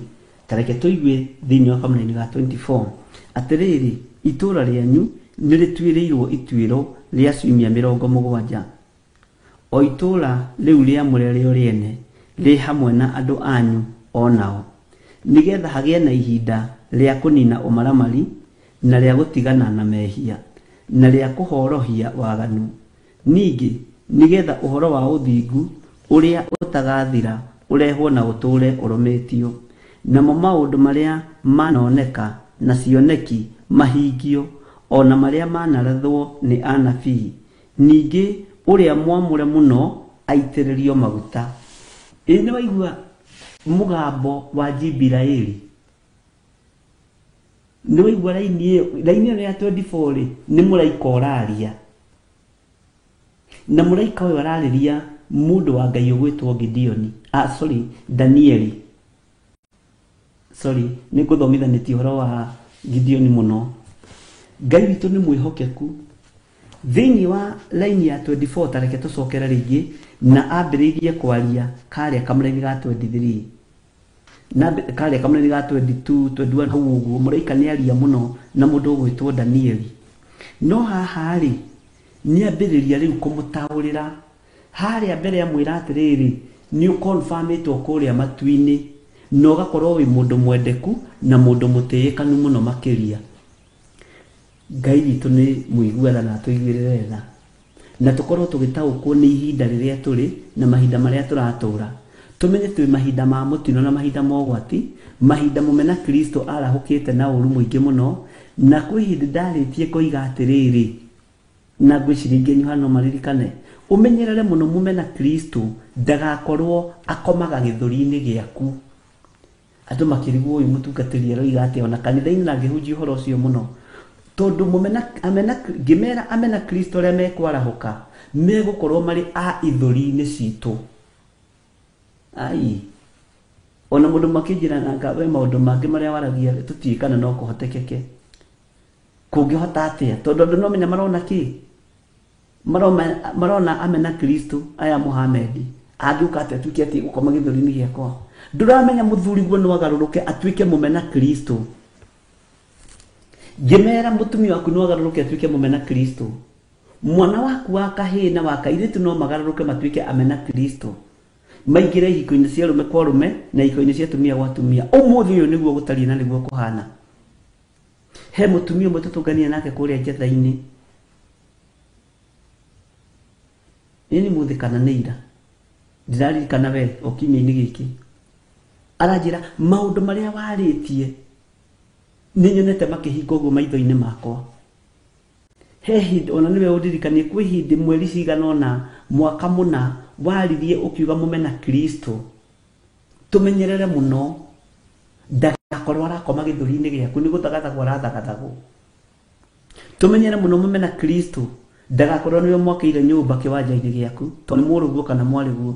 Ta reke tũigue thĩinĩ wa kamũraini ga 24. Atĩrĩrĩ, itũũra rĩanyu nĩ rĩtuĩrĩirwo ituĩro rĩa ciumia 70. O itũũra rĩu rĩamũre rĩo rĩene, rĩ hamwe na andũ anyu o nao, nĩgetha hagĩe na ihinda rĩa kũnina ũmaramari, na rĩa gũtigana na mehia, na rĩa kũhorohia waganu. Ningĩ nĩgetha ũhoro wa ũthingu ũrĩa ũtagathira ũrehwo na ũtũũre ũrũmĩtio, namo maũndũ marĩa manoneka na cioneki mahingio, o na marĩa manarathwo nĩ anabii. Ningĩ Ũrĩa mwamũre mũno aitĩrĩrio maguta. Ĩ nĩ waigua mũgambo wa Jibiraeli? Nĩ waigua raini ĩyo, raini ĩyo ya 24 rĩ, nĩ mũraika ũraria. Na mũraika ũyũ ararĩria mũndũ wa Ngai ũgwĩtwo Gideoni. Ah, sorry, Danieli. Sorry, nĩ ngũthomithanĩtie ũhoro wa Gideoni mũno. Ngai witũ nĩ mwĩhokeku. Thĩinĩ wa raini ya 24 ta reke tũcokere rĩngĩ na ambĩrĩirie kwaria karĩa kamũraini ga 23. Na karĩa kamũraini ga 22, 21 hau ũguo mũraika nĩ aria mũno na mũndũ ũgwĩtwo Danieli. No haha rĩ, nĩ ambĩrĩria rĩu kũmũtaũrĩra. Harĩa mbere amwĩra atĩrĩrĩ, nĩ ũkonfamĩtwo kũrĩa matu-inĩ na ũgakorwo wĩ mũndũ mwendeku na mũndũ mũtĩĩkanu mũno makĩria. Ngai witũ nĩ mũiguana na atũiguĩrĩre tha. Na tũkorwo tũgĩtaũkwo nĩ ihinda rĩrĩa tũrĩ na mahinda marĩa tũratũra. Tũmenye twĩ mahinda ma mũtino na mahinda ma ũgwati, mahinda mũmena Kristo arahũkĩte na ũru mũingĩ mũno, na kwĩ hĩndĩ ndarĩtie ngoiga atĩrĩrĩ, na ngwĩciria ingĩ anyu hano maririkane, ũmenyerere mũno mũmena Kristo ndagakorwo akomaga gĩthũri-inĩ gĩaku. Andũ makĩrigwo ũyũ mũtungatĩri aroiga atĩa, ona kanitha-inĩ na ngĩhunjia ũhoro ũcio mũno. Tondũ mũmena, amena, ngĩmera amena Kristo arĩa mekwarahũka, megũkorwo marĩ a ithũri-inĩ citũ. Ai, ona mũndũ makĩnjĩra nanga we maũndũ mangĩ marĩa waragia tũtiũĩ kana no kũhotekeke. Kũngĩhota atĩa? Tondũ andũ no menya marona kĩ? Marona amena Kristo aya Muhammad. Angĩũka atĩa atuĩke atĩ gũkoma gĩthũri-inĩ gĩakwa? Ndũramenya mũthuri guo no agarũrũke atuĩke mũmena Kristo. Ngĩmera mũtumia waku no agarũrũke atuĩke mũmena Kristo. Mwana waku wa kahĩĩ na wa kairĩtu no magarũrũke matuĩke amena Kristo. Maingĩre ihiko-inĩ cia arũme kwa arũme na ihiko-inĩ cia atumia gwa atumia. Ũmũthĩ ũyũ nĩguo gũtariĩ na nĩguo kũhana. He mũtumia ũmwe tũtũngania nake kũrĩa njetha-inĩ. Nĩ nĩ mũthĩ kana nĩ ira? Ndĩraririkana we o kiumia-inĩ gĩkĩ. Aranjĩra maũndũ marĩa warĩtie nĩ nyonete makĩhinga ũguo maitho-inĩ makwa. He hĩndĩ ona nĩwe ũndirikanie kwĩ hĩndĩ mweri cigana ũna mwaka mũna waririe ũkiuga mũmena Kristo. Tũmenyerere mũno ndagakorwo arakoma gĩthũri-inĩ gĩaku nĩ gũthagathagwo arathagathagwo. Tũmenyere mũno mũmena Kristo ndagakorwo nĩwe mwakĩire nyũmba kĩwanja-inĩ gĩaku tondũ nĩ mũrũguo kana mwarĩguo.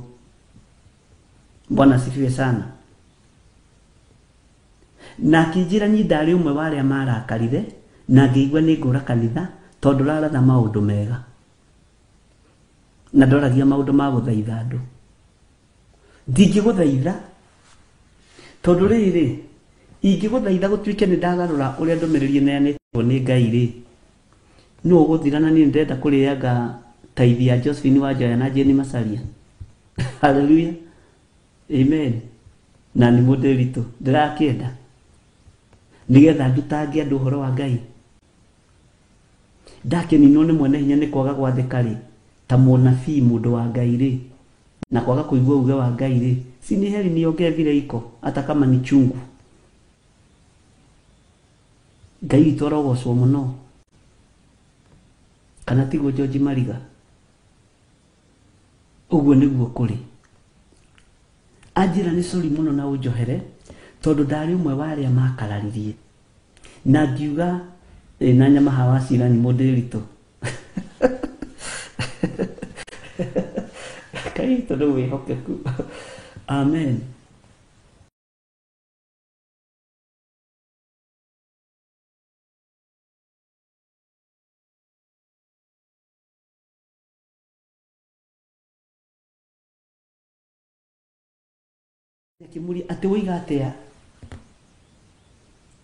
Bwana asifiwe sana. Na akĩnjĩra niĩ ndarĩ ũmwe wa arĩa marakarire na ngĩigua nĩ ngũra kanitha tondũ ũraratha maũndũ mega na ndoragia maũndũ ma gũthaitha andũ. Ndingĩgũthaitha tondũ rĩrĩ, ingĩgũthaitha gũtuĩke nĩ ndagarũra ũrĩa ndũmĩrĩri ĩneanĩtwo nĩ Ngai rĩ, nũ ũgũthira na niĩ ndĩrenda kũrĩanga taithi ya Josephine Wanjoya na Jane Macharia. Hallelujah. Amen. Na nĩ mũndũ ritũ ndĩrakĩenda nĩgetha ndutange andũ ũhoro wa Ngai. Ndakĩninwo nĩ mwene hinya nĩ kwaga gwathĩka rĩ, ta mũnabii mũndũ wa Ngai rĩ, na kwaga kũigua uge wa Ngai rĩ, si ni heri niongee vile iko hata kama ni chungu. Ngai witũ arogocwo mũno. Kana tiguo George Mariga? Ũguo nĩguo kũrĩ. Anjĩra nĩ sorry mũno na ũnjohere tondũ ndarĩ ũmwe wa arĩa makararirie. Na ngiuga na nyama hawa cira ni mũndũ ritũ. Ngai witũ nĩ mwĩhokeku. Amen. Akĩmũria atĩ woiga atĩa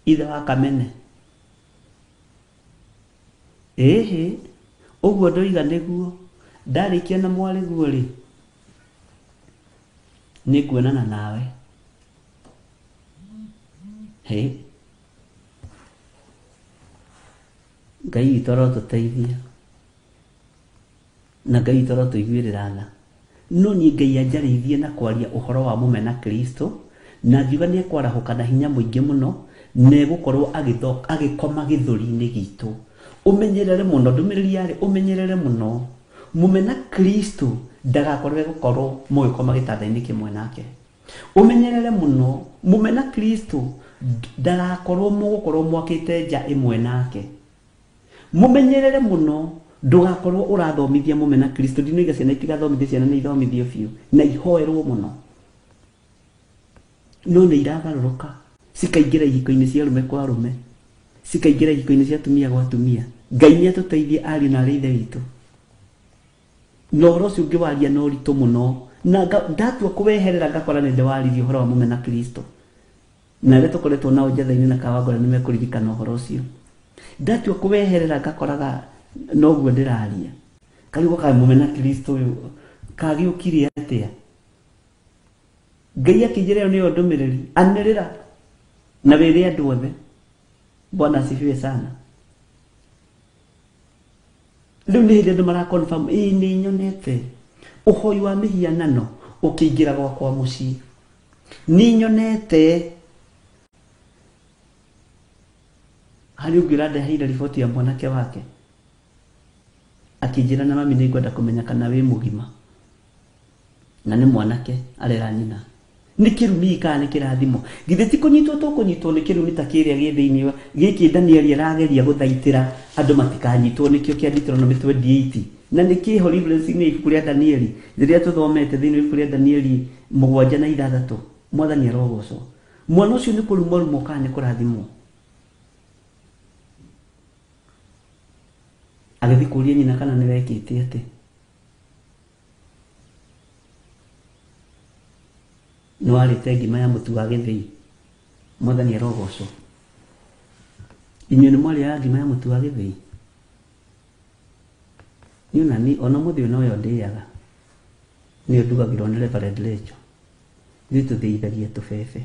ithe wa Kamene? Ĩhĩ, ũguo ndoiga nĩguo. Ndarĩkia na mwarĩguo rĩ, nĩnguonana nawe. Hĩ, Ngai witũ arotũteithia na Ngai witũ arotũiguĩrĩra tha. No niĩ Ngai anjarĩirie na kwaria ũhoro wa mũmena Kristo na ngiuga nĩ ekwarahũka na hinya mũingĩ mũno na egũkorwo agĩkoma gĩthũri-inĩ gitũ. Ũmenyerere mũno, ndũmĩrĩri yarĩ ũmenyerere mũno. Mũmena Kristo ndagakorwo gũkorwo mũgĩkoma gĩtanda-inĩ kĩmwe nake. Ũmenyerere mũno mũmena Kristo ndagakorwo mũgũkorwo mwakĩte nja ĩmwe nake. Mũmenyerere mũno ndũgakorwo ũrathomithia mũmena Kristo. Ndinoiga ciana itigathomithio, ciana nĩ ithomithio biũ na ihoerwo mũno, no nĩ iragarũrũka cikaingĩra ihiko-inĩ cia arũme kwa arũme, cikaingĩra ihiko-inĩ cia atumia gwa atumia. Ngai nĩ atũteithie ariũ na arĩ ithe witũ. Na ũhoro ũcio ũngĩwaria na ũritũ mũno, na ndatua kũweherera ngakora nĩ ndĩwaririe ũhoro wa mũmena Kristo, na arĩa tũkoretwo nao njatha-inĩ na Kawangware nĩ mekũririkana ũhoro ũcio. Ndatua kũweherera ngakoraga noguo ndĩraria. Karigwo kaĩ mũmena Kristo ũyũ kagĩũkire atĩa? Ngai akĩnjĩra ĩyo nĩyo ndũmĩrĩri, anĩrĩra na wĩre andũ othe. Bwana asifiwe sana. Rĩu nĩ hĩndĩ andũ mara confirm, ĩĩ nĩ nyonete ũhoi wa mĩhianano ũkĩingĩra gwakwa mũciĩ, nĩ nyonete. Harĩ ũngĩ ũrandeheire riboti ya mwanake wake akĩnjĩra na mami nĩ ngwenda kũmenya kana wĩ mũgima, na nĩ mwanake arera nyina. Nĩ kĩrumi kana nĩ kĩrathimo? Githĩ ti kũnyitwo tũkũnyitwo nĩ kĩrumi ta kĩrĩa gĩ thĩinĩ wa gĩkĩ Danieli arageria gũthaitĩra andũ matikanyitwo nĩkĩo kĩa Deuteronomy 28, na nĩ kĩho reference-inĩ ibuku rĩa Danieli rĩrĩa tũthomete thĩinĩ wa ibuku rĩa Danieli 7 na 6. Mwathani arogocwo. Mwana ũcio nĩ kũrumwo rumwo kana nĩ kũrathimwo? Agĩthiĩ kũria nyina kana nĩ wekĩte atĩ. Nĩ warĩte ngima ya mũtu wa gĩthĩi. Mwathani arogocwo. Inyuĩ nĩ mwarĩaga ngima ya mũtu wa gĩthĩi? Niĩ ona niĩ ona mũthĩ ũyũ noyo ndĩaga. Nĩyo ndugagĩrwo nĩ Reverend Rachel. Ithuĩ tũthĩithagia tũbebe.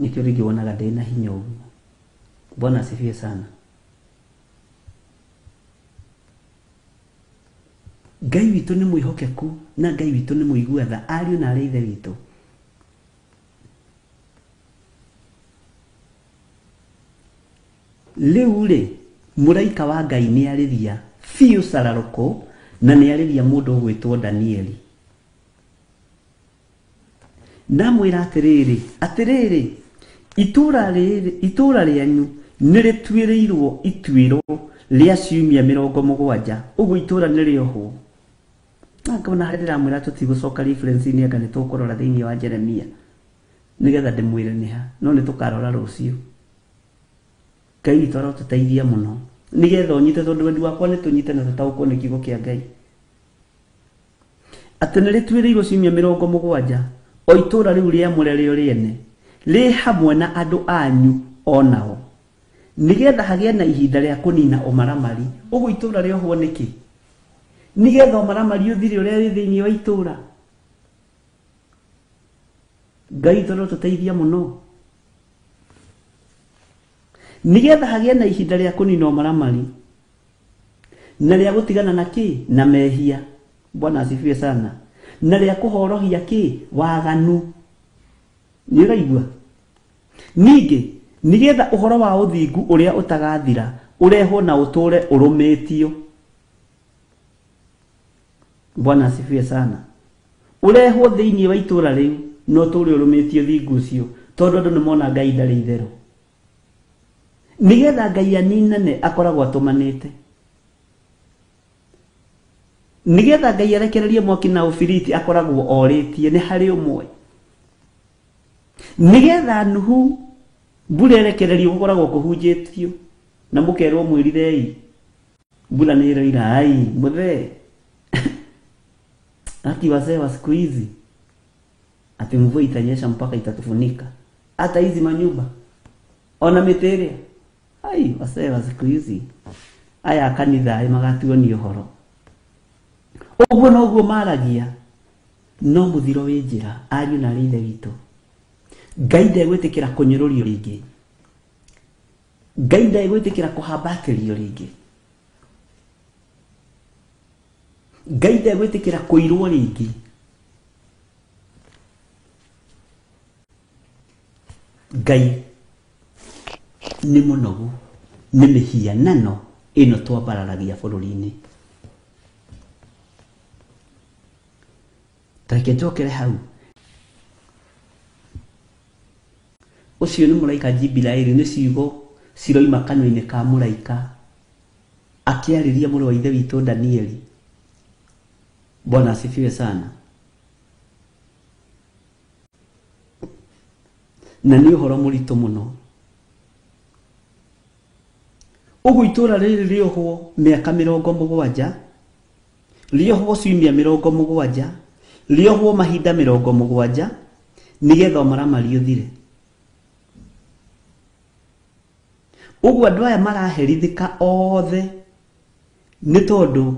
Nĩkĩo rĩngĩ wonaga ndĩna hinya ũguo. Bwana asifiwe sana. Ngai witũ nĩ mwĩhokeku na Ngai witũ nĩ mũigua tha, ariũ na arĩ ithe witũ. Rĩu rĩ, mũraika wa Ngai nĩ arĩria biũ cararũkũ na nĩ arĩria mũndũ ũgwĩtwo Danieli. Ndamwĩra atĩrĩrĩ, atĩrĩrĩ, itũũra rĩanyu nĩ rĩtuĩrĩirwo ituĩro rĩa ciumia 70, ũguo itũũra nĩ rĩohwo. Na ngona harĩa ndĩramwĩra tũtigũcoka reference-inĩ anga nĩ tũkũrora thĩinĩ wa Jeremia nĩgetha ndĩmwĩre nĩ ha, no nĩ tũkarora rũciũ. Ngai witũ arotũteithia mũno nĩgetha ũnyite, tondũ wendi wakwa nĩ tũnyite na tũtaũkwo nĩ kiugo kĩa Ngai. Atĩ nĩ rĩtuĩrĩirwo ciumia 70, o itũũra rĩu rĩamũre rĩo rĩene rĩ hamwe na andũ anyu o nao, nĩgetha hagĩe na ihinda rĩa kũnina ũmaramari. Ũguo itũũra rĩohwo nĩkĩ? Nĩgetha ũmaramari ũthire ũrĩa wĩ thĩinĩ wa itũũra. Ngai witũ arotũteithia mũno nĩgetha hagĩe na ihinda rĩa kũnina ũmaramari na rĩa gũtigana na kĩ? Na mehia. Bwana asifiwe sana. Na rĩa kũhorohia kĩ? Waganu. Nĩ ũraigua? Ningĩ nĩgetha ũhoro wa ũthingu ũrĩa ũtagathira ũrehwo na ũtũũre ũrũmĩtio. Bwana asifiwe sana. Ũrehwo thĩinĩ wa itũũra rĩu na ũtũũre ũrũmĩtio thingu ũcio, tondũ andũ nĩmona Ngai ndarĩ itherũ. Nĩgetha Ngai aninane akoragwo atũmanĩte. Nĩgetha Ngai arekererie mwaki na ũbiriti akoragwo orĩtie nĩ harĩ ũmwe. Nĩgetha Nuhu mbura ĩrekererio gũkoragwo kũhunjĩtio na mũkerwo mwĩrirei mbura nĩ ĩroira, ai mũthee. Ati wazee wa siku hizi ati mvua itanyesha mpaka itatufunika hata hizi manyumba ona mĩtĩ ĩrĩa. Ai wazee wa siku hizi aya kanitha magatuo nĩ ũhoro. Ũguo noguo maragia, no mũthiro wĩ njĩra, ariũ na arĩ ithe witũ. Ngai ndegwĩtĩkĩra kũnyũrũrio rĩngĩ. Ngai ndegwĩtĩkĩra kũhambatĩrio rĩngĩ. Ngai ndegwĩtĩkĩra kũirwo rĩngĩ. Ngai nĩ mũnogu nĩ mĩhianano Ĩno twambararagia bũrũri-inĩ. Ta reke njokere hau. Ũcio nĩ mũraika Jibiraeli, nĩ ciugo ciroima kanua-inĩ ka mũraika akĩarĩria mũrũ wa ithe witũ Danieli. Bwana asifiwe sana. Na nĩ ũhoro mũritũ mũno. Ũguo itũũra rĩrĩ rĩohwo mĩaka 70, rĩohwo ciumia 70, rĩohwo mahinda 70, nĩgetha ũmaramari ũthire. Ũguo andũ aya maraherithĩka othe nĩ tondũ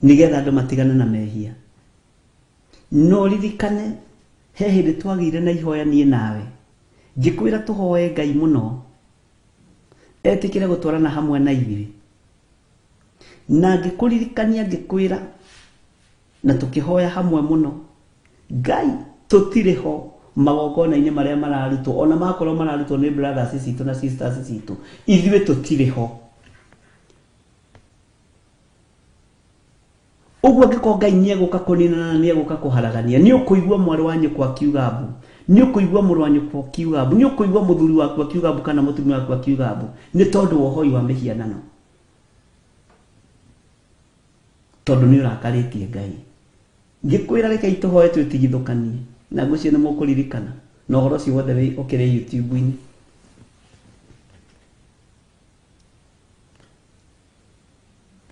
nĩgetha andũ matigane na mehia. No ririkane he hĩndĩ twagĩire na ihoya niĩ nawe, ngĩkwĩra tũhoe Ngai mũno etĩkĩre gũtwarana hamwe na ithuĩ, na ngĩkũririkania ngĩkwĩra na tũkĩhoya hamwe mũno, Ngai tũtirĩ ho magongona-inĩ marĩa mararutwo, ona makorwo mararutwo nĩ brothers citũ na sisters citũ, ithuĩ tũtirĩ ho. Ũguo angĩkorwo Ngai nĩegũka kũninana na nĩegũka kũharagania, nĩ ũkũigua mwarĩ wa nyũkwa akiuga mbu, nĩ ũkũigua mũrũ wa nyũkwa akiuga mbu, nĩ ũkũigua mũthuri waku akiuga mbu kana mũtumia waku akiuga mbu, nĩ tondũ wa ũhoi wa mĩhianano, tondũ nĩ ũrakarĩtie Ngai. Ngĩkwĩra reke tũhoe twĩtigithũkanie, na ngwĩciria nĩ mũkũririkana, na ũhoro ũcio wothe wĩ ũkĩrĩ YouTube-inĩ.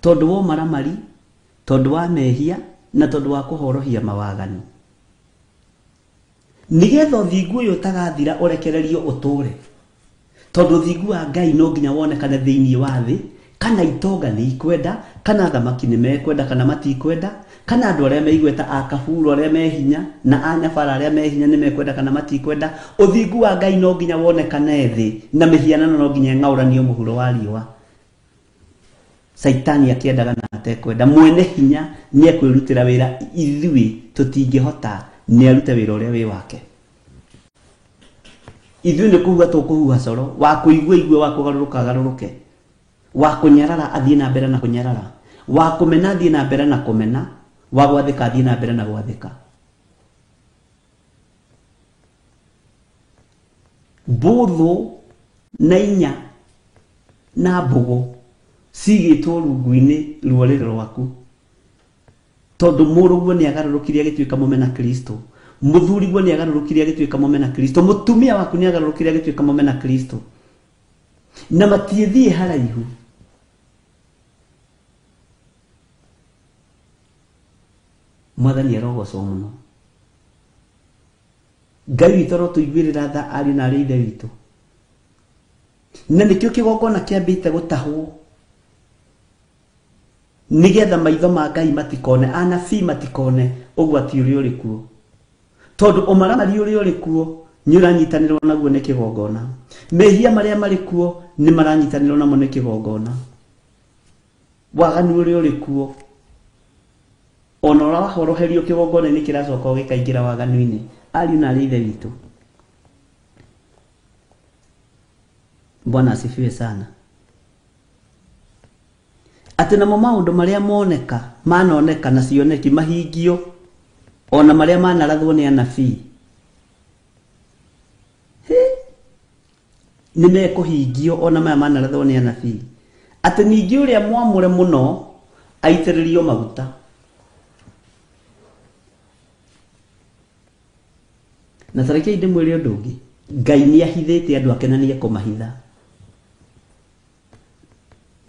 Tondũ wa ũmaramari, tondũ wa mehia, na tondũ wa kũhorohia mawaganu, nĩgetha ũthingu ũyũ ũtagathira ũrekererio ũtũre, tondũ ũthingu wa Ngai no nginya wonekane thĩinĩ wa thĩ, kana itonga nĩ ikwenda, kana athamaki nĩ mekwenda kana matikwenda, kana andũ arĩa meigweta a kaburu arĩa me hinya na anyabara arĩa me hinya nĩ mekwenda kana matikwenda. Ũthingu wa Ngai no nginya wonekane thĩ, na mĩhianano no nginya ĩng'aũranio mũhuro wa riũa. Caitani akĩendaga na atekwenda, mwene hinya nĩ ekwĩrutĩra wĩra, ithuĩ tũtingĩhota, nĩ arute wĩra ũrĩa wĩ wake. Ithuĩ nĩ kũhuha tũkũhuha coro, wa kũigua igue, wa kũgarũrũka agarũrũke, wa kũnyarara athiĩ na mbere na kũnyarara, wa kũmena athiĩ na mbere na kũmena, wa gwathĩka athiĩ na mbere na gwathĩka. Mbũthũ na inya na mbũgũ cigĩtwo rungu-inĩ ruorĩrĩ rwaku, tondũ mũrũguo nĩ agarũrũkire agĩtuĩka mũmena Kristo, mũthuriguo nĩ agarũrũkire agĩtuĩka mũmena Kristo, mũtumia waku nĩ agarũrũkire agĩtuĩka mũmena Kristo, na matiĩthiĩ haraihu. Mwathani arogocwo mũno. Ngai witũ arotũiguĩrĩra tha ariũ na arĩ ithe witũ, na nĩkĩo kĩgongona kĩambĩte gũtahwo, nĩgetha maitho ma Ngai matikone, anabii matikone ũgwati ũrĩa ũrĩ kuo, tondũ ũmaramari ũrĩa ũrĩ kuo nĩ ũranyitanĩrwo naguo nĩ kĩgongona, mehia marĩa marĩ kuo nĩ maranyitanĩrwo namo nĩ kĩgongona, waganu ũrĩa ũrĩ kuo ona ũrahoroherio kĩgongona-inĩ kĩracoka ũgĩkaingĩra waganu-inĩ. Ariũ na arĩ ithe witũ, Bwana asifiwe sana. Atĩ namo maũndũ marĩa moneka manoneka na cioneki mahingio, ona marĩa manarathwo nĩ anabii nĩ mekũhingio, ona maya manarathwo nĩ anabii. Atĩ ningĩ ũrĩa mwamũre mũno aitĩrĩrio maguta. Na ta reke ndĩmwĩre ũndũ ũngĩ, Ngai nĩ ahithĩte andũ ake na nĩ ekũmahitha.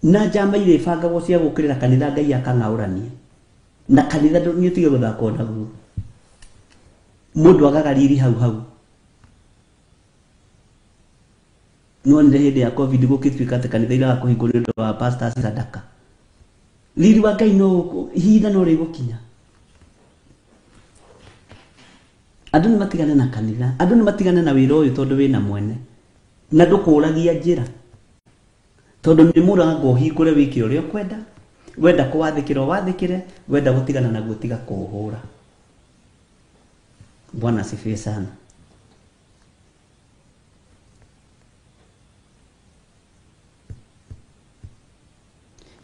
Na njama iria ibangagwo cia gũũkĩrĩra kanitha Ngai akang'aũrania, na kanitha nĩ ũtige gũthakwo naguo. Mũndũ agaga riri hau hau. Nĩwonire hĩndĩ ya Covid gũgĩtuĩka atĩ kanitha iraga kũhingwo nĩ ũndũ wa pastors sadaka. Riri wa Ngai no ihinda no rĩgũkinya. Andũ nĩ matigane na kanitha, andũ nĩ matigane na wĩra ũyũ tondũ wĩna mwene, na ndũkũragia njĩra, tondũ nĩ mũrango ũhingũre wĩke ũrĩa ũkwenda, wenda kũwathĩkĩra ũwathĩkĩre, wenda gũtigana naguo tiga kũũhũra. Bwana asifiwe sana.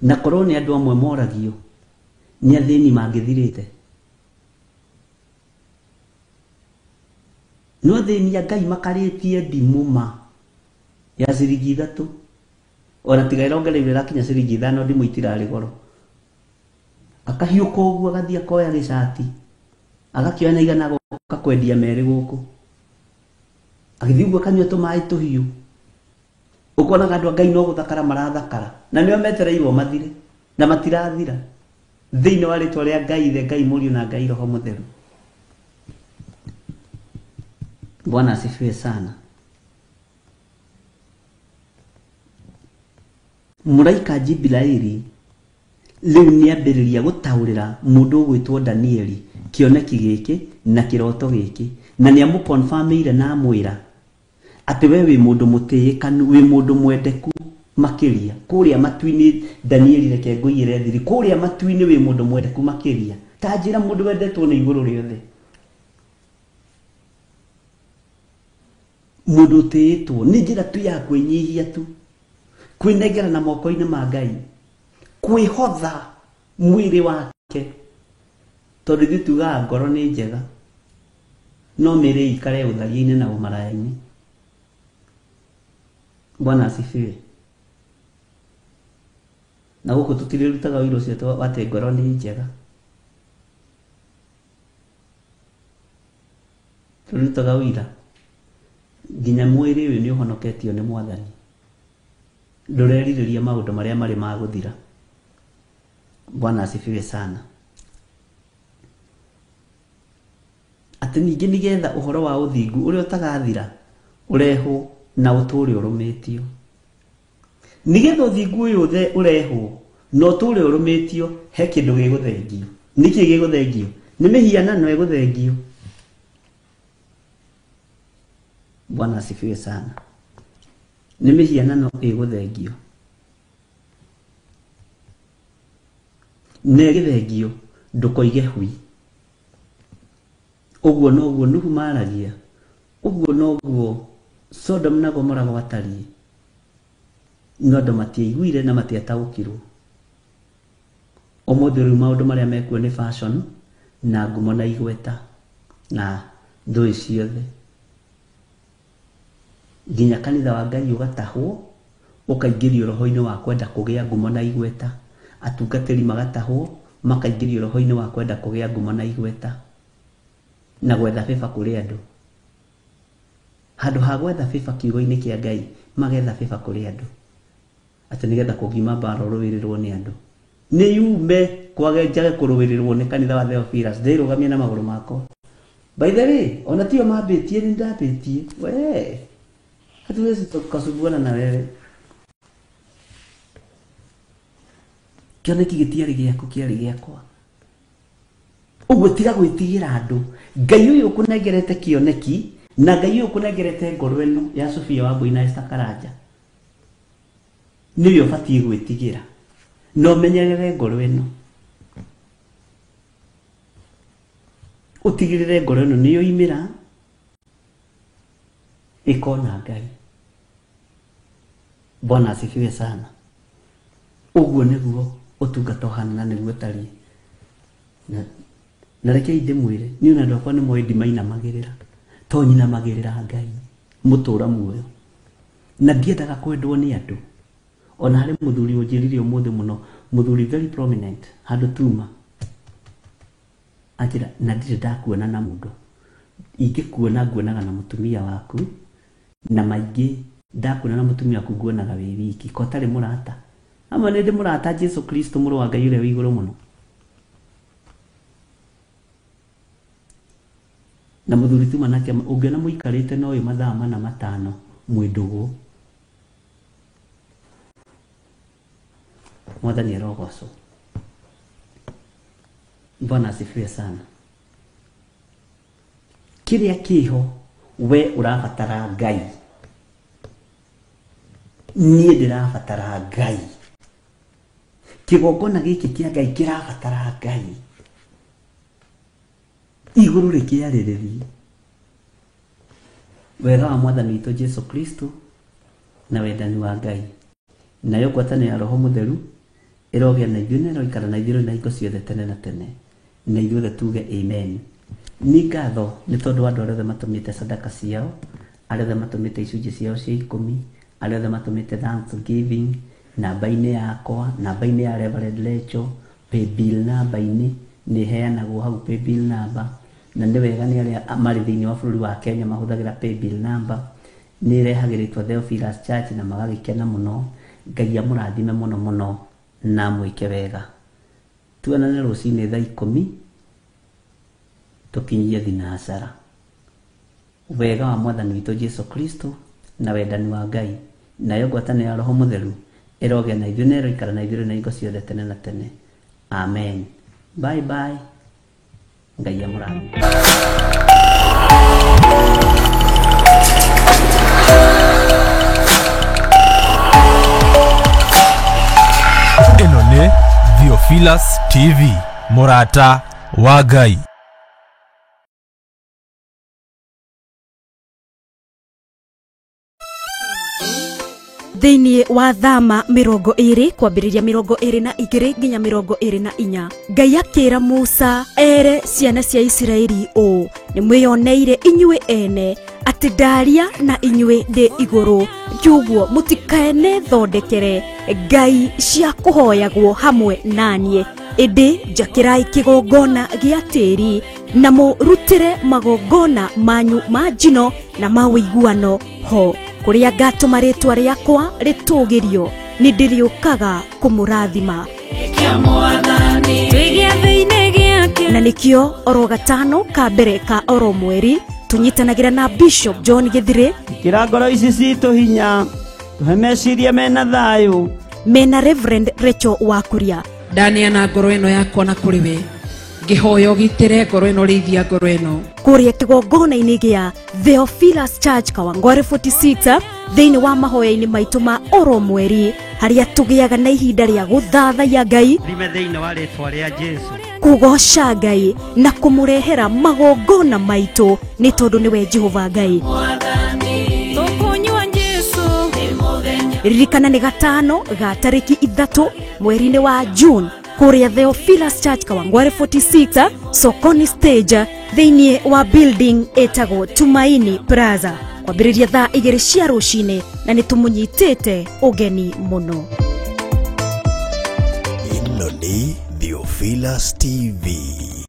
Na korwo nĩ andũ amwe moragio nĩ athĩni mangĩthirĩte. No athĩni a Ngai makarĩtie ndimũ ma ya ciringi 3, ona tiga ĩrongereire ĩrakinya ciringi 5, ndimũ itirarĩ goro. Akahiũka ũguo agathiĩ akoya gĩcati, agakĩoya na igana agoka kwendia merĩ gũkũ, agĩthiĩ ũguo akanyua tũmaĩ tũhiũ. Ũkonaga andũ a Ngai no gũthakara marathakara, na nĩo metereirwo mathire na matirathira thĩinĩ wa rĩtwa rĩa Ngai Ithe, Ngai Mũriũ na Ngai Roho Mũtheru. Bwana asifiwe sana. Mũraika Jibraili rĩu nĩambĩrĩria gũtaũrĩra mũndũ ũgwĩtwo Danieli kĩoneki gĩkĩ na kĩroto gĩkĩ, na nĩamũkonfamĩire na amwĩra atĩ we wĩ mũndũ mũtĩĩkanu, wĩ mũndũ mwendeku makĩria kũrĩa matu-inĩ. Danieli, reke ngũiyĩre thiri, kũrĩa matu-inĩ wĩ mũndũ mwendeku makĩria. Ta njĩra mũndũ wendetwo nĩ igũrũ rĩothe, mũndũ ũtĩĩtwo. Nĩ njĩra tu ya kwĩnyihia tu, kwĩnengera na moko-inĩ ma Ngai, kwĩhotha mwĩrĩ wake, tondũ ithuĩ tugaga ngoro nĩ njega no mĩĩrĩ ĩikare ũtharia-inĩ na ũmaraya-inĩ. Bwana asifiwe. Na gũkũ tũtirĩrutaga ũira ũcio atĩ ngoro nĩ njega, tũrutaga ũira nginya mwĩrĩ ũyũ nĩ ũhonoketio nĩ Mwathani, ndũrerirĩria maũndũ marĩa marĩ ma gũthira. Bwana asifiwe sana. Atĩ ningĩ nĩgetha ũhoro wa ũthingu ũrĩa ũtagathira ũrehwo na ũtũũre ũrũmĩtio, nĩgetha ũthingu ũyũ ũrehwo na ũtũũre ũrũmĩtio, he kĩndũ gĩgũthengio. Nĩkĩ gĩgũthengio? Nĩ mĩhianano ĩgũthengio. Bwana asifiwe sana. Nĩ mĩhianano ĩgũthengio, na ĩgĩthengio ndũkoige hui. Ũguo noguo Nuhu maragia, ũguo noguo Sodom na Gomora gwatariĩ, no andũ matiaiguire na matiataũkirwo. Ũmũthĩ rĩu maũndũ marĩa mekuo nĩ fashion na ngumo na igweta na thũĩ ciothe, nginya kanitha wa Ngai ũgatahwo ũkaingĩrio roho-inĩ wa kwenda kũgĩa ngumo na igweta, atungatĩri magatahwo makaingĩrio roho-inĩ wa kwenda kũgĩa ngumo na igweta na gwetha favor kũrĩ andũ. Handũ ha gwetha favor kiugo-inĩ kĩa Ngai, magetha favor kũrĩ andũ, atĩ nĩgetha kũngima mbara ũrũĩrĩrwo nĩ andũ. Nĩ yume kwage njage kũrũĩrĩrwo nĩ kanitha wa Theophilus, ndĩrũgamie na magũrũ makwa. By the way, ona tio mambĩtie, nĩ ndambĩtie we, hatuwezi tukasumbuana na wewe. Kĩoneki gĩtiarĩ gĩaku, kĩarĩ gĩakwa. Ũguo tiga gwĩtigĩra andũ. Ngai ũyũ ũkũnengerete kĩoneki na Ngai ũyũ ũkũnengerete ngoro ĩno ya Sofia Wambui na Esther Karanja nĩwe ũbatiĩ gwĩtigĩra, na ũmenyerere ngoro ĩno, ũtigĩrĩre ngoro ĩno nĩyo imĩra ĩkona Ngai. Bwana asifiwe sana. Ũguo nĩguo ũtungata ũhana na nĩguo ũtariĩ. Na reke ndĩmwĩre, niĩ ona andũ akwa nĩ moĩ ndimainamagĩrĩra, to nyinamagĩrĩra Ngai mũtũra muoyo, na ndiendaga kwendwo nĩ andũ. Ona harĩ mũthuri ũnjĩrire ũmũthĩ mũno, mũthuri very prominent handũ tuma, anjĩra na ndirĩ ndakuona na mũndũ, ingĩkuona nguonaga na mũtumia waku, na maingĩ ndakuona na mũtumia waku nguonaga wĩ wiki, ko ũtarĩ mũrata. Ama nĩ ndĩ mũrata Jesu Kristo mũrũ wa Ngai ũrĩa wĩ igũrũ mũno. Na mũthuri tuma nake ũngĩona mũikarĩte na ũyũ mathaa 4 5 mwĩ ndũgũ. Mwathani arogocwo. Bwana asifiwe sana. Kĩrĩa kĩho we ũrabatara Ngai, niĩ ndĩrabatara Ngai, kĩgongona gĩkĩ kĩa Ngai kĩrabatara Ngai, igũrũ rĩkĩarĩrĩrie wega wa Mwathani witũ Jesu Kristo na wendani wa Ngai, nayo ngwatanĩro ya Roho Mũtheru Ĩrogĩa na ithuĩ na ĩroikara na ithuĩ na hingo ciothe tene na tene, na ithuothe tuge amen. Nĩ ngatho nĩ tondũ wa andũ arĩa othe matũmĩte sadaka ciao, arĩa othe matũmĩte icunjĩ ciao cia 10, arĩa othe matũmĩte thanksgiving namba-inĩ yakwa, namba-inĩ ya Reverend Lecho, paybill namba-inĩ nĩ heanagwo hau paybill number, na nĩ wega nĩ arĩa marĩ thĩinĩ wa bũrũri wa Kenya mahũthagĩra paybill number, nĩ ĩrehagĩrĩtwo Theophilus Church na magagĩkena mũno. Ngai amũrathime mũno mũno na amwĩke wega. Tuonane rũcinĩ thaa 10 tũkinyie thinacara. Wega wa Mwathani witũ Jesu Kristo na wendani wa Ngai nayo ngwatanĩro ya Roho Mũtheru ĩrogĩa na ithuĩ na ĩroikara na ithuĩ na hingo ciothe tene na tene. Amen. Bye bye. Ngai amũrathime. Ĩno nĩ Theophilus TV, mũrata wa Ngai. Thĩinĩ wa thama 20 kwambĩrĩria 22 nginya 24, Ngai akĩra Musa ere ciana cia Isiraeli ũũ: nĩ mwĩyoneire inyuĩ ene atĩ ndaria na inyuĩ ndĩ igũrũ, kiuguo mũtikaene thondekere ngai cia kũhoyagwo hamwe naniĩ, ĩndĩ njakĩrai kĩgongona gĩa tĩri na mũrutĩre magongona manyu ma njino na ma ũiguano ho, kũrĩa ngatũma rĩtwa rĩakwa rĩtũgĩrio, nĩ ndĩrĩũkaga kũmũrathima. Na nĩkĩo oro gatano ka mbere ka oro mweri tũnyitanagĩra na Bishop John Githire, Ĩkĩra ngoro ici citũ hinya, tũhe meciria mena thayũ, mena Reverend Rachel Wakuria. Ndaneana ngoro ĩno yakwa na kũrĩ we, ngĩhoya ũgitĩre ngoro ĩno, rĩithia ngoro ĩno. Kũrĩa kĩgongona-inĩ gĩa Theophilus Church Kawangware 46, thĩinĩ wa mahoya-inĩ maitũ ma oro mweri, harĩa tũgĩaga na ihinda rĩa gũthathaiya Ngai, rime thĩinĩ wa rĩtwa rĩa Jesu, kũgoca Ngai na kũmũrehera magongona maitũ, nĩ tondũ nĩwe Jehova Ngai. Ririkana nĩ gatano ga tarĩki 3 mweri-inĩ wa June, kũrĩa Theophilus Church Kawangware 46, Sokoni stage, thĩinĩ wa building ĩtagwo Tumaini Plaza, kwambĩrĩria thaa 2 cia rũcinĩ, na nĩ tũmũnyitĩte ũgeni mũno. Ĩno nĩ Theophilus TV.